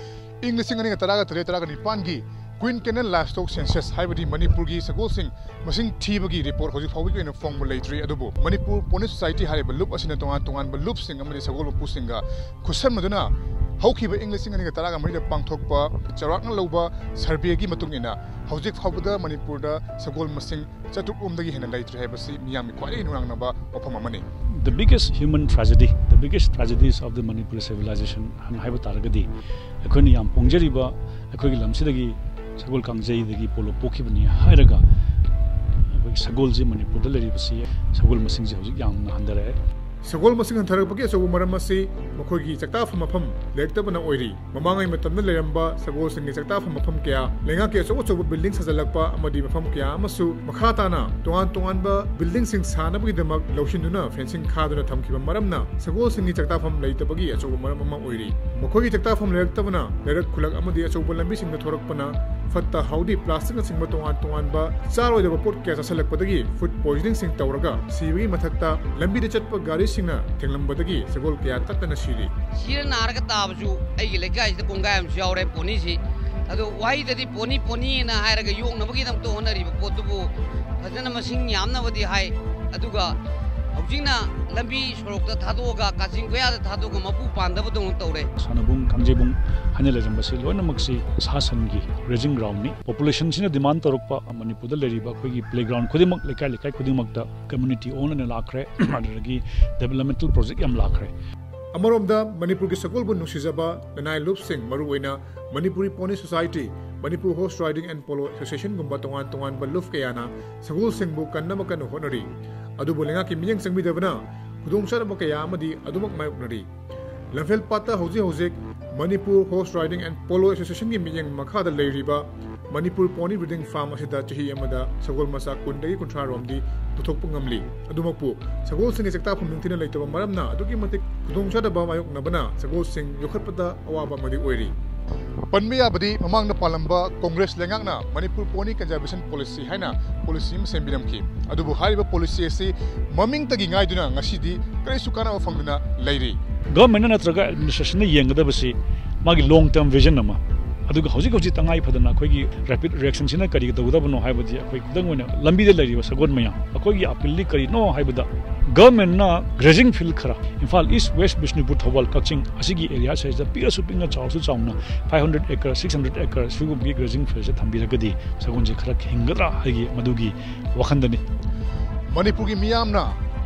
ꯏꯪ ꯂꯤꯁꯤꯡ ꯑꯅꯤꯒ ꯇꯔꯥꯒ ꯇꯔꯦꯠ, ꯇꯔꯥꯒ ꯅꯤꯄꯥꯟꯒꯤ Quinquennial Livestock Census ꯍꯥꯏꯕꯗꯤ ꯃꯅꯤꯄꯨꯔꯒꯤ ꯁꯒꯣꯜꯁꯤꯡ ꯃꯁꯤꯡ ꯊꯤꯕꯒꯤ ꯔꯤꯄꯣꯔꯠ ꯍꯧꯖꯤꯛ ꯐꯥꯎꯕꯒꯤ ꯑꯣꯏꯅ ꯐꯣꯡꯕ ꯂꯩꯇ꯭ꯔꯤ꯫ ꯑꯗꯨꯕꯨ ꯃꯅꯤꯄꯨꯔ ꯄꯣꯅꯤ ꯁꯣꯁꯥꯏꯇꯤ ꯍꯥꯏꯔꯤꯕ ꯂꯨꯞ ꯑꯁꯤꯅ ꯇꯣꯉꯥꯟ ꯇꯣꯉꯥꯟꯕ ꯂꯨꯞꯁꯤꯡ ꯑꯃꯗꯤ ꯁꯒꯣꯜ ꯃꯄꯨꯁꯤꯡꯒ ꯈꯨꯠꯁꯝꯅꯗꯨꯅ ꯍꯧꯈꯤꯕ ꯏꯪ ꯂꯤꯁꯤꯡ ꯑꯅꯤꯒ ꯇꯔꯥꯒ ꯃꯔꯤꯗ ꯄꯥꯡꯊꯣꯛꯄ ꯆꯥꯎꯔꯥꯛꯅ ꯂꯧꯕ ꯁꯔꯚꯦꯒꯤ ꯃꯇꯨꯡ ꯏꯟꯅ ꯍꯧꯖꯤꯛ ꯐꯥꯎꯕꯗ ꯃꯅꯤꯄꯨꯔꯗ ꯁꯒꯣꯜ ꯃꯁꯤꯡ ꯆꯥꯇ꯭ꯔꯨꯛ ꯔꯣꯝꯗꯒꯤ ꯍꯦꯟꯅ ꯂꯩꯇ꯭ꯔꯦ ꯍꯥꯏꯕꯁꯤ ꯃꯤꯌꯥꯝꯒꯤ ꯈ꯭ꯋꯥꯏꯗꯒꯤ ꯅꯨꯡꯅꯥꯡꯅꯕ ꯋꯥꯐꯝ ꯑꯃꯅꯤ꯫ The biggest human tragedy, the biggest tragedies of the Manipuri civilization ꯍꯥꯏꯅ ꯍꯥꯏꯕ ꯇꯥꯔꯒꯗꯤ, ꯑꯩꯈꯣꯏꯅ ꯌꯥꯝ ꯄꯣꯡꯖꯔꯤꯕ ꯑꯩꯈꯣꯏꯒꯤ ꯂꯝꯁꯤꯗꯒꯤ ꯁꯒꯣꯜ ꯀꯥꯡꯖꯩꯗꯒꯤ ꯄꯣꯂꯣ ꯄꯣꯛꯈꯤꯕꯅꯤ ꯍꯥꯏꯔꯒ, ꯑꯩꯈꯣꯏꯒꯤ ꯁꯒꯣꯜꯁꯦ ꯃꯅꯤꯄꯨꯔꯗ ꯂꯩꯔꯤꯕꯁꯤ, ꯁꯒꯣꯜ ꯃꯁꯤꯡꯁꯦ ꯍꯧꯖꯤꯛ ꯌꯥꯝꯅ ꯍꯟꯊꯔꯛꯑꯦ꯫ ꯁꯒꯣꯜ ꯃꯁꯤꯡ ꯍꯟꯊꯔꯛꯄꯒꯤ ꯑꯆꯧꯕ ꯃꯔꯝ ꯑꯁꯤ ꯃꯈꯣꯏꯒꯤ ꯆꯥꯛꯇꯥꯐꯝ ꯃꯐꯝ ꯂꯩꯔꯛꯇꯕꯅ ꯑꯣꯏꯔꯤ꯫ ꯃꯃꯥꯡꯉꯩ ꯃꯇꯝꯗ ꯂꯩꯔꯝꯕ ꯁꯒꯣꯜꯁꯤꯡꯒꯤ ꯆꯥꯛꯇꯥꯐꯝ ꯃꯐꯝ ꯀꯌꯥ, ꯂꯩꯉꯥꯛꯀꯤ ꯑꯆꯧ ꯑꯆꯧꯕ ꯕꯤꯜꯗꯤꯡ ꯁꯥꯖꯤꯜꯂꯛꯄ ꯑꯃꯗꯤ ꯃꯐꯝ ꯀꯌꯥ ꯑꯃꯁꯨ ꯃꯈꯥ ꯇꯥꯅ ꯇꯣꯉꯥꯟ ꯇꯣꯉꯥꯟꯕ ꯕꯤꯜꯗꯤꯡꯁꯤꯡ ꯁꯥꯅꯕꯒꯤꯗꯃꯛ ꯂꯧꯁꯤꯟꯗꯨꯅ ꯐꯦꯟꯁꯤꯡ ꯈꯥꯗꯨꯅ ꯊꯝꯈꯤꯕ ꯃꯔꯝꯅ ꯁꯒꯣꯜꯁꯤꯡꯒꯤ ꯆꯥꯛꯇꯥꯐꯝ ꯂꯩꯇꯕꯒꯤ ꯑꯆꯧꯕ ꯃꯔꯝ ꯑꯃ ꯑꯣꯏꯔꯤ꯫ ꯃꯈꯣꯏꯒꯤ ꯆꯥꯛꯇꯥꯐꯝ ꯂꯩꯔꯛꯇꯕꯅ ꯂꯩꯔꯛ ꯈꯨꯜꯂꯛ ꯑꯃꯗꯤ ꯑꯆꯧꯕ ꯂꯝꯕꯤꯁꯤꯡꯗ ꯊꯣꯔꯛꯄꯅ ꯐꯠꯇ ꯍꯥꯎꯗꯤ, ꯄ꯭ꯂꯥꯁꯇꯤꯛꯅꯆꯤꯡꯕ ꯇꯣꯉꯥꯟ ꯇꯣꯉꯥꯟꯕ ꯆꯥꯔꯣꯏꯗꯕ ꯄꯣꯠ ꯀꯌꯥ ꯆꯥꯁꯤꯜꯂꯛꯄꯗꯒꯤ ꯐꯨꯗ ꯄꯣꯏꯖꯅꯤꯡꯁꯤꯡ ꯇꯧꯔꯒ ꯁꯤꯕꯒꯤ ꯃꯊꯛꯇ ꯂꯝꯕꯤꯗ ꯆꯠꯄ ꯒꯥꯔꯤꯁꯤꯡꯅ ꯊꯦꯡꯂꯝꯕꯗꯒꯤ ꯁꯒꯣꯜ ꯀꯌꯥ ꯇꯠꯇꯅ ꯁꯤꯔꯤ꯫ ꯁꯤꯔ ꯅꯥꯔꯒ ꯇꯥꯕꯁꯨ ꯑꯩꯒꯤ ꯂꯩꯀꯥꯏꯁꯤꯗ ꯀꯣꯡꯒꯥꯏ ꯑꯃꯁꯨ ꯌꯥꯎꯔꯦ ꯄꯣꯅꯤꯁꯤ꯫ ꯑꯗꯣ ꯋꯥꯍꯩꯗꯗꯤ ꯄꯣꯅꯤ ꯄꯣꯅꯤꯅ ꯍꯥꯏꯔꯒ ꯌꯣꯛꯅꯕꯒꯤꯗꯃꯛꯇ ꯍꯣꯠꯅꯔꯤꯕ ꯄꯣꯠꯇꯨꯕꯨ ꯐꯖꯅ ꯃꯁꯤꯡ ꯌꯥꯝꯅꯕꯗꯤ ꯍꯥꯏ, ꯑꯗꯨꯒ ꯍꯧꯖꯤꯛꯅ ꯂꯝꯕꯤ ꯁꯣꯔꯣꯛꯇ ꯊꯥꯗꯣꯛꯑꯒ, ꯀꯥꯆꯤꯟ ꯀꯣꯌꯥꯗ ꯊꯥꯗꯣꯛꯑꯒ ꯃꯄꯨ ꯄꯥꯟꯗꯕꯗꯧꯅ ꯇꯧꯔꯦ꯫ ꯁꯥꯟꯅꯕꯨꯡ, ꯀꯥꯡꯖꯩꯕꯨꯡ ꯍꯥꯏꯅ ꯂꯩꯔꯝꯕꯁꯤ ꯂꯣꯏꯅꯃꯛꯁꯤ ꯁꯥ ꯁꯟꯒꯤ ꯒ꯭ꯔꯦꯖꯤꯡ ꯒ꯭ꯔꯥꯎꯟꯅꯤ꯫ ꯄꯣꯄꯨꯂꯦꯁꯟꯁꯤꯅ ꯗꯤꯃꯥꯟ ꯇꯧꯔꯛꯄ ꯃꯅꯤꯄꯨꯔꯗ ꯂꯩꯔꯤꯕ ꯑꯩꯈꯣꯏꯒꯤ ꯄ꯭ꯂꯦꯒ꯭ꯔꯥꯎꯟ ꯈꯨꯗꯤꯡꯃꯛ, ꯂꯩꯀꯥꯏ ꯂꯩꯀꯥꯏ ꯈꯨꯗꯤꯡꯃꯛꯇ ꯀꯝꯃ꯭ꯌꯨꯅꯤꯇꯤ ꯑꯣꯟ ꯑꯣꯏꯅ ꯂꯥꯛꯈ꯭ꯔꯦ꯫ ꯑꯗꯨꯗꯒꯤ ꯗꯦꯕꯂꯞꯃꯦꯟꯇꯦꯜ ꯄ꯭ꯔꯣꯖꯦꯛ ꯌꯥꯝ ꯂꯥꯛꯈ꯭ꯔꯦ꯫ ꯑꯃꯔꯣꯝꯗ ꯃꯅꯤꯄꯨꯔꯒꯤ ꯁꯒꯣꯜꯕꯨ ꯅꯨꯡꯁꯤꯖꯕ ꯂꯅꯥꯏ ꯂꯨꯞꯁꯤꯡ, ꯃꯔꯨꯑꯣꯏꯅ Manipuri pony society, Manipur horse riding and polo ꯑꯦꯁꯣꯁꯤꯌꯦꯁꯟꯒꯨꯝꯕ ꯇꯣꯉꯥꯟ ꯇꯣꯉꯥꯟꯕ ꯂꯨꯞ ꯀꯌꯥꯅ ꯁꯒꯣꯜꯁꯤꯡꯕꯨ ꯀꯟꯅꯕ ꯀꯟꯅ ꯍꯣꯠꯅꯔꯤ꯫ ꯑꯗꯨꯕꯨ ꯂꯩꯉꯥꯛꯀꯤ ꯃꯤꯠꯌꯦꯡ ꯆꯪꯕꯤꯗꯕꯅ ꯈꯨꯗꯣꯡꯆꯥꯗꯕ ꯀꯌꯥ ꯑꯃꯗꯤ ꯑꯗꯨꯃꯛ ꯃꯥꯌꯣꯛꯅꯔꯤ꯫ ꯂꯝꯐꯦꯜ ꯄꯥꯠꯇ ꯍꯧꯖꯤꯛ ꯍꯧꯖꯤꯛ Manipur horse riding and polo ꯑꯦꯁꯣꯁꯤꯌꯦꯁꯟꯒꯤ ꯃꯤꯠꯌꯦꯡ ꯃꯈꯥꯗ ꯂꯩꯔꯤꯕ ꯃꯅꯤꯄꯨꯔ ꯄꯣꯅꯤ ꯕ꯭ꯔꯤꯗꯤꯡ ꯐꯥꯔꯝ ꯑꯁꯤꯗ ꯆꯍꯤ ꯑꯃꯗ ꯁꯒꯣꯜ ꯃꯆꯥ ꯀꯨꯟꯗꯒꯤ ꯀꯨꯟꯊ꯭ꯔꯥ ꯔꯣꯝꯗꯤ ꯄꯨꯊꯣꯛꯄ ꯉꯝꯂꯤ꯫ ꯑꯗꯨꯃꯛꯄꯨ ꯁꯒꯣꯜꯁꯤꯡꯒꯤ ꯆꯥꯛꯇꯥꯐꯝ ꯅꯤꯡꯊꯤꯅ ꯂꯩꯇꯕ ꯃꯔꯝꯅ ꯑꯗꯨꯛꯀꯤ ꯃꯇꯤꯛ ꯈꯨꯗꯣꯡꯆꯥꯗꯕ ꯃꯥꯌꯣꯛꯅꯕꯅ ꯁꯒꯣꯜꯁꯤꯡ ꯌꯣꯛꯈꯠꯄꯗ ꯑꯋꯥꯕ ꯑꯃꯗꯤ ꯑꯣꯏꯔꯤ꯫ ꯄꯟꯕ ꯌꯥꯕꯗꯤ ꯃꯃꯥꯡꯗ ꯄꯥꯜꯂꯝꯕ ꯀꯣꯡꯒ꯭ꯔꯦꯁ ꯂꯩꯉꯥꯛꯅ ꯃꯅꯤꯄꯨꯔ ꯄꯣꯅꯤ ꯀꯟꯖꯥꯔꯕꯦꯁꯟ ꯄꯣꯂꯤꯁꯤ ꯍꯥꯏꯅ ꯄꯣꯂꯤꯁꯤ ꯑꯃ ꯁꯦꯝꯕꯤꯔꯝꯈꯤ꯫ ꯑꯗꯨꯕꯨ ꯍꯥꯏꯔꯤꯕ ꯄꯣꯂꯤꯁꯤ ꯑꯁꯤ ꯃꯃꯤꯡꯇꯒꯤ ꯉꯥꯏꯗꯨꯅ ꯉꯁꯤꯗꯤ ꯀꯔꯤꯁꯨ ꯀꯥꯟꯅꯕ ꯐꯪꯗꯅ ꯂꯩꯔꯤ꯫ ꯒꯚꯔꯟꯃꯦꯟꯠꯅ ꯅꯠꯇ꯭ꯔꯒ ꯑꯦꯗꯃꯤꯅꯤꯁꯇ꯭ꯔꯦꯁꯟꯅ ꯌꯦꯡꯒꯗꯕꯁꯤ ꯃꯥꯒꯤ ꯂꯣꯡ ꯇꯔꯝ ꯚꯤꯖꯟ ꯑꯃ, ꯑꯗꯨꯒ ꯍꯧꯖꯤꯛ ꯍꯧꯖꯤꯛ ꯇꯉꯥꯏ ꯐꯗꯅ ꯑꯩꯈꯣꯏꯒꯤ ꯔꯦꯄꯤꯗ ꯔꯤꯑꯦꯛꯁꯟꯁꯤꯅ ꯀꯔꯤ ꯇꯧꯒꯗꯕꯅꯣ ꯍꯥꯏꯕꯗꯤ, ꯑꯩꯈꯣꯏ ꯈꯨꯗꯝ ꯑꯣꯏꯅ ꯂꯝꯕꯤꯗ ꯂꯩꯔꯤꯕ ꯁꯒꯣꯜ ꯃꯌꯥꯝ, ꯑꯩꯈꯣꯏꯒꯤ ꯑꯄꯤꯜꯗꯤ ꯀꯔꯤꯅꯣ ꯍꯥꯏꯕꯗ, ꯒꯚꯔꯟꯃꯦꯟꯠꯅ ꯒ꯭ꯔꯦꯖꯤꯡ ꯐꯤꯜꯗ ꯈꯔ, ꯏꯝꯐꯥꯜ ꯏꯁ꯭ꯠ, ꯋꯦꯁ꯭ꯠ, ꯕꯤꯁꯅꯨꯄꯨꯔ, ꯊꯧꯕꯥꯜ, ꯀꯛꯆꯤꯡ ꯑꯁꯤꯒꯤ ꯑꯦꯔꯤꯌꯥ ꯁꯤꯗ ꯄꯤꯛꯑꯁꯨ ꯄꯤꯛꯅ, ꯆꯥꯎꯔꯁꯨ ꯆꯥꯎꯅ, five hundred acre, six hundred acre ꯁꯤꯒꯨꯝꯕꯒꯤ ꯒ꯭ꯔꯦꯖꯤꯡ ꯐꯤꯜꯗꯁꯦ ꯊꯝꯕꯤꯔꯒꯗꯤ ꯁꯒꯣꯜꯁꯦ ꯈꯔ ꯍꯤꯡꯒꯗ꯭ꯔꯥ ꯍꯥꯏꯒꯤ ꯃꯗꯨꯒꯤ ꯋꯥꯈꯟꯗꯅꯤ꯫ ꯃꯅꯤꯄꯨꯔꯒꯤ ꯃꯤꯌꯥꯝꯅ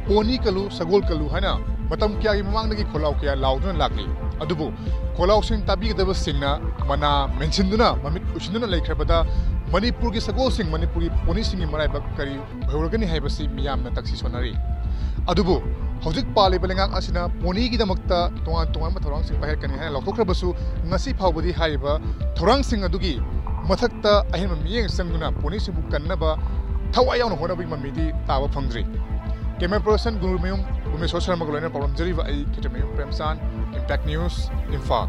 "ꯄꯣꯅꯤ ꯀꯜꯂꯨ, ꯁꯒꯣꯜ ꯀꯜꯂꯨ" ꯍꯥꯏꯅ ꯃꯇꯝ ꯀꯌꯥꯒꯤ ꯃꯃꯥꯡꯗꯒꯤ ꯈꯣꯜꯂꯥꯎ ꯀꯌꯥ ꯂꯥꯎꯗꯨꯅ ꯂꯥꯛꯂꯤ꯫ ꯑꯗꯨꯕꯨ ꯈꯣꯜꯂꯥꯎꯁꯤꯡ ꯇꯥꯕꯤꯒꯗꯕꯁꯤꯡꯅ ꯃꯅꯥ ꯃꯦꯟꯁꯤꯟꯗꯨꯅ, ꯃꯃꯤꯠ ꯎꯏꯁꯤꯟꯗꯨꯅ ꯂꯩꯈ꯭ꯔꯕꯗ, ꯃꯅꯤꯄꯨꯔꯒꯤ ꯁꯒꯣꯜꯁꯤꯡ, ꯃꯅꯤꯄꯨꯔꯒꯤ ꯄꯣꯅꯤꯁꯤꯡꯒꯤ ꯃꯔꯥꯏꯕꯛ ꯀꯔꯤ ꯑꯣꯏꯍꯧꯔꯒꯅꯤ ꯍꯥꯏꯕꯁꯤ ꯃꯤꯌꯥꯝꯅ ꯇꯛꯁꯤ ꯁꯣꯟꯅꯔꯤ꯫ ꯑꯗꯨꯕꯨ ꯍꯧꯖꯤꯛ ꯄꯥꯜꯂꯤꯕ ꯂꯩꯉꯥꯛ ꯑꯁꯤꯅ ꯄꯣꯅꯤꯒꯤꯗꯃꯛꯇ ꯇꯣꯉꯥꯟ ꯇꯣꯉꯥꯟꯕ ꯊꯧꯔꯥꯡꯁꯤꯡ ꯄꯥꯏꯈꯠꯀꯅꯤ ꯍꯥꯏꯅ ꯂꯥꯎꯊꯣꯛꯈ꯭ꯔꯕꯁꯨ, ꯉꯁꯤ ꯐꯥꯎꯕꯗꯤ ꯍꯥꯏꯔꯤꯕ ꯊꯧꯔꯥꯡꯁꯤꯡ ꯑꯗꯨꯒꯤ ꯃꯊꯛꯇ ꯑꯍꯦꯟꯕ ꯃꯤꯠꯌꯦꯡ ꯆꯪꯗꯨꯅ ꯄꯣꯅꯤꯁꯤꯡꯕꯨ ꯀꯟꯅꯕ ꯊꯋꯥꯏ ꯌꯥꯎꯅ ꯍꯣꯠꯅꯕꯒꯤ ꯃꯃꯤꯗꯤ ꯇꯥꯕ ꯐꯪꯗ꯭ꯔꯤ꯫ ꯀꯦꯃꯦꯔꯥ ꯄꯔꯁꯟ ꯒꯨꯔꯨꯃꯌꯨꯝ ꯎꯃꯦꯁꯣꯔ ꯁꯔꯃꯒ ꯂꯣꯏꯅꯅ ꯄꯥꯎꯔꯝꯖꯔꯤꯕ ꯑꯩ ꯈꯦꯇ꯭ꯔꯤꯃꯌꯨꯝ ꯄ꯭ꯔꯦꯝꯆꯥꯟ, ꯏꯝꯄꯦꯛ ꯅ꯭ꯌꯨꯁ, ꯏꯝꯐꯥꯜ꯫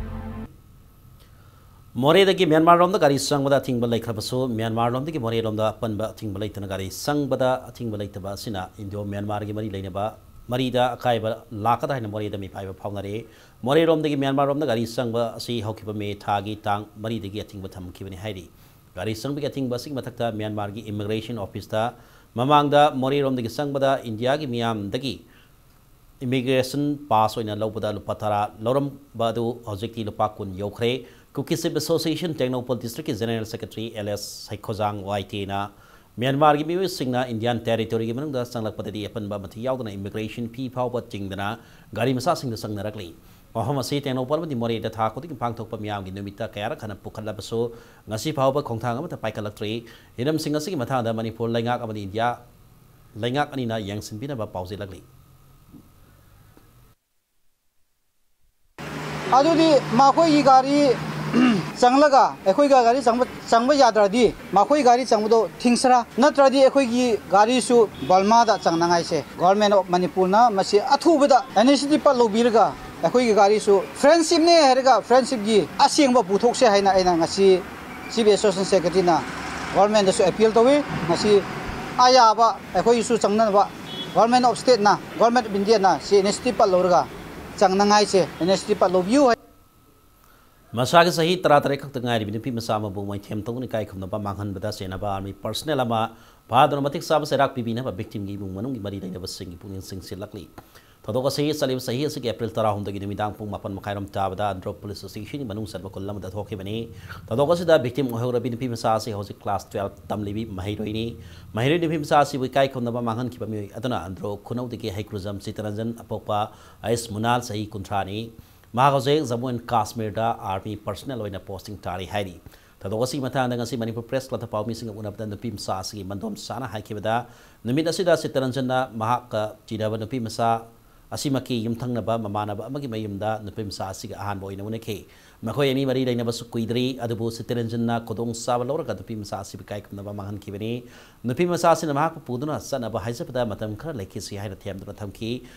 ꯃꯣꯔꯦꯗꯒꯤ ꯃ꯭ꯌꯥꯟꯃꯥꯔ ꯂꯣꯝꯗ ꯒꯥꯔꯤ ꯆꯪꯕꯗ ꯑꯊꯤꯡꯕ ꯂꯩꯈ꯭ꯔꯕꯁꯨ, ꯃ꯭ꯌꯥꯟꯃꯥꯔ ꯂꯣꯝꯗꯒꯤ ꯃꯣꯔꯦ ꯂꯣꯝꯗ ꯑꯄꯟꯕ ꯑꯊꯤꯡꯕ ꯂꯩꯇꯅ ꯒꯥꯔꯤ ꯆꯪꯕꯗ ꯑꯊꯤꯡꯕ ꯂꯩꯇꯕ ꯑꯁꯤꯅ ꯏꯟꯗꯣ ꯃ꯭ꯌꯥꯟꯃꯥꯔꯒꯤ ꯃꯔꯤ ꯂꯩꯅꯕ, ꯃꯔꯤꯗ ꯑꯀꯥꯏꯕ ꯂꯥꯛꯀꯗ꯭ꯔꯥ ꯍꯥꯏꯅ ꯃꯣꯔꯦꯗ ꯃꯤꯄꯥꯏꯕ ꯐꯥꯎꯅꯔꯦ꯫ ꯃꯣꯔꯦ ꯂꯣꯝꯗꯒꯤ ꯃ꯭ꯌꯥꯟꯃꯥꯔ ꯂꯣꯝꯗ ꯒꯥꯔꯤ ꯆꯪꯕ ꯑꯁꯤ ꯍꯧꯈꯤꯕ ꯃꯦ ꯊꯥꯒꯤ ꯇꯥꯡ ꯃꯔꯤꯗꯒꯤ ꯑꯊꯤꯡꯕ ꯊꯝꯈꯤꯕꯅꯤ ꯍꯥꯏꯔꯤ꯫ ꯒꯥꯔꯤ ꯆꯪꯕꯒꯤ ꯑꯊꯤꯡꯕ ꯑꯁꯤꯒꯤ ꯃꯊꯛꯇ ꯃ꯭ꯌꯥꯟꯃꯥꯔꯒꯤ ꯏꯃꯤꯒ꯭ꯔꯦꯁꯟ ꯑꯣꯐꯤꯁꯇ ꯃꯃꯥꯡꯗ ꯃꯣꯔꯦꯔꯣꯝꯗꯒꯤ ꯆꯪꯕꯗ ꯏꯟꯗꯤꯌꯥꯒꯤ ꯃꯤꯌꯥꯝꯗꯒꯤ ꯏꯃꯤꯒ꯭ꯔꯦꯁꯟ ꯄꯥꯁ ꯑꯣꯏꯅ ꯂꯧꯕꯗ ꯂꯨꯄꯥ ꯇꯔꯥ ꯂꯧꯔꯝꯕ ꯑꯗꯨ ꯍꯧꯖꯤꯛꯇꯤ ꯂꯨꯄꯥ ꯀꯨꯟ ꯌꯧꯈ꯭ꯔꯦ꯫ ꯀꯨꯀꯤ ꯆꯤꯐ ꯑꯦꯁꯣꯁꯤꯌꯦꯁꯟ ꯇꯦꯡꯅꯧꯄꯜ ꯗꯤꯁꯇ꯭ꯔꯤꯛꯀꯤ ꯖꯦꯅꯔꯦꯜ ꯁꯦꯀ꯭ꯔꯦꯇꯔꯤ ꯑꯦꯜ ꯑꯦꯁ ꯁꯩꯈꯣꯖꯥꯡ ꯋꯥꯏꯇꯦꯅ ꯃ꯭ꯌꯥꯟꯃꯥꯔꯒꯤ ꯃꯤꯑꯣꯏꯁꯤꯡꯅ ꯏꯟꯗꯤꯌꯥꯟ ꯇꯦꯔꯤꯇꯣꯔꯤꯒꯤ ꯃꯅꯨꯡꯗ ꯆꯪꯂꯛꯄꯗꯗꯤ ꯑꯄꯟꯕ ꯑꯃꯠꯇ ꯌꯥꯎꯗꯅ ꯏꯃꯤꯒ꯭ꯔꯦꯁꯟ ꯐꯤ ꯐꯥꯎꯕ ꯆꯤꯡꯗꯅ ꯒꯥꯔꯤ ꯃꯆꯥꯁꯤꯡꯗ ꯆꯪꯅꯔꯛꯂꯤ꯫ ꯃꯐꯝ ꯑꯁꯤ ꯇꯦꯡꯅꯧꯄꯜ ꯑꯃꯗꯤ ꯃꯣꯔꯦꯗ ꯊꯥ ꯈꯨꯗꯤꯡꯒꯤ ꯄꯥꯡꯊꯣꯛꯄ ꯃꯤꯌꯥꯝꯒꯤ ꯅꯨꯃꯤꯠꯇ ꯀꯌꯥꯔꯛ ꯍꯟꯅ ꯄꯨꯈꯠꯂꯕꯁꯨ, ꯉꯁꯤ ꯐꯥꯎꯕ ꯈꯣꯡꯊꯥꯡ ꯑꯃꯠꯇ ꯄꯥꯏꯈꯠꯂꯛꯇ꯭ꯔꯤ꯫ ꯍꯤꯔꯝꯁꯤꯡ ꯑꯁꯤꯒꯤ ꯃꯇꯥꯡꯗ ꯃꯅꯤꯄꯨꯔ ꯂꯩꯉꯥꯛ ꯑꯃꯗꯤ ꯏꯟꯗꯤꯌꯥ ꯂꯩꯉꯥꯛ ꯑꯅꯤꯅ ꯌꯦꯡꯁꯤꯟꯕꯤꯅꯕ ꯄꯥꯎꯖꯦꯜꯂꯛꯂꯤ꯫ ꯑꯗꯨꯗꯤ ꯃꯈꯣꯏꯒꯤ ꯒꯥꯔꯤ ꯆꯪꯂꯒ ꯑꯩꯈꯣꯏꯒ ꯒꯥꯔꯤ ꯆꯪꯕ, ꯆꯪꯕ ꯌꯥꯗ꯭ꯔꯗꯤ ꯃꯈꯣꯏ ꯒꯥꯔꯤ ꯆꯪꯕꯗꯣ ꯊꯤꯡꯁꯤꯔꯥ? ꯅꯠꯇ꯭ꯔꯗꯤ ꯑꯩꯈꯣꯏꯒꯤ ꯒꯥꯔꯤꯁꯨ ꯕꯔꯃꯥꯗ ꯆꯪꯅꯉꯥꯏꯁꯦ Government of ꯃꯅꯤꯄꯨꯔꯅ ꯃꯁꯤ ꯑꯊꯨꯕꯗ initiative ꯂꯧꯕꯤꯔꯒ ꯑꯩꯈꯣꯏꯒꯤ ꯒꯥꯔꯤꯁꯨ friendshipꯅꯦ ꯍꯥꯏꯔꯒ friendshipꯀꯤ ꯑꯁꯦꯡꯕ ꯄꯨꯊꯣꯛꯁꯦ ꯍꯥꯏꯅ ꯑꯩꯅ ꯉꯁꯤ Chief Association Secretaryꯅ Governmentꯗꯁꯨ appeal ꯇꯧꯏ꯫ ꯃꯁꯤ ꯑꯌꯥꯕ ꯑꯩꯈꯣꯏꯒꯤꯁꯨ ꯆꯪꯅꯅꯕ Government of Stateꯅ, Government of Indiaꯅ ꯁꯤ initiative ꯂꯧꯔꯒ ꯆꯪꯅꯉꯥꯏꯁꯦ initiative ꯂꯧꯕꯤꯌꯨ ꯍꯥꯏ꯫ ꯃꯁꯥꯒꯤ ꯆꯍꯤ ꯇꯔꯥꯇꯔꯦꯠ ꯈꯛꯇ ꯉꯥꯏꯔꯤꯕꯤ ꯅꯨꯄꯤ ꯃꯆꯥ ꯑꯃꯕꯨ ꯃꯣꯏꯊꯦꯝ ꯇꯧꯗꯨꯅ ꯏꯀꯥꯏ ꯈꯨꯝꯅꯕ ꯃꯥꯡꯍꯟꯕꯗ ꯆꯦꯟꯅꯕ army personnel ꯑꯃ ꯐꯥꯗꯨꯅ ꯃꯇꯤꯛ ꯆꯥꯕ ꯆꯩꯔꯥꯛ ꯄꯤꯕꯤꯅꯕ victimꯒꯤ ꯏꯃꯨꯡ ꯃꯅꯨꯡꯒꯤ ꯃꯔꯤ ꯂꯩꯅꯕꯁꯤꯡꯒꯤ ꯄꯨꯛꯅꯤꯡ ꯆꯤꯡꯁꯤꯜꯂꯛꯂꯤ꯫ ꯊꯧꯗꯣꯛ ꯑꯁꯤ ꯆꯠꯂꯤꯕ ꯆꯍꯤ ꯑꯁꯤꯒꯤ April ꯇꯔꯥꯍꯨꯝꯗꯣꯏꯒꯤ ꯅꯨꯃꯤꯗꯥꯡ ꯄꯨꯡ ꯃꯥꯄꯟ ꯃꯈꯥꯏꯔꯣꯝ ꯇꯥꯕꯗ ꯑꯟꯗ꯭ꯔꯣ police stationꯒꯤ ꯃꯅꯨꯡ ꯆꯟꯕ ꯈꯨꯜ ꯑꯃꯗ ꯊꯣꯛꯈꯤꯕꯅꯤ꯫ ꯊꯧꯗꯣꯛ ꯑꯁꯤꯗ victim ꯑꯣꯏꯍꯧꯔꯕꯤ ꯅꯨꯄꯤ ꯃꯆꯥ ꯑꯁꯤ ꯍꯧꯖꯤꯛ class twelve ꯇꯝꯂꯤꯕꯤ ꯃꯍꯩꯔꯣꯏꯅꯤ꯫ ꯃꯍꯩꯔꯣꯏ ꯅꯨꯄꯤ ꯃꯆꯥ ꯑꯁꯤꯕꯨ ꯏꯀꯥꯏ ꯈꯨꯝꯅꯕ ꯃꯥꯡꯍꯟꯈꯤꯕ ꯃꯤꯑꯣꯏ ꯑꯗꯨꯅ ꯑꯟꯗ꯭ꯔꯣ ꯈꯨꯅꯧꯗꯒꯤ ꯍꯩꯀ꯭ꯔꯨꯖꯝ ꯆꯤꯇꯔꯟꯖꯟ ꯑꯄꯣꯛꯄ ꯑꯌꯨꯁ ꯃꯨꯅꯥꯜ, ꯆꯍꯤ ꯀꯨꯟꯊ꯭ꯔꯥꯅꯤ꯫ ꯃꯍꯥꯛ ꯍꯧꯖꯤꯛ ꯖꯝꯃꯨ ꯑꯦꯟ ꯀꯥꯁꯃꯤꯔꯗ army personnel ꯑꯣꯏꯅ posting ꯇꯥꯔꯤ ꯍꯥꯏꯔꯤ꯫ ꯊꯧꯗꯣꯛ ꯑꯁꯤꯒꯤ ꯃꯇꯥꯡꯗ ꯉꯁꯤ ꯃꯅꯤꯄꯨꯔ Press Clubꯇ ꯄꯥꯎꯃꯤꯁꯤꯡꯒ ꯎꯅꯕꯗ ꯅꯨꯄꯤ ꯃꯆꯥ ꯑꯁꯤꯒꯤ ꯃꯟꯗꯣꯝ ꯆꯥꯅ ꯍꯥꯏꯈꯤꯕꯗ, ꯅꯨꯃꯤꯠ ꯑꯁꯤꯗ ꯆꯤꯇꯔꯟꯖꯟꯅ ꯃꯍꯥꯛꯀ ꯆꯤꯟꯅꯕ ꯅꯨꯄꯤ ꯃꯆꯥ ꯑꯁꯤꯃꯛꯀꯤ ꯌꯨꯝꯊꯪꯅꯕ ꯃꯃꯥꯟꯅꯕ ꯑꯃꯒꯤ ꯃꯌꯨꯝꯗ ꯅꯨꯄꯤ ꯃꯆꯥ ꯑꯁꯤꯒ ꯑꯍꯥꯟꯕ ꯑꯣꯏꯅ ꯎꯅꯈꯤ꯫ ꯃꯈꯣꯏ ꯑꯅꯤ ꯃꯔꯤ ꯂꯩꯅꯕꯁꯨ ꯀꯨꯏꯗ꯭ꯔꯤ, ꯑꯗꯨꯕꯨ ꯆꯤꯇꯔꯟꯖꯟꯅ ꯈꯨꯗꯣꯡꯆꯥꯕ ꯂꯧꯔꯒ ꯅꯨꯄꯤ ꯃꯆꯥ ꯑꯁꯤꯕꯨ ꯏꯀꯥꯏ ꯈꯨꯝꯅꯕ ꯃꯥꯡꯍꯟꯈꯤꯕꯅꯤ꯫ ꯅꯨꯄꯤ ꯃꯆꯥ ꯑꯁꯤꯅ ꯃꯍꯥꯛꯄꯨ ꯄꯨꯗꯨꯅ ꯆꯠꯅꯕ ꯍꯥꯏꯖꯕꯗ ꯃꯇꯝ ꯈꯔ ꯂꯩꯈꯤꯁꯤ ꯍꯥꯏꯅ ꯊꯦꯝꯗꯨꯅ ꯊꯝꯈꯤ꯫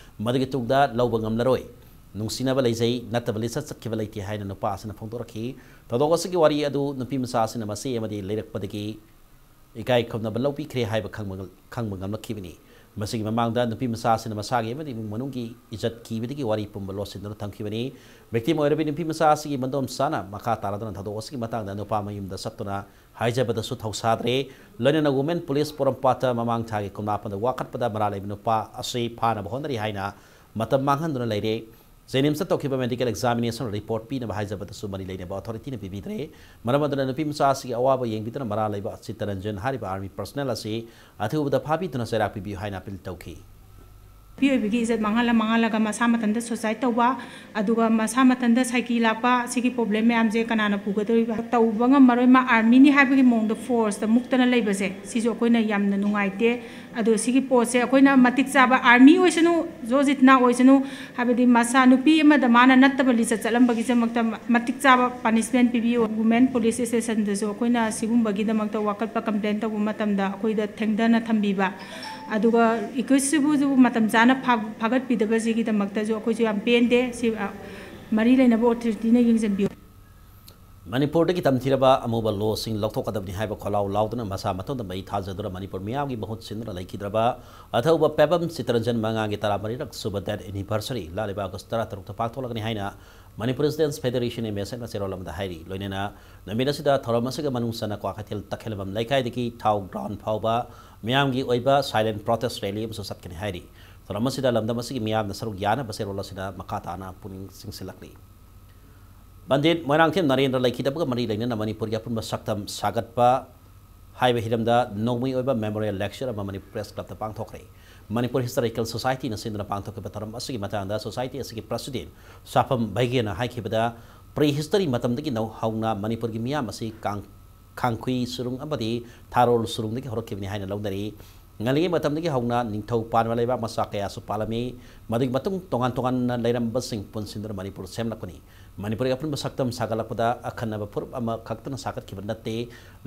ꯃꯗꯨꯒꯤ ꯇꯨꯡꯗ ꯂꯧꯕ ꯉꯝꯂꯔꯣꯏ, ꯅꯨꯡꯁꯤꯅꯕ ꯂꯩꯖꯩ, ꯅꯠꯇꯕ ꯂꯤꯆꯠ ꯆꯠꯈꯤꯕ ꯂꯩꯇꯦ ꯍꯥꯏꯅ ꯅꯨꯄꯥ ꯑꯁꯤꯅ ꯐꯣꯡꯗꯣꯔꯛꯈꯤ꯫ ꯊꯧꯗꯣꯛ ꯑꯁꯤꯒꯤ ꯋꯥꯔꯤ ꯑꯗꯨ ꯅꯨꯄꯤ ꯃꯆꯥ ꯑꯁꯤꯅ ꯃꯆꯦ ꯑꯃꯗꯤ ꯂꯩꯔꯛꯄꯗꯒꯤ ꯏꯀꯥꯏ ꯈꯨꯝꯅꯕ ꯂꯧꯕꯤꯈ꯭ꯔꯦ ꯍꯥꯏꯕ ꯈꯪꯕ, ꯈꯪꯕ ꯉꯝꯂꯛꯈꯤꯕꯅꯤ꯫ ꯃꯁꯤꯒꯤ ꯃꯃꯥꯡꯗ ꯅꯨꯄꯤ ꯃꯆꯥ ꯑꯁꯤꯅ ꯃꯁꯥꯒꯤ ꯑꯃꯗꯤ ꯏꯃꯨꯡ ꯃꯅꯨꯡꯒꯤ ꯏꯖꯠ ꯀꯤꯕꯗꯒꯤ ꯋꯥꯔꯤ ꯄꯨꯝꯕ ꯂꯣꯠꯁꯤꯟꯗꯨꯅ ꯊꯝꯈꯤꯕꯅꯤ꯫ Victim ꯑꯣꯏꯔꯕꯤ ꯅꯨꯄꯤ ꯃꯆꯥ ꯑꯁꯤꯒꯤ ꯃꯟꯗꯣꯝ ꯆꯥꯅ ꯃꯈꯥ ꯇꯥꯔꯗꯨꯅ ꯊꯧꯗꯣꯛ ꯑꯁꯤꯒꯤ ꯃꯇꯥꯡꯗ ꯅꯨꯄꯥ ꯃꯌꯨꯝꯗ ꯆꯠꯇꯨꯅ ꯍꯥꯏꯖꯕꯗꯁꯨ ꯊꯧꯁꯥꯗ꯭ꯔꯦ꯫ ꯂꯣꯏꯅꯅ Women Police ꯄꯣꯔꯣꯝꯄꯥꯠꯇ ꯃꯃꯥꯡ ꯊꯥꯒꯤ ꯀꯨꯟꯃꯥꯄꯟꯗ ꯋꯥꯀꯠꯄꯗ ꯃꯔꯥꯜ ꯂꯩꯕ ꯅꯨꯄꯥ ꯑꯁꯤ ꯐꯥꯅꯕ ꯍꯣꯠꯅꯔꯤ ꯍꯥꯏꯅ ꯃꯇꯝ ꯃꯥꯡꯍꯟꯗꯨꯅ ꯂꯩꯔꯦ꯫ JNIMSꯇ ꯇꯧꯈꯤꯕ medical examination report ꯄꯤꯅꯕ ꯍꯥꯏꯖꯕꯗꯁꯨ ꯃꯔꯤ ꯂꯩꯅꯕ authorityꯅ ꯄꯤꯕꯤꯗ꯭ꯔꯦ꯫ ꯃꯔꯝ ꯑꯗꯨꯅ ꯅꯨꯄꯤ ꯃꯆꯥ ꯑꯁꯤꯒꯤ ꯑꯋꯥꯕ ꯌꯦꯡꯕꯤꯗꯨꯅ ꯃꯔꯥꯜ ꯂꯩꯕ ꯆꯤꯠꯇꯔꯟꯖꯟ ꯍꯥꯏꯔꯤꯕ army personnel ꯑꯁꯤ ꯑꯊꯨꯕꯗ ꯐꯥꯕꯤꯗꯨꯅ ꯆꯩꯔꯥꯛ ꯄꯤꯕꯤꯌꯨ ꯍꯥꯏꯅ appeal ꯇꯧꯈꯤ꯫ ꯅꯨꯄꯤ ꯑꯣꯏꯕꯒꯤ ꯏꯖꯠ ꯃꯥꯡꯍꯜꯂ ꯃꯥꯡꯍꯜꯂꯒ ꯃꯁꯥ ꯃꯊꯟꯇ suicide ꯇꯧꯕ, ꯑꯗꯨꯒ ꯃꯁꯥ ꯃꯊꯟꯇ ꯁꯥꯏꯀꯤ ꯂꯥꯛꯄ, ꯁꯤꯒꯤ problem ꯃꯌꯥꯝꯁꯦ ꯀꯅꯥꯅ ꯄꯨꯒꯗꯧꯔꯤꯕ? ꯇꯧꯕ ꯉꯝꯃꯔꯣꯏ, ꯃꯥ armyꯅꯤ ꯍꯥꯏꯕꯒꯤ ꯃꯑꯣꯡꯗ forceꯇ ꯃꯨꯛꯇꯅ ꯂꯩꯕꯁꯦ, ꯁꯤꯁꯨ ꯑꯩꯈꯣꯏꯅ ꯌꯥꯝꯅ ꯅꯨꯡꯉꯥꯏꯇꯦ꯫ ꯑꯗꯣ ꯁꯤꯒꯤ ꯄꯣꯠꯁꯦ ꯑꯩꯈꯣꯏꯅ ꯃꯇꯤꯛ ꯆꯥꯕ army ꯑꯣꯏꯁꯅꯨ, ꯖꯣꯖꯤꯠꯅ ꯑꯣꯏꯁꯅꯨ, ꯍꯥꯏꯕꯗꯤ ꯃꯁꯥ ꯅꯨꯄꯤ ꯑꯃꯗ ꯃꯥꯅ ꯅꯠꯇꯕ ꯂꯤꯆꯠ ꯆꯠꯂꯝꯕꯒꯤꯗꯃꯛꯇ ꯃꯇꯤꯛ ꯆꯥꯕ punishment ꯄꯤꯕꯤꯌꯨ꯫ Women Police Stationꯗꯁꯨ ꯑꯩꯈꯣꯏꯅ ꯁꯤꯒꯨꯝꯕꯒꯤꯗꯃꯛꯇ ꯋꯥꯀꯠꯄ complain ꯇꯧꯕ ꯃꯇꯝꯗ ꯑꯩꯈꯣꯏꯗ ꯊꯦꯡꯊꯅ ꯊꯝꯕꯤꯕ, ꯑꯗꯨꯒ accused ꯁꯤꯕꯨꯁꯨ ꯃꯇꯝ ꯆꯥꯅ ꯐꯥ-, ꯐꯥꯒꯠꯄꯤꯗꯕꯁꯤꯒꯤꯗꯃꯛꯇꯁꯨ ꯑꯩꯈꯣꯏꯁꯨ ꯌꯥꯝ ꯄꯦꯟꯗꯦ꯫ ꯁꯤ, ꯑ, ꯃꯔꯤ ꯂꯩꯅꯕ authorityꯅ ꯌꯦꯡꯁꯤꯟꯕꯤꯌꯨ꯫ ꯃꯅꯤꯄꯨꯔꯗꯒꯤ ꯇꯝꯊꯤꯔꯕ ꯑꯃꯨꯕ ꯂꯣꯁꯤꯡ ꯂꯧꯊꯣꯛꯀꯗꯕꯅꯤ ꯍꯥꯏꯕ ꯈꯣꯜꯂꯥꯎ ꯂꯥꯎꯗꯨꯅ ꯃꯁꯥ ꯃꯊꯟꯇ ꯃꯩ ꯊꯥꯖꯗꯨꯅ ꯃꯅꯤꯄꯨꯔ ꯃꯤꯌꯥꯝꯒꯤ ꯃꯍꯨꯠ ꯁꯤꯟꯗꯨꯅ ꯂꯩꯈꯤꯗ꯭ꯔꯕ ꯑꯊꯧꯕ ꯄꯦꯕꯝ ꯆꯤꯇꯔꯟꯖꯟ ꯃꯉꯥꯒꯤ ꯇꯔꯥꯃꯔꯤꯔꯛ ꯁꯨꯕ death anniversary ꯂꯥꯛꯂꯤꯕ August ꯇꯔꯥꯇꯔꯨꯛꯇ ꯄꯥꯡꯊꯣꯛꯂꯒꯅꯤ ꯍꯥꯏꯅ ꯃꯅꯤꯄꯨꯔ ꯁ꯭ꯇꯨꯗꯦꯟꯠꯁ ꯐꯦꯗꯔꯦꯁꯟ, ꯑꯦꯝ ꯑꯦꯁ ꯑꯦꯐꯅ ꯆꯦꯔꯣꯜ ꯑꯃꯗ ꯍꯥꯏꯔꯤ꯫ ꯂꯣꯏꯅꯅ ꯅꯨꯃꯤꯠ ꯑꯁꯤꯗ ꯊꯧꯔꯝ ꯑꯁꯤꯒ ꯃꯅꯨꯡ ꯆꯟꯅ ꯀ꯭ꯋꯥꯀꯩꯊꯦꯜ ꯇꯈꯦꯂꯝꯕꯝ ꯂꯩꯀꯥꯏꯗꯒꯤ ꯊꯥꯎ ꯒ꯭ꯔꯥꯎꯟ ꯐꯥꯎꯕ ꯃꯤꯌꯥꯝꯒꯤ ꯑꯣꯏꯕ ꯁꯥꯏꯂꯦꯟ ꯄ꯭ꯔꯣꯇꯦꯁ ꯔꯦꯂꯤ ꯑꯃꯁꯨ ꯆꯠꯀꯅꯤ ꯍꯥꯏꯔꯤ꯫ ꯊꯧꯔꯝ ꯑꯁꯤꯗ ꯂꯝꯗꯝ ꯑꯁꯤꯒꯤ ꯃꯤꯌꯥꯝꯅ ꯁꯔꯨꯛ ꯌꯥꯅꯕ ꯆꯦꯔꯣꯜ ꯑꯁꯤꯅ ꯃꯈꯥ ꯇꯥꯅ ꯄꯨꯛꯅꯤꯡ ꯆꯤꯡꯁꯤꯜꯂꯛꯂꯤ꯫ ꯄꯟꯗꯤꯠ ꯃꯣꯏꯔꯥꯡꯊꯦꯝ ꯅꯔꯦꯟꯗ꯭ꯔ ꯂꯩꯈꯤꯗꯕꯒ ꯃꯔꯤ ꯂꯩꯅꯅ ꯃꯅꯤꯄꯨꯔꯒꯤ ꯑꯄꯨꯟꯕ ꯁꯛꯇꯝ ꯁꯥꯒꯠꯄ ꯍꯥꯏꯕ ꯍꯤꯔꯝꯗ ꯅꯣꯡꯃꯩ ꯑꯣꯏꯕ ꯃꯦꯃꯣꯔꯤꯌꯦꯜ ꯂꯦꯛꯆꯔ ꯑꯃ ꯃꯅꯤꯄꯨꯔ ꯄ꯭ꯔꯦꯁ ꯀ꯭ꯂꯕꯇ ꯄꯥꯡꯊꯣꯛꯈ꯭ꯔꯦ꯫ ꯃꯅꯤꯄꯨꯔ ꯍꯤꯁꯇꯣꯔꯤꯀꯦꯜ ꯁꯣꯁꯥꯏꯇꯤꯅ ꯁꯤꯟꯗꯨꯅ ꯄꯥꯡꯊꯣꯛꯈꯤꯕ ꯊꯧꯔꯝ ꯑꯁꯤꯒꯤ ꯃꯇꯥꯡꯗ ꯁꯣꯁꯥꯏꯇꯤ ꯑꯁꯤꯒꯤ ꯄ꯭ꯔꯁꯤꯗꯦꯟꯠ ꯁꯥꯐꯝ ꯕꯩꯒꯦꯅ ꯍꯥꯏꯈꯤꯕꯗ, ꯄ꯭ꯔꯤ ꯍꯤꯁꯇꯣꯔꯤ ꯃꯇꯝꯗꯒꯤ ꯅꯧ-, ꯍꯧꯅ ꯃꯅꯤꯄꯨꯔꯒꯤ ꯃꯤꯌꯥꯝ ꯑꯁꯤ ꯀꯥꯡ-, ꯈꯥꯡꯈꯨꯏ ꯁꯨꯔꯨꯡ ꯑꯃꯗꯤ ꯊꯥꯔꯣꯜ ꯁꯨꯔꯨꯡꯗꯒꯤ ꯍꯧꯔꯛꯈꯤꯕꯅꯤ ꯍꯥꯏꯅ ꯂꯧꯅꯔꯤ꯫ ꯉꯜꯂꯤꯉꯩ ꯃꯇꯝꯗꯒꯤ ꯍꯧꯅ ꯅꯤꯡꯊꯧ ꯄꯥꯟꯕ ꯂꯩꯕꯥꯛ ꯃꯆꯥ ꯀꯌꯥꯁꯨ ꯄꯥꯜꯂꯝꯃꯤ꯫ ꯃꯗꯨꯒꯤ ꯃꯇꯨꯡ ꯇꯣꯉꯥꯟ ꯇꯣꯉꯥꯟꯅ ꯂꯩꯔꯝꯕꯁꯤꯡ ꯄꯨꯟꯁꯤꯟꯗꯨꯅ ꯃꯅꯤꯄꯨꯔ ꯁꯦꯝꯂꯛꯄꯅꯤ꯫ ꯃꯅꯤꯄꯨꯔꯒꯤ ꯑꯄꯨꯟꯕ ꯁꯛꯇꯝ ꯁꯥꯒꯠꯂꯛꯄꯗ ꯑꯈꯟꯅꯕ ꯐꯨꯔꯨꯞ ꯑꯃꯈꯛꯇꯅ ꯁꯥꯒꯠꯈꯤꯕ ꯅꯠꯇꯦ꯫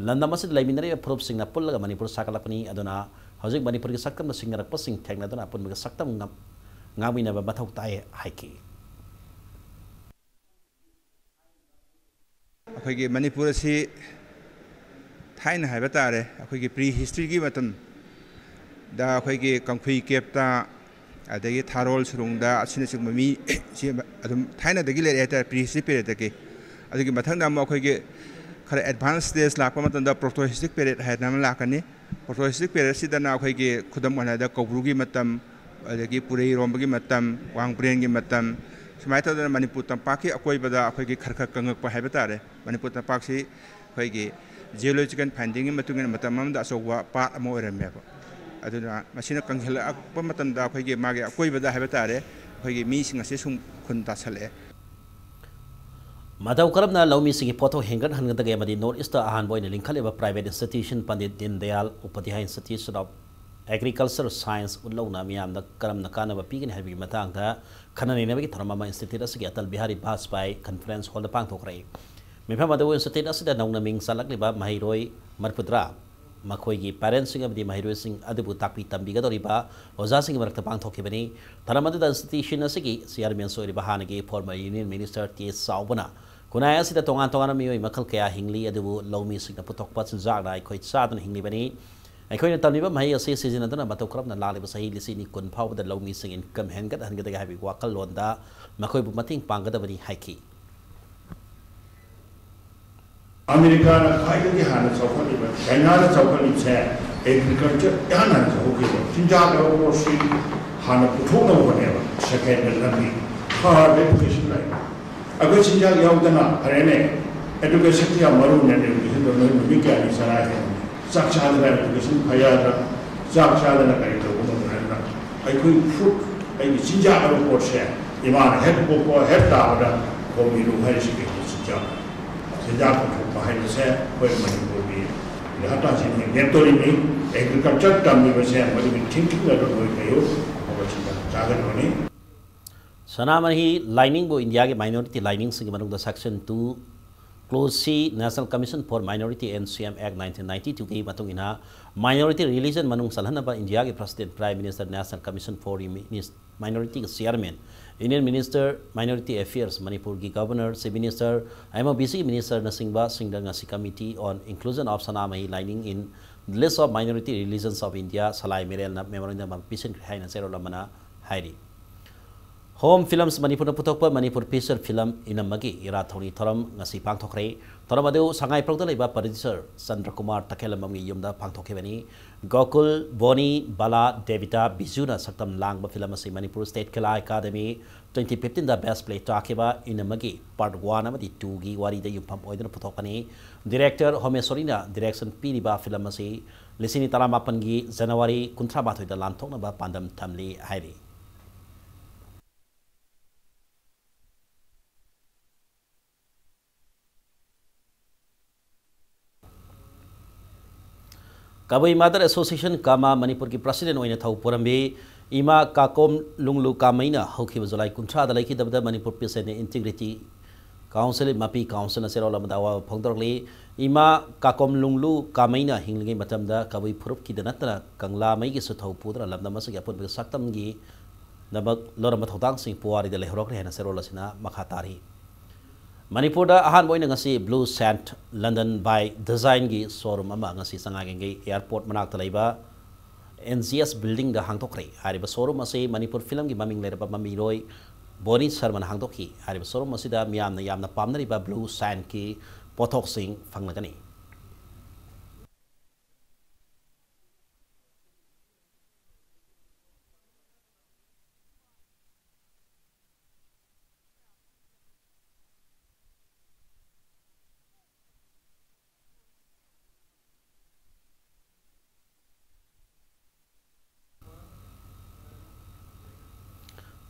ꯂꯝꯗꯝ ꯑꯁꯤꯗ ꯂꯩꯃꯤꯟꯅꯔꯤꯕ ꯐꯨꯔꯨꯞꯁꯤꯡꯅ ꯄꯨꯜꯂꯒ ꯃꯅꯤꯄꯨꯔ ꯁꯥꯒꯠꯂꯛꯄꯅꯤ꯫ ꯑꯗꯨꯅ ꯍꯧꯖꯤꯛ ꯃꯅꯤꯄꯨꯔꯒꯤ ꯁꯛꯇꯝꯅ ꯁꯤꯡꯅꯔꯛꯄꯁꯤꯡ ꯊꯦꯡꯅꯗꯨꯅ ꯑꯄꯨꯟꯕꯒꯤ ꯁꯛꯇꯝ ꯉꯝ-, ꯉꯥꯛꯃꯤꯟꯅꯕ ꯃꯊꯧ ꯇꯥꯏ ꯍꯥꯏꯈꯤ꯫ ꯑꯩꯈꯣꯏꯒꯤ ꯃꯅꯤꯄꯨꯔ ꯑꯁꯤ ꯊꯥꯏꯅ ꯍꯥꯏꯕ ꯇꯥꯔꯦ, ꯑꯩꯈꯣꯏꯒꯤ ꯄ꯭ꯔꯤ ꯍꯤꯁꯇ꯭ꯔꯤꯒꯤ ꯃꯇꯝꯗ ꯑꯩꯈꯣꯏꯒꯤ ꯀꯥꯡꯈꯨꯏ ꯀꯦꯞꯇ, ꯑꯗꯒꯤ ꯊꯥꯔꯣꯜ ꯁꯨꯔꯨꯡꯗ ꯑꯁꯤꯅꯆꯤꯡꯕ ꯃꯤ ꯁꯤ ꯑꯗꯨꯝ ꯊꯥꯏꯅꯗꯒꯤ ꯂꯩꯔꯛꯑꯦ ꯍꯥꯏꯇꯥꯔꯦ, ꯄ꯭ꯔꯤ ꯍꯤꯁꯇ꯭ꯔꯤ ꯄꯤꯔꯤꯌꯠꯇꯒꯤ꯫ ꯑꯗꯨꯒꯤ ꯃꯊꯪꯗ ꯑꯃꯨꯛ ꯑꯩꯈꯣꯏꯒꯤ ꯈꯔ ꯑꯦꯗꯚꯥꯟꯁ ꯁ꯭ꯇꯦꯖ ꯂꯥꯛꯄ ꯃꯇꯝꯗ ꯄ꯭ꯔꯣꯇꯣ ꯍꯤꯁꯇ꯭ꯔꯤꯛ ꯄꯤꯔꯤꯌꯠ ꯍꯥꯏꯗꯅ ꯑꯃ ꯂꯥꯛꯀꯅꯤ꯫ ꯄ꯭ꯔꯣꯇꯣ ꯍꯤꯁꯇ꯭ꯔꯤꯛ ꯄꯤꯔꯤꯌꯠꯁꯤꯗꯅ ꯑꯩꯈꯣꯏꯒꯤ ꯈꯨꯗꯝ ꯑꯣꯏꯅ ꯍꯥꯏꯔꯕꯗ ꯀꯧꯕ꯭ꯔꯨꯒꯤ ꯃꯇꯝ, ꯑꯗꯒꯤ ꯄꯨꯔꯩꯔꯣꯝꯕꯒꯤ ꯃꯇꯝ, ꯋꯥꯡꯕ꯭ꯔꯦꯟꯒꯤ ꯃꯇꯝ, ꯁꯨꯃꯥꯏꯅ ꯇꯧꯗꯅ ꯃꯅꯤꯄꯨꯔ ꯇꯝꯄꯥꯛꯀꯤ ꯑꯀꯣꯏꯕꯗ ꯑꯩꯈꯣꯏꯒꯤ ꯈꯔ ꯈꯔ ꯀꯪꯉꯛꯄ ꯍꯥꯏꯕ ꯇꯥꯔꯦ꯫ ꯃꯅꯤꯄꯨꯔ ꯇꯝꯄꯥꯛꯁꯤ ꯑꯩꯈꯣꯏꯒꯤ ꯖꯤꯑꯣꯂꯣꯖꯤꯀꯦꯜ ꯐꯥꯏꯟꯗꯤꯡꯒꯤ ꯃꯇꯨꯡ ꯏꯟꯅ ꯃꯇꯝ ꯑꯃꯗ ꯑꯆꯧꯕ ꯄꯥꯠ ꯑꯃ ꯑꯣꯏꯔꯝꯃꯦꯕ꯫ ꯑꯗꯨꯅ ꯃꯁꯤꯅ ꯀꯪꯁꯤꯜꯂꯛꯄ ꯃꯇꯝꯗ ꯑꯩꯈꯣꯏꯒꯤ ꯃꯥꯒꯤ ꯑꯀꯣꯏꯕꯗ ꯍꯥꯏꯕ ꯇꯥꯔꯦ, ꯑꯩꯈꯣꯏꯒꯤ ꯃꯤꯁꯤꯡ ꯑꯁꯤ ꯁꯨꯝ ꯈꯨꯟ ꯇꯥꯁꯜꯂꯛꯑꯦ꯫ ꯃꯇꯧ ꯀꯔꯝꯅ ꯂꯧꯃꯤꯁꯤꯡꯒꯤ ꯄꯣꯠꯊꯣꯛ ꯍꯦꯟꯒꯠꯍꯟꯒꯗꯒꯦ ꯑꯃꯗꯤ ꯅꯣꯔꯠ ꯏꯁꯇ ꯑꯍꯥꯟꯕ ꯑꯣꯏꯅ ꯂꯤꯡꯈꯠꯂꯤꯕ private institution Pandit Deen Dayal Upadhyay institution of agriculture science ꯎꯠꯂꯧꯅ ꯃꯤꯌꯥꯝꯗ ꯀꯔꯝꯅ ꯀꯥꯟꯅꯕ ꯄꯤꯒꯅꯤ ꯍꯥꯏꯕꯒꯤ ꯃꯇꯥꯡꯗ ꯈꯟꯅ ꯅꯩꯅꯕꯒꯤ ꯊꯧꯔꯝ ꯑꯃ ꯏꯟꯁꯇꯤꯇ꯭ꯌꯨꯠ ꯑꯁꯤꯒꯤ ꯑꯇꯜ ꯕꯤꯍꯥꯔꯤ ꯕꯥꯖꯄꯥꯏ ꯀꯟꯐꯔꯦꯟꯁ ꯍꯣꯜꯗ ꯄꯥꯡꯊꯣꯛꯈ꯭ꯔꯦ꯫ ꯃꯤꯐꯝ ꯑꯗꯨꯕꯨ ꯏꯟꯁꯇꯤꯇ꯭ꯌꯨꯠ ꯑꯁꯤꯗ ꯅꯧꯅ ꯃꯤꯡ ꯆꯜꯂꯛꯂꯤꯕ ꯃꯍꯩꯔꯣꯏ ꯃꯔꯤꯐꯨꯇꯔꯥ, ꯃꯈꯣꯏꯒꯤ ꯄꯦꯔꯦꯟꯁꯁꯤꯡ ꯑꯃꯗꯤ ꯃꯍꯩꯔꯣꯏꯁꯤꯡ ꯑꯗꯨꯕꯨ ꯇꯥꯛꯄꯤ ꯇꯝꯕꯤꯒꯗꯧꯔꯤꯕ ꯑꯣꯖꯥꯁꯤꯡꯒꯤ ꯃꯔꯛꯇ ꯄꯥꯡꯊꯣꯛꯈꯤꯕꯅꯤ꯫ ꯊꯧꯔꯝ ꯑꯗꯨꯗ ꯏꯟꯁꯇꯤꯇ꯭ꯌꯨꯁꯟ ꯑꯁꯤꯒꯤ ꯆꯤꯌꯔꯃꯦꯟꯁꯨ ꯑꯣꯏꯔꯤꯕ ꯍꯥꯟꯅꯒꯤ ꯐꯣꯔꯃꯔ ꯌꯨꯅꯤꯌꯟ ꯃꯤꯅꯤꯁꯇꯔ ꯇꯤ ꯆꯥꯎꯕꯅ ꯈꯨꯟꯅꯥꯏ ꯑꯁꯤꯗ ꯇꯣꯉꯥꯟ ꯇꯣꯉꯥꯟꯕ ꯃꯤꯑꯣꯏ ꯃꯈꯜ ꯀꯌꯥ ꯍꯤꯡꯂꯤ, ꯑꯗꯨꯕꯨ ꯂꯧꯃꯤꯁꯤꯡꯅ ꯄꯨꯊꯣꯛꯄ ꯆꯤꯟꯖꯥꯛꯅ ꯑꯩꯈꯣꯏ ꯆꯥꯗꯨꯅ ꯍꯤꯡꯂꯤꯕꯅꯤ꯫ ꯑꯩꯈꯣꯏꯅ ꯇꯝꯂꯤꯕ ꯃꯍꯩ ꯑꯁꯤ ꯁꯤꯖꯤꯟꯅꯗꯨꯅ ꯃꯇꯧ ꯀꯔꯝꯅ ꯂꯥꯛꯂꯤꯕ ꯆꯍꯤ ꯂꯤꯁꯤꯡ ꯑꯅꯤ ꯀꯨꯟ ꯐꯥꯎꯕꯗ ꯂꯧꯃꯤꯁꯤꯡ income ꯍꯦꯟꯒꯠꯍꯟꯒꯗꯒꯦ ꯍꯥꯏꯕꯒꯤ ꯋꯥꯈꯜꯂꯣꯟꯗ ꯃꯈꯣꯏꯕꯨ ꯃꯇꯦꯡ ꯄꯥꯡꯒꯗꯕꯅꯤ ꯍꯥꯏꯈꯤ꯫ ꯑꯃꯦꯔꯤꯀꯥꯅ ꯈ꯭ꯋꯥꯏꯗꯒꯤ ꯍꯥꯟꯅ ꯆꯥꯎꯈꯠꯂꯤꯕ, ꯆꯥꯏꯅꯥꯅ ꯆꯥꯎꯈꯠꯂꯤꯕꯁꯦ agriculture ꯏꯍꯥꯟ ꯍꯥꯟꯅ ꯆꯥꯎꯈꯠꯈꯤꯕ꯫ ꯆꯤꯟꯖꯥꯛ ꯍꯥꯏꯕ ꯄꯣꯠꯁꯤ ꯍꯥꯟꯅ ꯄꯨꯊꯣꯛꯅꯕ ꯍꯣꯠꯅꯩꯕ꯫ Second ꯂꯝꯕꯤ, ꯈꯔ education ꯂꯩ꯫ ꯑꯩꯈꯣꯏ ꯆꯤꯟꯖꯥꯛ ꯌꯥꯎꯗꯅ ꯐꯔꯦꯅꯦ, educationꯁꯤ ꯌꯥꯝ ꯃꯔꯨ ꯑꯣꯏꯅ educationꯗꯣ ꯅꯣꯏ ꯅꯨꯃꯤꯠ ꯀꯌꯥꯅꯤ ꯆꯔꯥ ꯍꯦꯟꯅ ꯆꯥꯛ ꯆꯥꯗꯅ education ꯐ ꯌꯥꯗ꯭ꯔꯥ? ꯆꯥꯛ ꯆꯥꯗꯅ ꯀꯔꯤ ꯇꯧꯕ ꯉꯝꯒꯅꯤ? ꯑꯩꯈꯣꯏ food, ꯑꯩꯒꯤ ꯆꯤꯟꯖꯥꯛ ꯍꯥꯏꯕ ꯄꯣꯠꯁꯦ ꯏꯃꯥꯅ ꯍꯦꯛ ꯄꯣꯛꯄ ꯍꯦꯛ ꯇꯥꯕꯗ ꯈꯣꯡ ꯏꯔꯨ ꯍꯥꯏꯔꯤꯁꯤ ꯀꯩꯅꯣ? ꯆꯤꯟꯖꯥꯛ꯫ ꯆꯤꯟꯖꯥꯛ ꯄꯨꯊꯣꯛꯄ ꯍꯥꯏꯕꯁꯦ ꯑꯩꯈꯣꯏ ꯃꯅꯤꯄꯨꯔꯒꯤ ꯂꯩꯍꯥꯇꯥꯁꯤꯡꯅ ꯂꯦꯞꯇꯣꯔꯤꯕꯅꯤ꯫ Agriculture ꯇꯝꯂꯤꯕꯁꯦ ꯃꯗꯨꯒꯤ thinking ꯑꯗꯨ ꯂꯣꯏ ꯂꯩꯌꯨ꯫ ꯑꯐꯕ ꯆꯤꯟꯖꯥꯛ ꯆꯥꯒꯗꯕꯅꯤ꯫ ꯁꯅꯥꯃꯍꯤ ꯂꯥꯏꯅꯤꯡꯕꯨ ꯏꯟꯗꯤꯌꯥꯒꯤ minority ꯂꯥꯏꯅꯤꯡꯁꯤꯡꯒꯤ ꯃꯅꯨꯡꯗ section two, clause C, National Commission for Minority and C M Act nineteen ninety-twoꯒꯤ ꯃꯇꯨꯡ ꯏꯟꯅ minority religion ꯃꯅꯨꯡ ꯆꯜꯍꯟꯅꯕ ꯏꯟꯗꯤꯌꯥꯒꯤ President, Prime Minister, National Commission for Minis-, Minorityꯒꯤ Chairman, Union Minister, Minority Affairs, ꯃꯅꯤꯄꯨꯔꯒꯤ Governor, Chief Minister, MOBCꯒꯤ Ministerꯅꯆꯤꯡꯕꯁꯤꯡꯗ ꯉꯁꯤ Committee on Inclusion of ꯁꯅꯥꯃꯍꯤ ꯂꯥꯏꯅꯤꯡ in List of Minority Religions of India, Salai ꯃꯦꯔꯦꯜꯅ memorandum ꯑꯃ ꯄꯤꯁꯤꯟꯈ꯭ꯔꯦ ꯍꯥꯏꯅ ꯆꯦꯔꯣꯜ ꯑꯃꯅ ꯍꯥꯏꯔꯤ꯫ Home Films ꯃꯅꯤꯄꯨꯔꯅ ꯄꯨꯊꯣꯛꯄ ꯃꯅꯤꯄꯨꯔ feature film ꯏꯅꯝꯃꯒꯤ ꯏꯔꯥꯠ ꯊꯧꯅꯤ ꯊꯧꯔꯝ ꯉꯁꯤ ꯄꯥꯡꯊꯣꯛꯈ꯭ꯔꯦ꯫ ꯊꯧꯔꯝ ꯑꯗꯨ ꯁꯉꯥꯏꯄ꯭ꯔꯧꯗ ꯂꯩꯕ producer ꯆꯟꯗ꯭ꯔꯀꯨꯃꯥꯔ ꯇꯈꯦꯜꯂꯝꯕꯝꯒꯤ ꯌꯨꯝꯗ ꯄꯥꯡꯊꯣꯛꯈꯤꯕꯅꯤ꯫ ꯒꯣꯀꯨꯜ, ꯕꯣꯅꯤ, ꯕꯂꯥ, ꯗꯦꯕꯤꯇꯥ, ꯕꯤꯖꯨꯅ ꯁꯛꯇꯝ ꯂꯥꯡꯕ film ꯑꯁꯤ Manipur State Kala Academy twenty fifteenꯗ Best Play ꯇꯥꯈꯤꯕ ꯏꯅꯝꯃꯒꯤ part one ꯑꯃꯗꯤ twoꯒꯤ ꯋꯥꯔꯤꯗ ꯌꯨꯝꯐꯝ ꯑꯣꯏꯗꯨꯅ ꯄꯨꯊꯣꯛꯄꯅꯤ꯫ Director ꯍꯣꯃꯦꯁꯣꯔꯤꯅ direction ꯄꯤꯔꯤꯕ film ꯑꯁꯤ ꯂꯤꯁꯤꯡ ꯑꯅꯤ ꯇꯔꯥꯃꯥꯄꯟꯒꯤ January ꯀꯨꯟꯊ꯭ꯔꯥ ꯃꯥꯊꯣꯏꯗ ꯂꯥꯟꯊꯣꯛꯅꯕ ꯄꯥꯟꯗꯝ ꯊꯝꯂꯤ ꯍꯥꯏꯔꯤ꯫ ꯀꯕꯨꯏ Mother Association ꯀꯃ ꯃꯅꯤꯄꯨꯔꯒꯤ president ꯑꯣꯏꯅ ꯊꯧ ꯄꯨꯔꯝꯃꯤ ꯏꯃꯥ ꯀꯥꯀꯣꯝ ꯂꯨꯡꯂꯨ ꯀꯥꯃꯩꯅ ꯍꯧꯈꯤꯕ July ꯀꯨꯟꯊ꯭ꯔꯥꯗ ꯂꯩꯈꯤꯗꯕꯗ Manipur Peace and Integrity Council, ꯃꯄꯤ Councilꯅ ꯆꯦꯔꯣꯜ ꯑꯃꯗ ꯑꯋꯥꯕ ꯐꯣꯡꯗꯣꯔꯛꯂꯤ꯫ ꯏꯃꯥ ꯀꯥꯀꯣꯝ ꯂꯨꯡꯂꯨ ꯀꯥꯃꯩꯅ ꯍꯤꯡꯂꯤꯉꯩ ꯃꯇꯝꯗ ꯀꯕꯨꯏ ꯐꯨꯔꯨꯞꯀꯤꯗ ꯅꯠꯇꯅ ꯀꯪꯂꯥꯃꯩꯒꯤꯁꯨ ꯊꯧ ꯄꯨꯗꯨꯅ ꯂꯝꯗꯝ ꯑꯁꯤꯒꯤ ꯑꯄꯨꯟꯕ ꯁꯛꯇꯝꯒꯤꯗꯃꯛ ꯂꯧꯔꯝꯕ ꯊꯧꯗꯥꯡꯁꯤꯡ ꯄꯨꯋꯥꯔꯤꯗ ꯂꯩꯍꯧꯔꯛꯂꯦ ꯍꯥꯏꯅ ꯆꯦꯔꯣꯜ ꯑꯁꯤꯅ ꯃꯈꯥ ꯇꯥꯔꯤ꯫ ꯃꯅꯤꯄꯨꯔꯗ ꯑꯍꯥꯟꯕ ꯑꯣꯏꯅ ꯉꯁꯤ Blue Sand London by Design ꯒꯤ showroom ꯑꯃ ꯉꯁꯤ ꯆꯉꯥꯏꯒꯪꯒꯩ airport ꯃꯅꯥꯛꯇ ꯂꯩꯕ N G S building ꯗ ꯍꯥꯡꯗꯣꯛꯈ꯭ꯔꯦ꯫ ꯍꯥꯏꯔꯤꯕ showroom ꯑꯁꯤ ꯃꯅꯤꯄꯨꯔ film ꯒꯤ ꯃꯃꯤꯡ ꯂꯩꯔꯕ ꯃꯃꯤꯔꯣꯏ ꯕꯣꯅꯤ ꯁꯔꯃꯅ ꯍꯥꯡꯗꯣꯛꯈꯤ꯫ ꯍꯥꯏꯔꯤꯕ showroom ꯑꯁꯤꯗ ꯃꯤꯌꯥꯝꯅ ꯌꯥꯝꯅ ꯄꯥꯝꯅꯔꯤꯕ Blue Sand ꯀꯤ ꯄꯣꯠꯊꯣꯛꯁꯤꯡ ꯐꯪꯂꯒꯅꯤ꯫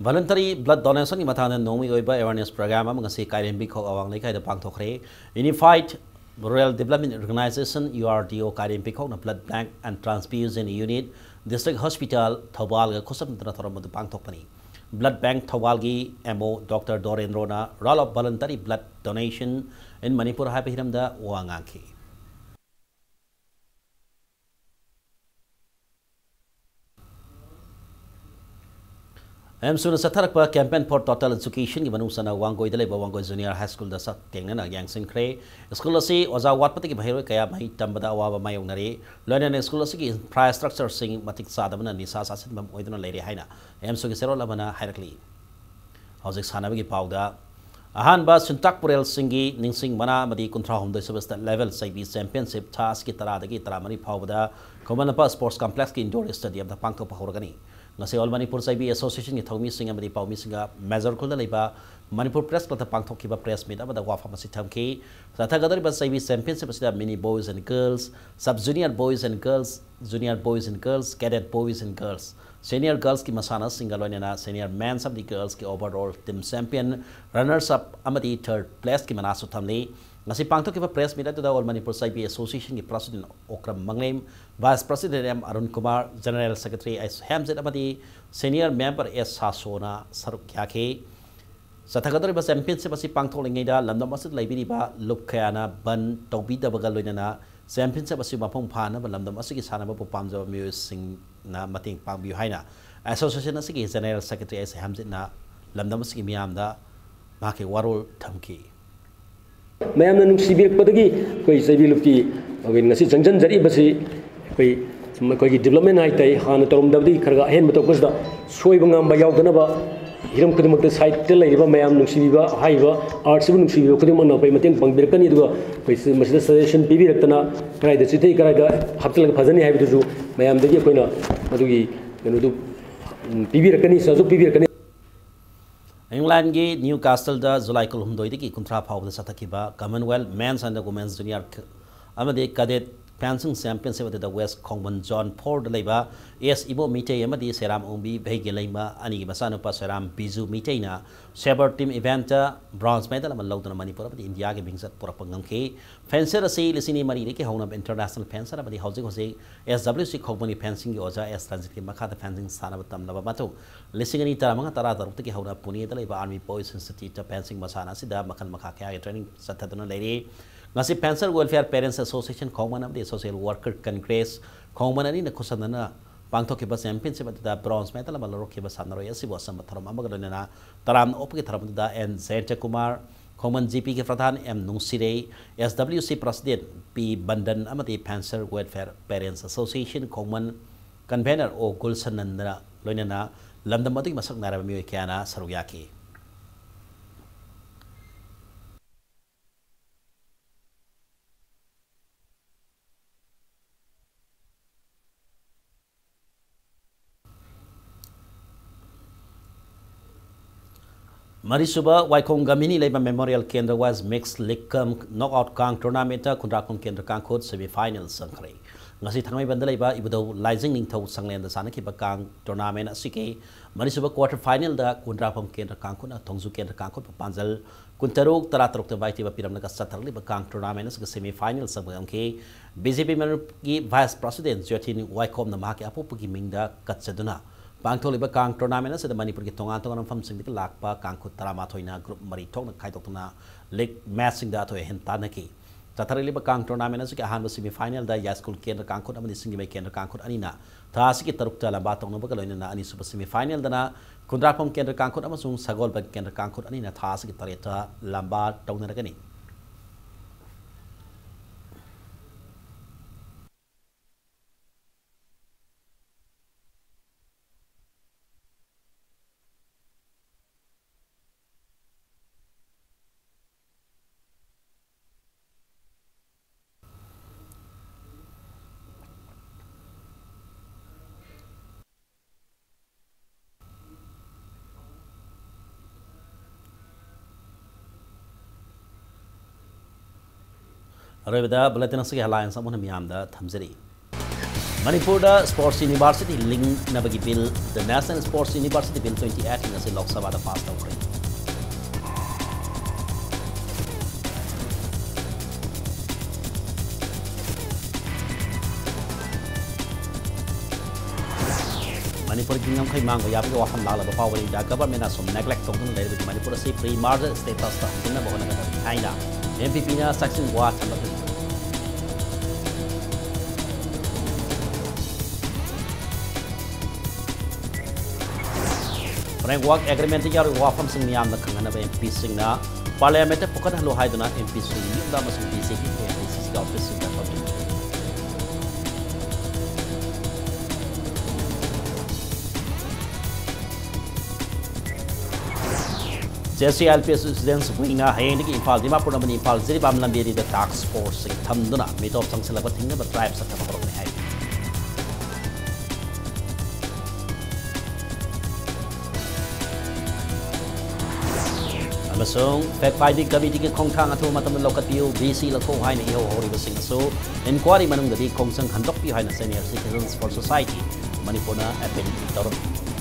Voluntary blood donation ꯒꯤ ꯃꯇꯥꯡꯗ ꯅꯣꯡꯃꯒꯤ ꯑꯣꯏꯕ awareness program ꯑꯃ ꯉꯁꯤ ꯀꯥꯏꯔꯦꯝꯕꯤꯈꯣꯛ ꯑꯋꯥꯡ ꯂꯩꯀꯥꯏꯗ ꯄꯥꯡꯊꯣꯛꯈ꯭ꯔꯦ꯫ Unified Rural Development Organization, U R D O, ꯀꯥꯏꯔꯦꯝꯕꯤꯈꯣꯛꯅ Blood Bank and Transfusion Unit, District Hospital, ꯊꯧꯕꯥꯜꯒ ꯈꯨꯠꯁꯝꯅꯗꯨꯅ ꯊꯧꯔꯝ ꯑꯗꯨ ꯄꯥꯡꯊꯣꯛꯄꯅꯤ꯫ Blood Bank ꯊꯧꯕꯥꯜꯒꯤ M O Doctor ꯗꯣꯔꯦꯟꯗ꯭ꯔꯣꯅ Role of Voluntary Blood Donation in Manipur ꯍꯥꯏꯕ ꯍꯤꯔꯝꯗ ꯋꯥ ꯉꯥꯡꯈꯤ꯫ ꯑꯦꯝꯁꯨꯅ ꯆꯠꯊꯔꯛꯄ Campaign for Total Education ꯒꯤ ꯃꯅꯨꯡ ꯆꯟꯅ ꯋꯥꯡꯒꯣꯏꯗ ꯂꯩꯕ Wangoi Junior High School ꯗ ꯁꯛ ꯇꯦꯡꯅꯅ ꯌꯥꯡꯁꯤꯟꯈ꯭ꯔꯦ꯫ School ꯑꯁꯤ ꯑꯣꯖꯥ ꯋꯥꯠꯄꯗꯒꯤ ꯃꯍꯩꯔꯣꯏ ꯀꯌꯥ ꯃꯍꯩ ꯇꯝꯕꯗ ꯑꯋꯥꯕ ꯃꯥꯌꯣꯛꯅꯔꯤ꯫ ꯂꯣꯏꯅꯅ school ꯑꯁꯤꯒꯤ infrastructure ꯁꯤꯡ ꯃꯇꯤꯛ ꯆꯥꯗꯕꯅ ꯅꯤꯁꯥ ꯆꯥꯁꯤꯟꯐꯝ ꯑꯣꯏꯗꯨꯅ ꯂꯩꯔꯦ ꯍꯥꯏꯅ ꯑꯦꯝꯁꯨꯒꯤ ꯆꯦꯔꯣꯜ ꯑꯃꯅ ꯍꯥꯏꯔꯛꯂꯤ꯫ ꯍꯧꯖꯤꯛ ꯁꯥꯟꯅꯕꯒꯤ ꯄꯥꯎꯗ꯫ ꯑꯍꯥꯟꯕ ꯁꯤꯟꯇꯥꯛ ꯄꯨꯔꯦꯜꯁꯤꯡꯒꯤ ꯅꯤꯡꯁꯤꯡ ꯃꯅꯥ ꯑꯃꯗꯤ ꯀꯨꯟꯊ꯭ꯔꯥ ꯍꯨꯝꯗꯣꯏ ꯁꯨꯕ state level ꯆꯩꯕꯤ championship ꯊꯥ ꯑꯁꯤꯒꯤ ꯇꯔꯥꯗꯒꯤ ꯇꯔꯥꯃꯔꯤ ꯐꯥꯎꯕꯗ ꯈꯨꯃꯟ ꯂꯝꯄꯥꯛ sports complex ꯀꯤ indoor stadium ꯗ ꯄꯥꯡꯊꯣꯛꯄ ꯍꯧꯔꯒꯅꯤ꯫ ꯉꯁꯤ All Manipur ꯆꯩꯕꯤ Association ꯒꯤ ꯊꯧꯃꯤꯁꯤꯡ ꯑꯃꯗꯤ ꯄꯥꯎꯃꯤꯁꯤꯡꯒ ꯃꯦꯖꯣꯔ ꯈꯨꯜꯗ ꯂꯩꯕ ꯃꯅꯤꯄꯨꯔ Press Club ꯇ ꯄꯥꯡꯊꯣꯛꯈꯤꯕ press meet ꯑꯃꯗ ꯋꯥꯐꯝ ꯑꯁꯤ ꯊꯝꯈꯤ꯫ ꯆꯠꯊꯒꯗꯧꯔꯤꯕ ꯆꯩꯕꯤ championship ꯑꯁꯤꯗ mini boys and girls, sub junior boys and girls, junior boys and girls, cadet boys and girls, senior girls ꯀꯤ ꯃꯁꯥꯟꯅꯁꯤꯡꯒ ꯂꯣꯏꯅꯅ senior men's ꯑꯃꯗꯤ girls ꯀꯤ overall team champion, runners up ꯑꯃꯗꯤ third place ꯀꯤ ꯃꯅꯥꯁꯨ ꯊꯝꯂꯤ꯫ ꯉꯁꯤ ꯄꯥꯡꯊꯣꯛꯈꯤꯕ press meet ꯑꯗꯨꯗ All Manipur ꯆꯩꯕꯤ Association ꯒꯤ President Okram Manglem, Vice President M Arun Kumar, General Secretary H Hemjit ꯑꯃꯗꯤ senior member ꯑꯦꯁ ꯁꯥꯁꯣꯅ ꯁꯔꯨꯛ ꯌꯥꯈꯤ꯫ ꯆꯠꯊꯒꯗꯧꯔꯤꯕ championship ꯑꯁꯤ ꯄꯥꯡꯊꯣꯛꯂꯤꯉꯩꯗ ꯂꯝꯗꯝ ꯑꯁꯤꯗ ꯂꯩꯕꯤꯔꯤꯕ ꯂꯨꯞ ꯀꯌꯥꯅ ꯕꯟ ꯇꯧꯕꯤꯗꯕꯒ ꯂꯣꯏꯅꯅ championship ꯑꯁꯤ ꯃꯄꯨꯡ ꯐꯥꯅꯕ ꯂꯝꯗꯝ ꯑꯁꯤꯒꯤ ꯁꯥꯟꯅꯕꯕꯨ ꯄꯥꯝꯖꯕ ꯃꯤꯑꯣꯏꯁꯤꯡꯅ ꯃꯇꯦꯡ ꯄꯥꯡꯕꯤꯌꯨ ꯍꯥꯏꯅ Association ꯑꯁꯤꯒꯤ General Secretary ꯑꯩꯁ ꯍꯦꯝꯖꯤꯠꯅ ꯂꯝꯗꯝ ꯑꯁꯤꯒꯤ ꯃꯤꯌꯥꯝꯗ ꯃꯍꯥꯛꯀꯤ ꯋꯥꯔꯣꯜ ꯊꯝꯈꯤ꯫ ꯃꯌꯥꯝꯅ ꯅꯨꯡꯁꯤꯕꯤꯔꯛꯄꯗꯒꯤ ꯑꯩꯈꯣꯏ ꯆꯩꯕꯤ ꯂꯨꯞꯀꯤ ꯑꯩꯈꯣꯏ ꯉꯁꯤ ꯆꯪꯁꯤꯟꯖꯔꯛꯏꯕꯁꯤ ꯑꯩꯈꯣꯏ ꯑꯩꯈꯣꯏꯒꯤ development ꯍꯥꯏ ꯇꯥꯏ, ꯍꯥꯟꯅ ꯇꯧꯔꯝꯗꯕꯗꯒꯤ ꯈꯔ ꯈꯔ ꯑꯍꯦꯟꯕ ꯇꯧꯔꯛꯄꯁꯤꯗ ꯁꯣꯏꯕ ꯉꯥꯝꯕ ꯌꯥꯎꯗꯅꯕ ꯍꯤꯔꯝ ꯈꯨꯗꯤꯡꯃꯛꯇ siteꯇ ꯂꯩꯔꯤꯕ ꯃꯌꯥꯝ ꯅꯨꯡꯁꯤꯕꯤꯕ, ꯍꯥꯏꯔꯤꯕ artꯁꯤꯕꯨ ꯅꯨꯡꯁꯤꯕꯤꯕ ꯈꯨꯗꯤꯡꯃꯛꯅ ꯑꯩꯈꯣꯏ ꯃꯇꯦꯡ ꯄꯥꯡꯕꯤꯔꯛꯀꯅꯤ꯫ ꯑꯗꯨꯒ ꯑꯩꯈꯣꯏ ꯁꯤ-, ꯃꯁꯤꯗ suggestion ꯄꯤꯕꯤꯔꯛꯇꯅ ꯀꯗꯥꯏꯗ ꯆꯤꯊꯩ, ꯀꯗꯥꯏꯗ ꯍꯥꯞꯆꯤꯜꯂꯒ ꯐꯖꯅꯤ ꯍꯥꯏꯕꯗꯨꯁꯨ ꯃꯌꯥꯝꯗꯒꯤ ꯑꯩꯈꯣꯏꯅ ꯃꯗꯨꯒꯤ ꯀꯩꯅꯣꯗꯨ, ꯎꯝ, ꯄꯤꯕꯤꯔꯛꯀꯅꯤ, ꯁꯖꯦꯁꯟ ꯄꯤꯕꯤꯔꯛꯀꯅꯤ꯫ ꯏꯪꯂꯦꯟꯒꯤ ꯅ꯭ꯌꯨ ꯀꯥꯁꯜꯗ ꯖꯨꯂꯥꯏ ꯀꯨꯟꯍꯨꯝꯗꯣꯏꯗꯒꯤ ꯀꯨꯟꯊ꯭ꯔꯥ ꯐꯥꯎꯕꯗ ꯆꯠꯊꯈꯤꯕ Commonwealth Men's and Women's Junior ꯑꯃꯗꯤ Cadet Fencing Championship ꯑꯗꯨꯗ West ꯈꯣꯡꯕꯟ Zone fourꯗ ꯂꯩꯕ ꯑꯦꯁ ꯏꯕꯣ ꯃꯤꯇꯩ ꯑꯃꯗꯤ ꯁꯦꯔꯥꯝ ꯑꯣꯡꯕꯤ ꯚꯩꯒ꯭ꯌ ꯂꯩꯃ ꯑꯅꯤꯒꯤ ꯃꯆꯥꯅꯨꯄꯥ ꯁꯦꯔꯥꯝ Biju ꯃꯤꯇꯩꯅ Sabre Team Eventꯇ bronze medal ꯑꯃ ꯂꯧꯗꯨꯅ ꯃꯅꯤꯄꯨꯔ ꯑꯃꯗꯤ ꯏꯟꯗꯤꯌꯥꯒꯤ ꯃꯤꯡꯆꯠ ꯄꯨꯔꯛꯄ ꯉꯝꯈꯤ꯫ Fencer ꯑꯁꯤ ꯂꯤꯁꯤꯡ ꯑꯅꯤ ꯃꯔꯤꯗꯒꯤ ꯍꯧꯅ international fencer ꯑꯃꯗꯤ ꯍꯧꯖꯤꯛ ꯍꯧꯖꯤꯛ S W C ꯈꯣꯡꯕꯟꯒꯤ fencingꯒꯤ ꯑꯣꯖꯥ ꯑꯦꯁ ꯔꯟꯖꯤꯠꯀꯤ ꯃꯈꯥꯗ fencing ꯁꯥꯟꯅꯕ ꯇꯝꯂꯕ ꯃꯇꯨꯡ, ꯂꯤꯁꯤꯡ ꯑꯅꯤ ꯇꯔꯥꯃꯉꯥ ꯇꯔꯥꯇꯔꯨꯛꯇꯒꯤ ꯍꯧꯅ ꯄꯨꯅꯦꯗ ꯂꯩꯕ Army Boys Instituteꯇ fencing ꯃꯁꯥꯟꯅ ꯑꯁꯤꯗ ꯃꯈꯜ ꯃꯈꯥ ꯀꯌꯥꯒꯤ training ꯆꯠꯊꯗꯨꯅ ꯂꯩꯔꯤ꯫ ꯉꯁꯤ Fencer Welfare Parents Association ꯈꯣꯡꯕꯟ ꯑꯃꯗꯤ Social Worker Congress ꯈꯣꯡꯕꯟ ꯑꯅꯤꯅ ꯈꯨꯠꯁꯝꯅꯅ ꯄꯥꯡꯊꯣꯛꯈꯤꯕ championship ꯑꯗꯨꯗ bronze medal ꯑꯃ ꯂꯧꯔꯛꯈꯤꯕ ꯁꯥꯟꯅꯔꯣꯏ ꯑꯁꯤꯕꯨ ꯑꯆꯝꯕ ꯊꯧꯔꯝ ꯑꯃꯒ ꯂꯣꯏꯅꯅ ꯇꯔꯥꯝꯅ ꯑꯣꯛꯄꯒꯤ ꯊꯧꯔꯝ ꯑꯗꯨꯗ ꯑꯦꯟ ꯖꯌꯟꯇ ꯀꯨꯃꯥꯔ, ꯈꯣꯡꯕꯟ ꯖꯤ ꯄꯤꯒꯤ ꯄ꯭ꯔꯙꯥꯟ M Nungshirei, S W C president P Bandan ꯑꯃꯗꯤ Fencer Welfare Parents Association ꯈꯣꯡꯕꯟ convener ꯑꯣ ꯒꯨꯜꯁꯟꯅꯟꯗꯅ ꯂꯣꯏꯅꯅ ꯂꯝꯗꯝ ꯑꯗꯨꯒꯤ ꯃꯁꯛ ꯅꯥꯏꯔꯕ ꯃꯤꯑꯣꯏ ꯀꯌꯥꯅ ꯁꯔꯨꯛ ꯌꯥꯈꯤ꯫ ꯃꯔꯤꯁꯨꯕ ꯋꯥꯏꯈꯣꯡ ꯒꯝꯚꯤꯅꯤ ꯂꯩꯕ Memorial Kendra Wise Mixed League cum Knockout ꯀꯥꯡ tournamentꯇ ꯈꯨꯟꯗ꯭ꯔꯥꯛꯄꯝ ꯀꯦꯟꯗ꯭ꯔ ꯀꯥꯡꯈꯨꯠ semi final ꯆꯪꯈ꯭ꯔꯦ꯫ ꯉꯁꯤ ꯊꯥꯡꯃꯩꯕꯟꯗ ꯂꯩꯕ ꯏꯕꯨꯙꯧ ꯂꯥꯏꯖꯤꯡ ꯅꯤꯡꯊꯧ ꯁꯪꯂꯦꯟꯗ ꯁꯥꯟꯅꯈꯤꯕ ꯀꯥꯡ tournament ꯑꯁꯤꯒꯤ ꯃꯔꯤꯁꯨꯕ quarter finalꯗ ꯈꯨꯟꯗ꯭ꯔꯥꯛꯄꯝ ꯀꯦꯟꯗ꯭ꯔ ꯀꯥꯡꯈꯨꯠꯅ ꯊꯣꯡꯖꯨ ꯀꯦꯟꯗ꯭ꯔ ꯀꯥꯡꯈꯨꯠꯄꯨ ꯄꯥꯟꯖꯜ ꯀꯨꯟꯇꯔꯨꯛ, ꯇꯔꯥꯇꯔꯨꯛꯇ ꯃꯥꯏꯊꯤꯕ ꯄꯤꯔꯝꯂꯒ ꯆꯠꯊꯔꯛꯂꯤꯕ ꯀꯥꯡ tournament ꯑꯁꯤꯒꯤ semi final ꯆꯪꯕ ꯉꯝꯈꯤ꯫ B J P ꯃꯅꯤꯄꯨꯔꯒꯤ vice president ꯖꯣꯏꯊꯤꯟ ꯋꯥꯏꯈꯣꯝꯅ ꯃꯍꯥꯛꯀꯤ ꯑꯄꯣꯛꯄꯒꯤ ꯃꯤꯡꯗ ꯀꯠꯆꯗꯨꯅ ꯄꯥꯡꯊꯣꯛꯂꯤꯕ ꯀꯥꯡ tournament ꯑꯁꯤꯗ ꯃꯅꯤꯄꯨꯔꯒꯤ ꯇꯣꯉꯥꯟ ꯇꯣꯉꯥꯟꯕ ꯃꯐꯝꯁꯤꯡꯗꯒꯤ ꯂꯥꯛꯄ ꯀꯥꯡꯈꯨꯠ ꯇꯔꯥꯃꯥꯊꯣꯏꯅ group ꯃꯔꯤ ꯊꯣꯛꯅ ꯈꯥꯏꯗꯣꯛꯇꯨꯅ league matchꯁꯤꯡꯗ ꯑꯊꯣꯏ ꯑꯍꯦꯟ ꯇꯥꯟꯅꯈꯤ꯫ ꯆꯠꯊꯔꯛꯂꯤꯕ ꯀꯥꯡ tournamentꯁꯤꯒꯤ ꯑꯍꯥꯟꯕ semi finalꯗ ꯌꯥꯏꯁ꯭ꯀꯨꯜ ꯀꯦꯟꯗ꯭ꯔ ꯀꯥꯡꯈꯨꯠ ꯑꯃꯗꯤ ꯁꯤꯡꯖꯃꯩ ꯀꯦꯟꯗ꯭ꯔ ꯀꯥꯡꯈꯨꯠ ꯑꯅꯤꯅ ꯊꯥ ꯑꯁꯤꯒꯤ ꯇꯔꯨꯛꯇ ꯂꯝꯕꯥ ꯇꯧꯅꯕꯒ ꯂꯣꯏꯅꯅ ꯑꯅꯤꯁꯨꯕ semi finalꯗꯅ ꯈꯨꯟꯗ꯭ꯔꯥꯛꯄꯝ ꯀꯦꯟꯗ꯭ꯔ ꯀꯥꯡꯈꯨꯠ ꯑꯃꯁꯨꯡ ꯁꯒꯣꯜꯕꯟ ꯀꯦꯟꯗ꯭ꯔ ꯀꯥꯡꯈꯨꯠ ꯑꯅꯤꯅ ꯊꯥ ꯑꯁꯤꯒꯤ ꯇꯔꯦꯠꯇ ꯂꯝꯕꯥ ꯇꯧꯅꯔꯒꯅꯤ꯫ ꯑꯔꯣꯏꯕꯗ ꯕꯨꯂꯦꯇꯤꯟ ꯑꯁꯤꯒꯤ ꯍꯦꯗꯂꯥꯏꯟꯁ ꯑꯃꯨꯛ ꯍꯟꯅ ꯃꯤꯌꯥꯝꯗ ꯊꯝꯖꯔꯤ꯫ ꯃꯅꯤꯄꯨꯔꯗ ꯁ꯭ꯄꯣꯔꯠꯁ ꯌꯨꯅꯤꯚꯔꯁꯤꯇꯤ ꯂꯤꯡꯅꯕꯒꯤ bill, the national sports university bill twenty eight ꯉꯁꯤ ꯂꯣꯛ ꯁꯚꯥꯗ ꯄꯥꯁ ꯇꯧꯈ꯭ꯔꯦ꯫ ꯃꯅꯤꯄꯨꯔꯒꯤ ꯉꯝꯈꯩ ꯃꯥꯡꯕ ꯌꯥꯕꯒꯤ ꯋꯥꯐꯝ ꯂꯥꯛꯂꯕ ꯐꯥꯎꯕꯗ ꯏꯟꯗꯤꯌꯥ ꯒꯚꯔꯟꯃꯦꯟꯠꯅ ꯑꯁꯨꯝ ꯅꯦꯒ꯭ꯂꯦꯛ ꯇꯧꯗꯨꯅ ꯂꯩꯔꯕꯗꯤ ꯃꯅꯤꯄꯨꯔ ꯑꯁꯤ ꯄ꯭ꯔꯤ ꯃꯥꯔꯖꯔ ꯁ꯭ꯇꯦꯇꯁꯇ ꯍꯟꯖꯤꯟꯅꯕ ꯍꯣꯠꯅꯒꯗꯕꯅꯤ ꯍꯥꯏꯅ ꯑꯦꯝ ꯄꯤ ꯄꯤꯅ ꯆꯥꯛꯁꯤꯡ ꯋꯥ ꯊꯝꯂꯛꯂꯤ꯫ ꯐ꯭ꯔꯦꯝꯋꯥꯔꯛ ꯑꯦꯒ꯭ꯔꯤꯃꯦꯟꯠꯇ ꯌꯥꯎꯔꯤꯕ ꯋꯥꯐꯝꯁꯤꯡ ꯃꯤꯌꯥꯝꯗ ꯈꯪꯍꯟꯅꯕ ꯑꯦꯝ ꯄꯤꯁꯤꯡꯅ ꯄꯥꯔꯂꯤꯌꯥꯃꯦꯟꯠꯇ ꯄꯨꯈꯠꯍꯜꯂꯨ ꯍꯥꯏꯗꯨꯅ ꯑꯦꯝ ꯄꯤꯁꯤꯡ ꯌꯨꯝꯗ ꯑꯃꯁꯨꯡ B J P A I C ꯁꯤꯒꯤ ꯑꯣꯐꯤꯁꯁꯤꯡꯗ ꯇꯧꯔꯤ꯫ ꯖꯦ ꯁꯤ ꯑꯦꯜ ꯄꯤ ꯏꯁꯇꯨꯗꯦꯟꯠꯁ ꯋꯤꯡꯅ ꯍꯌꯦꯡꯗꯒꯤ ꯏꯝꯐꯥꯜ ꯗꯤꯃꯥꯄꯨꯔ ꯑꯃꯗꯤ ꯏꯝꯐꯥꯜ ꯖꯤꯔꯤꯕꯥꯝ ꯂꯝꯕꯤ ꯑꯅꯤꯗ ꯇꯥꯛꯁ ꯐꯣꯔꯁꯁꯤꯡ ꯊꯝꯗꯨꯅ ꯃꯤꯇꯣꯞ ꯆꯪꯁꯤꯜꯂꯛꯄ ꯊꯤꯡꯅꯕ ꯗ꯭ꯔꯥꯏꯚ ꯆꯠꯊꯕ ꯍꯧꯔꯛꯀꯅꯤ ꯍꯥꯏꯔꯤ꯫ ꯑꯃꯁꯨꯡ ꯐꯦꯛ ꯐꯥꯏꯟꯗꯤꯡ ꯀꯃꯤꯇꯤꯒꯤ ꯈꯣꯡꯊꯥꯡ ꯑꯊꯨꯕ ꯃꯇꯝꯗ ꯂꯧꯈꯠꯄꯤꯌꯨ, ꯕꯤ ꯁꯤ ꯂꯧꯊꯣꯛꯎ ꯍꯥꯏꯅ ꯏꯍꯧ ꯍꯧꯔꯤꯕꯁꯤꯡ ꯑꯁꯨ ꯏꯟꯀ꯭ꯋꯥꯏꯔꯤ ꯃꯅꯨꯡꯗꯗꯤ ꯈꯣꯡꯖꯪ ꯍꯟꯗꯣꯛꯄꯤꯌꯨ ꯍꯥꯏꯅ Senior Citizens for Society ꯃꯅꯤꯄꯨꯔꯅ ꯑꯦꯄꯤꯜ ꯇꯧꯔꯝꯃꯤ꯫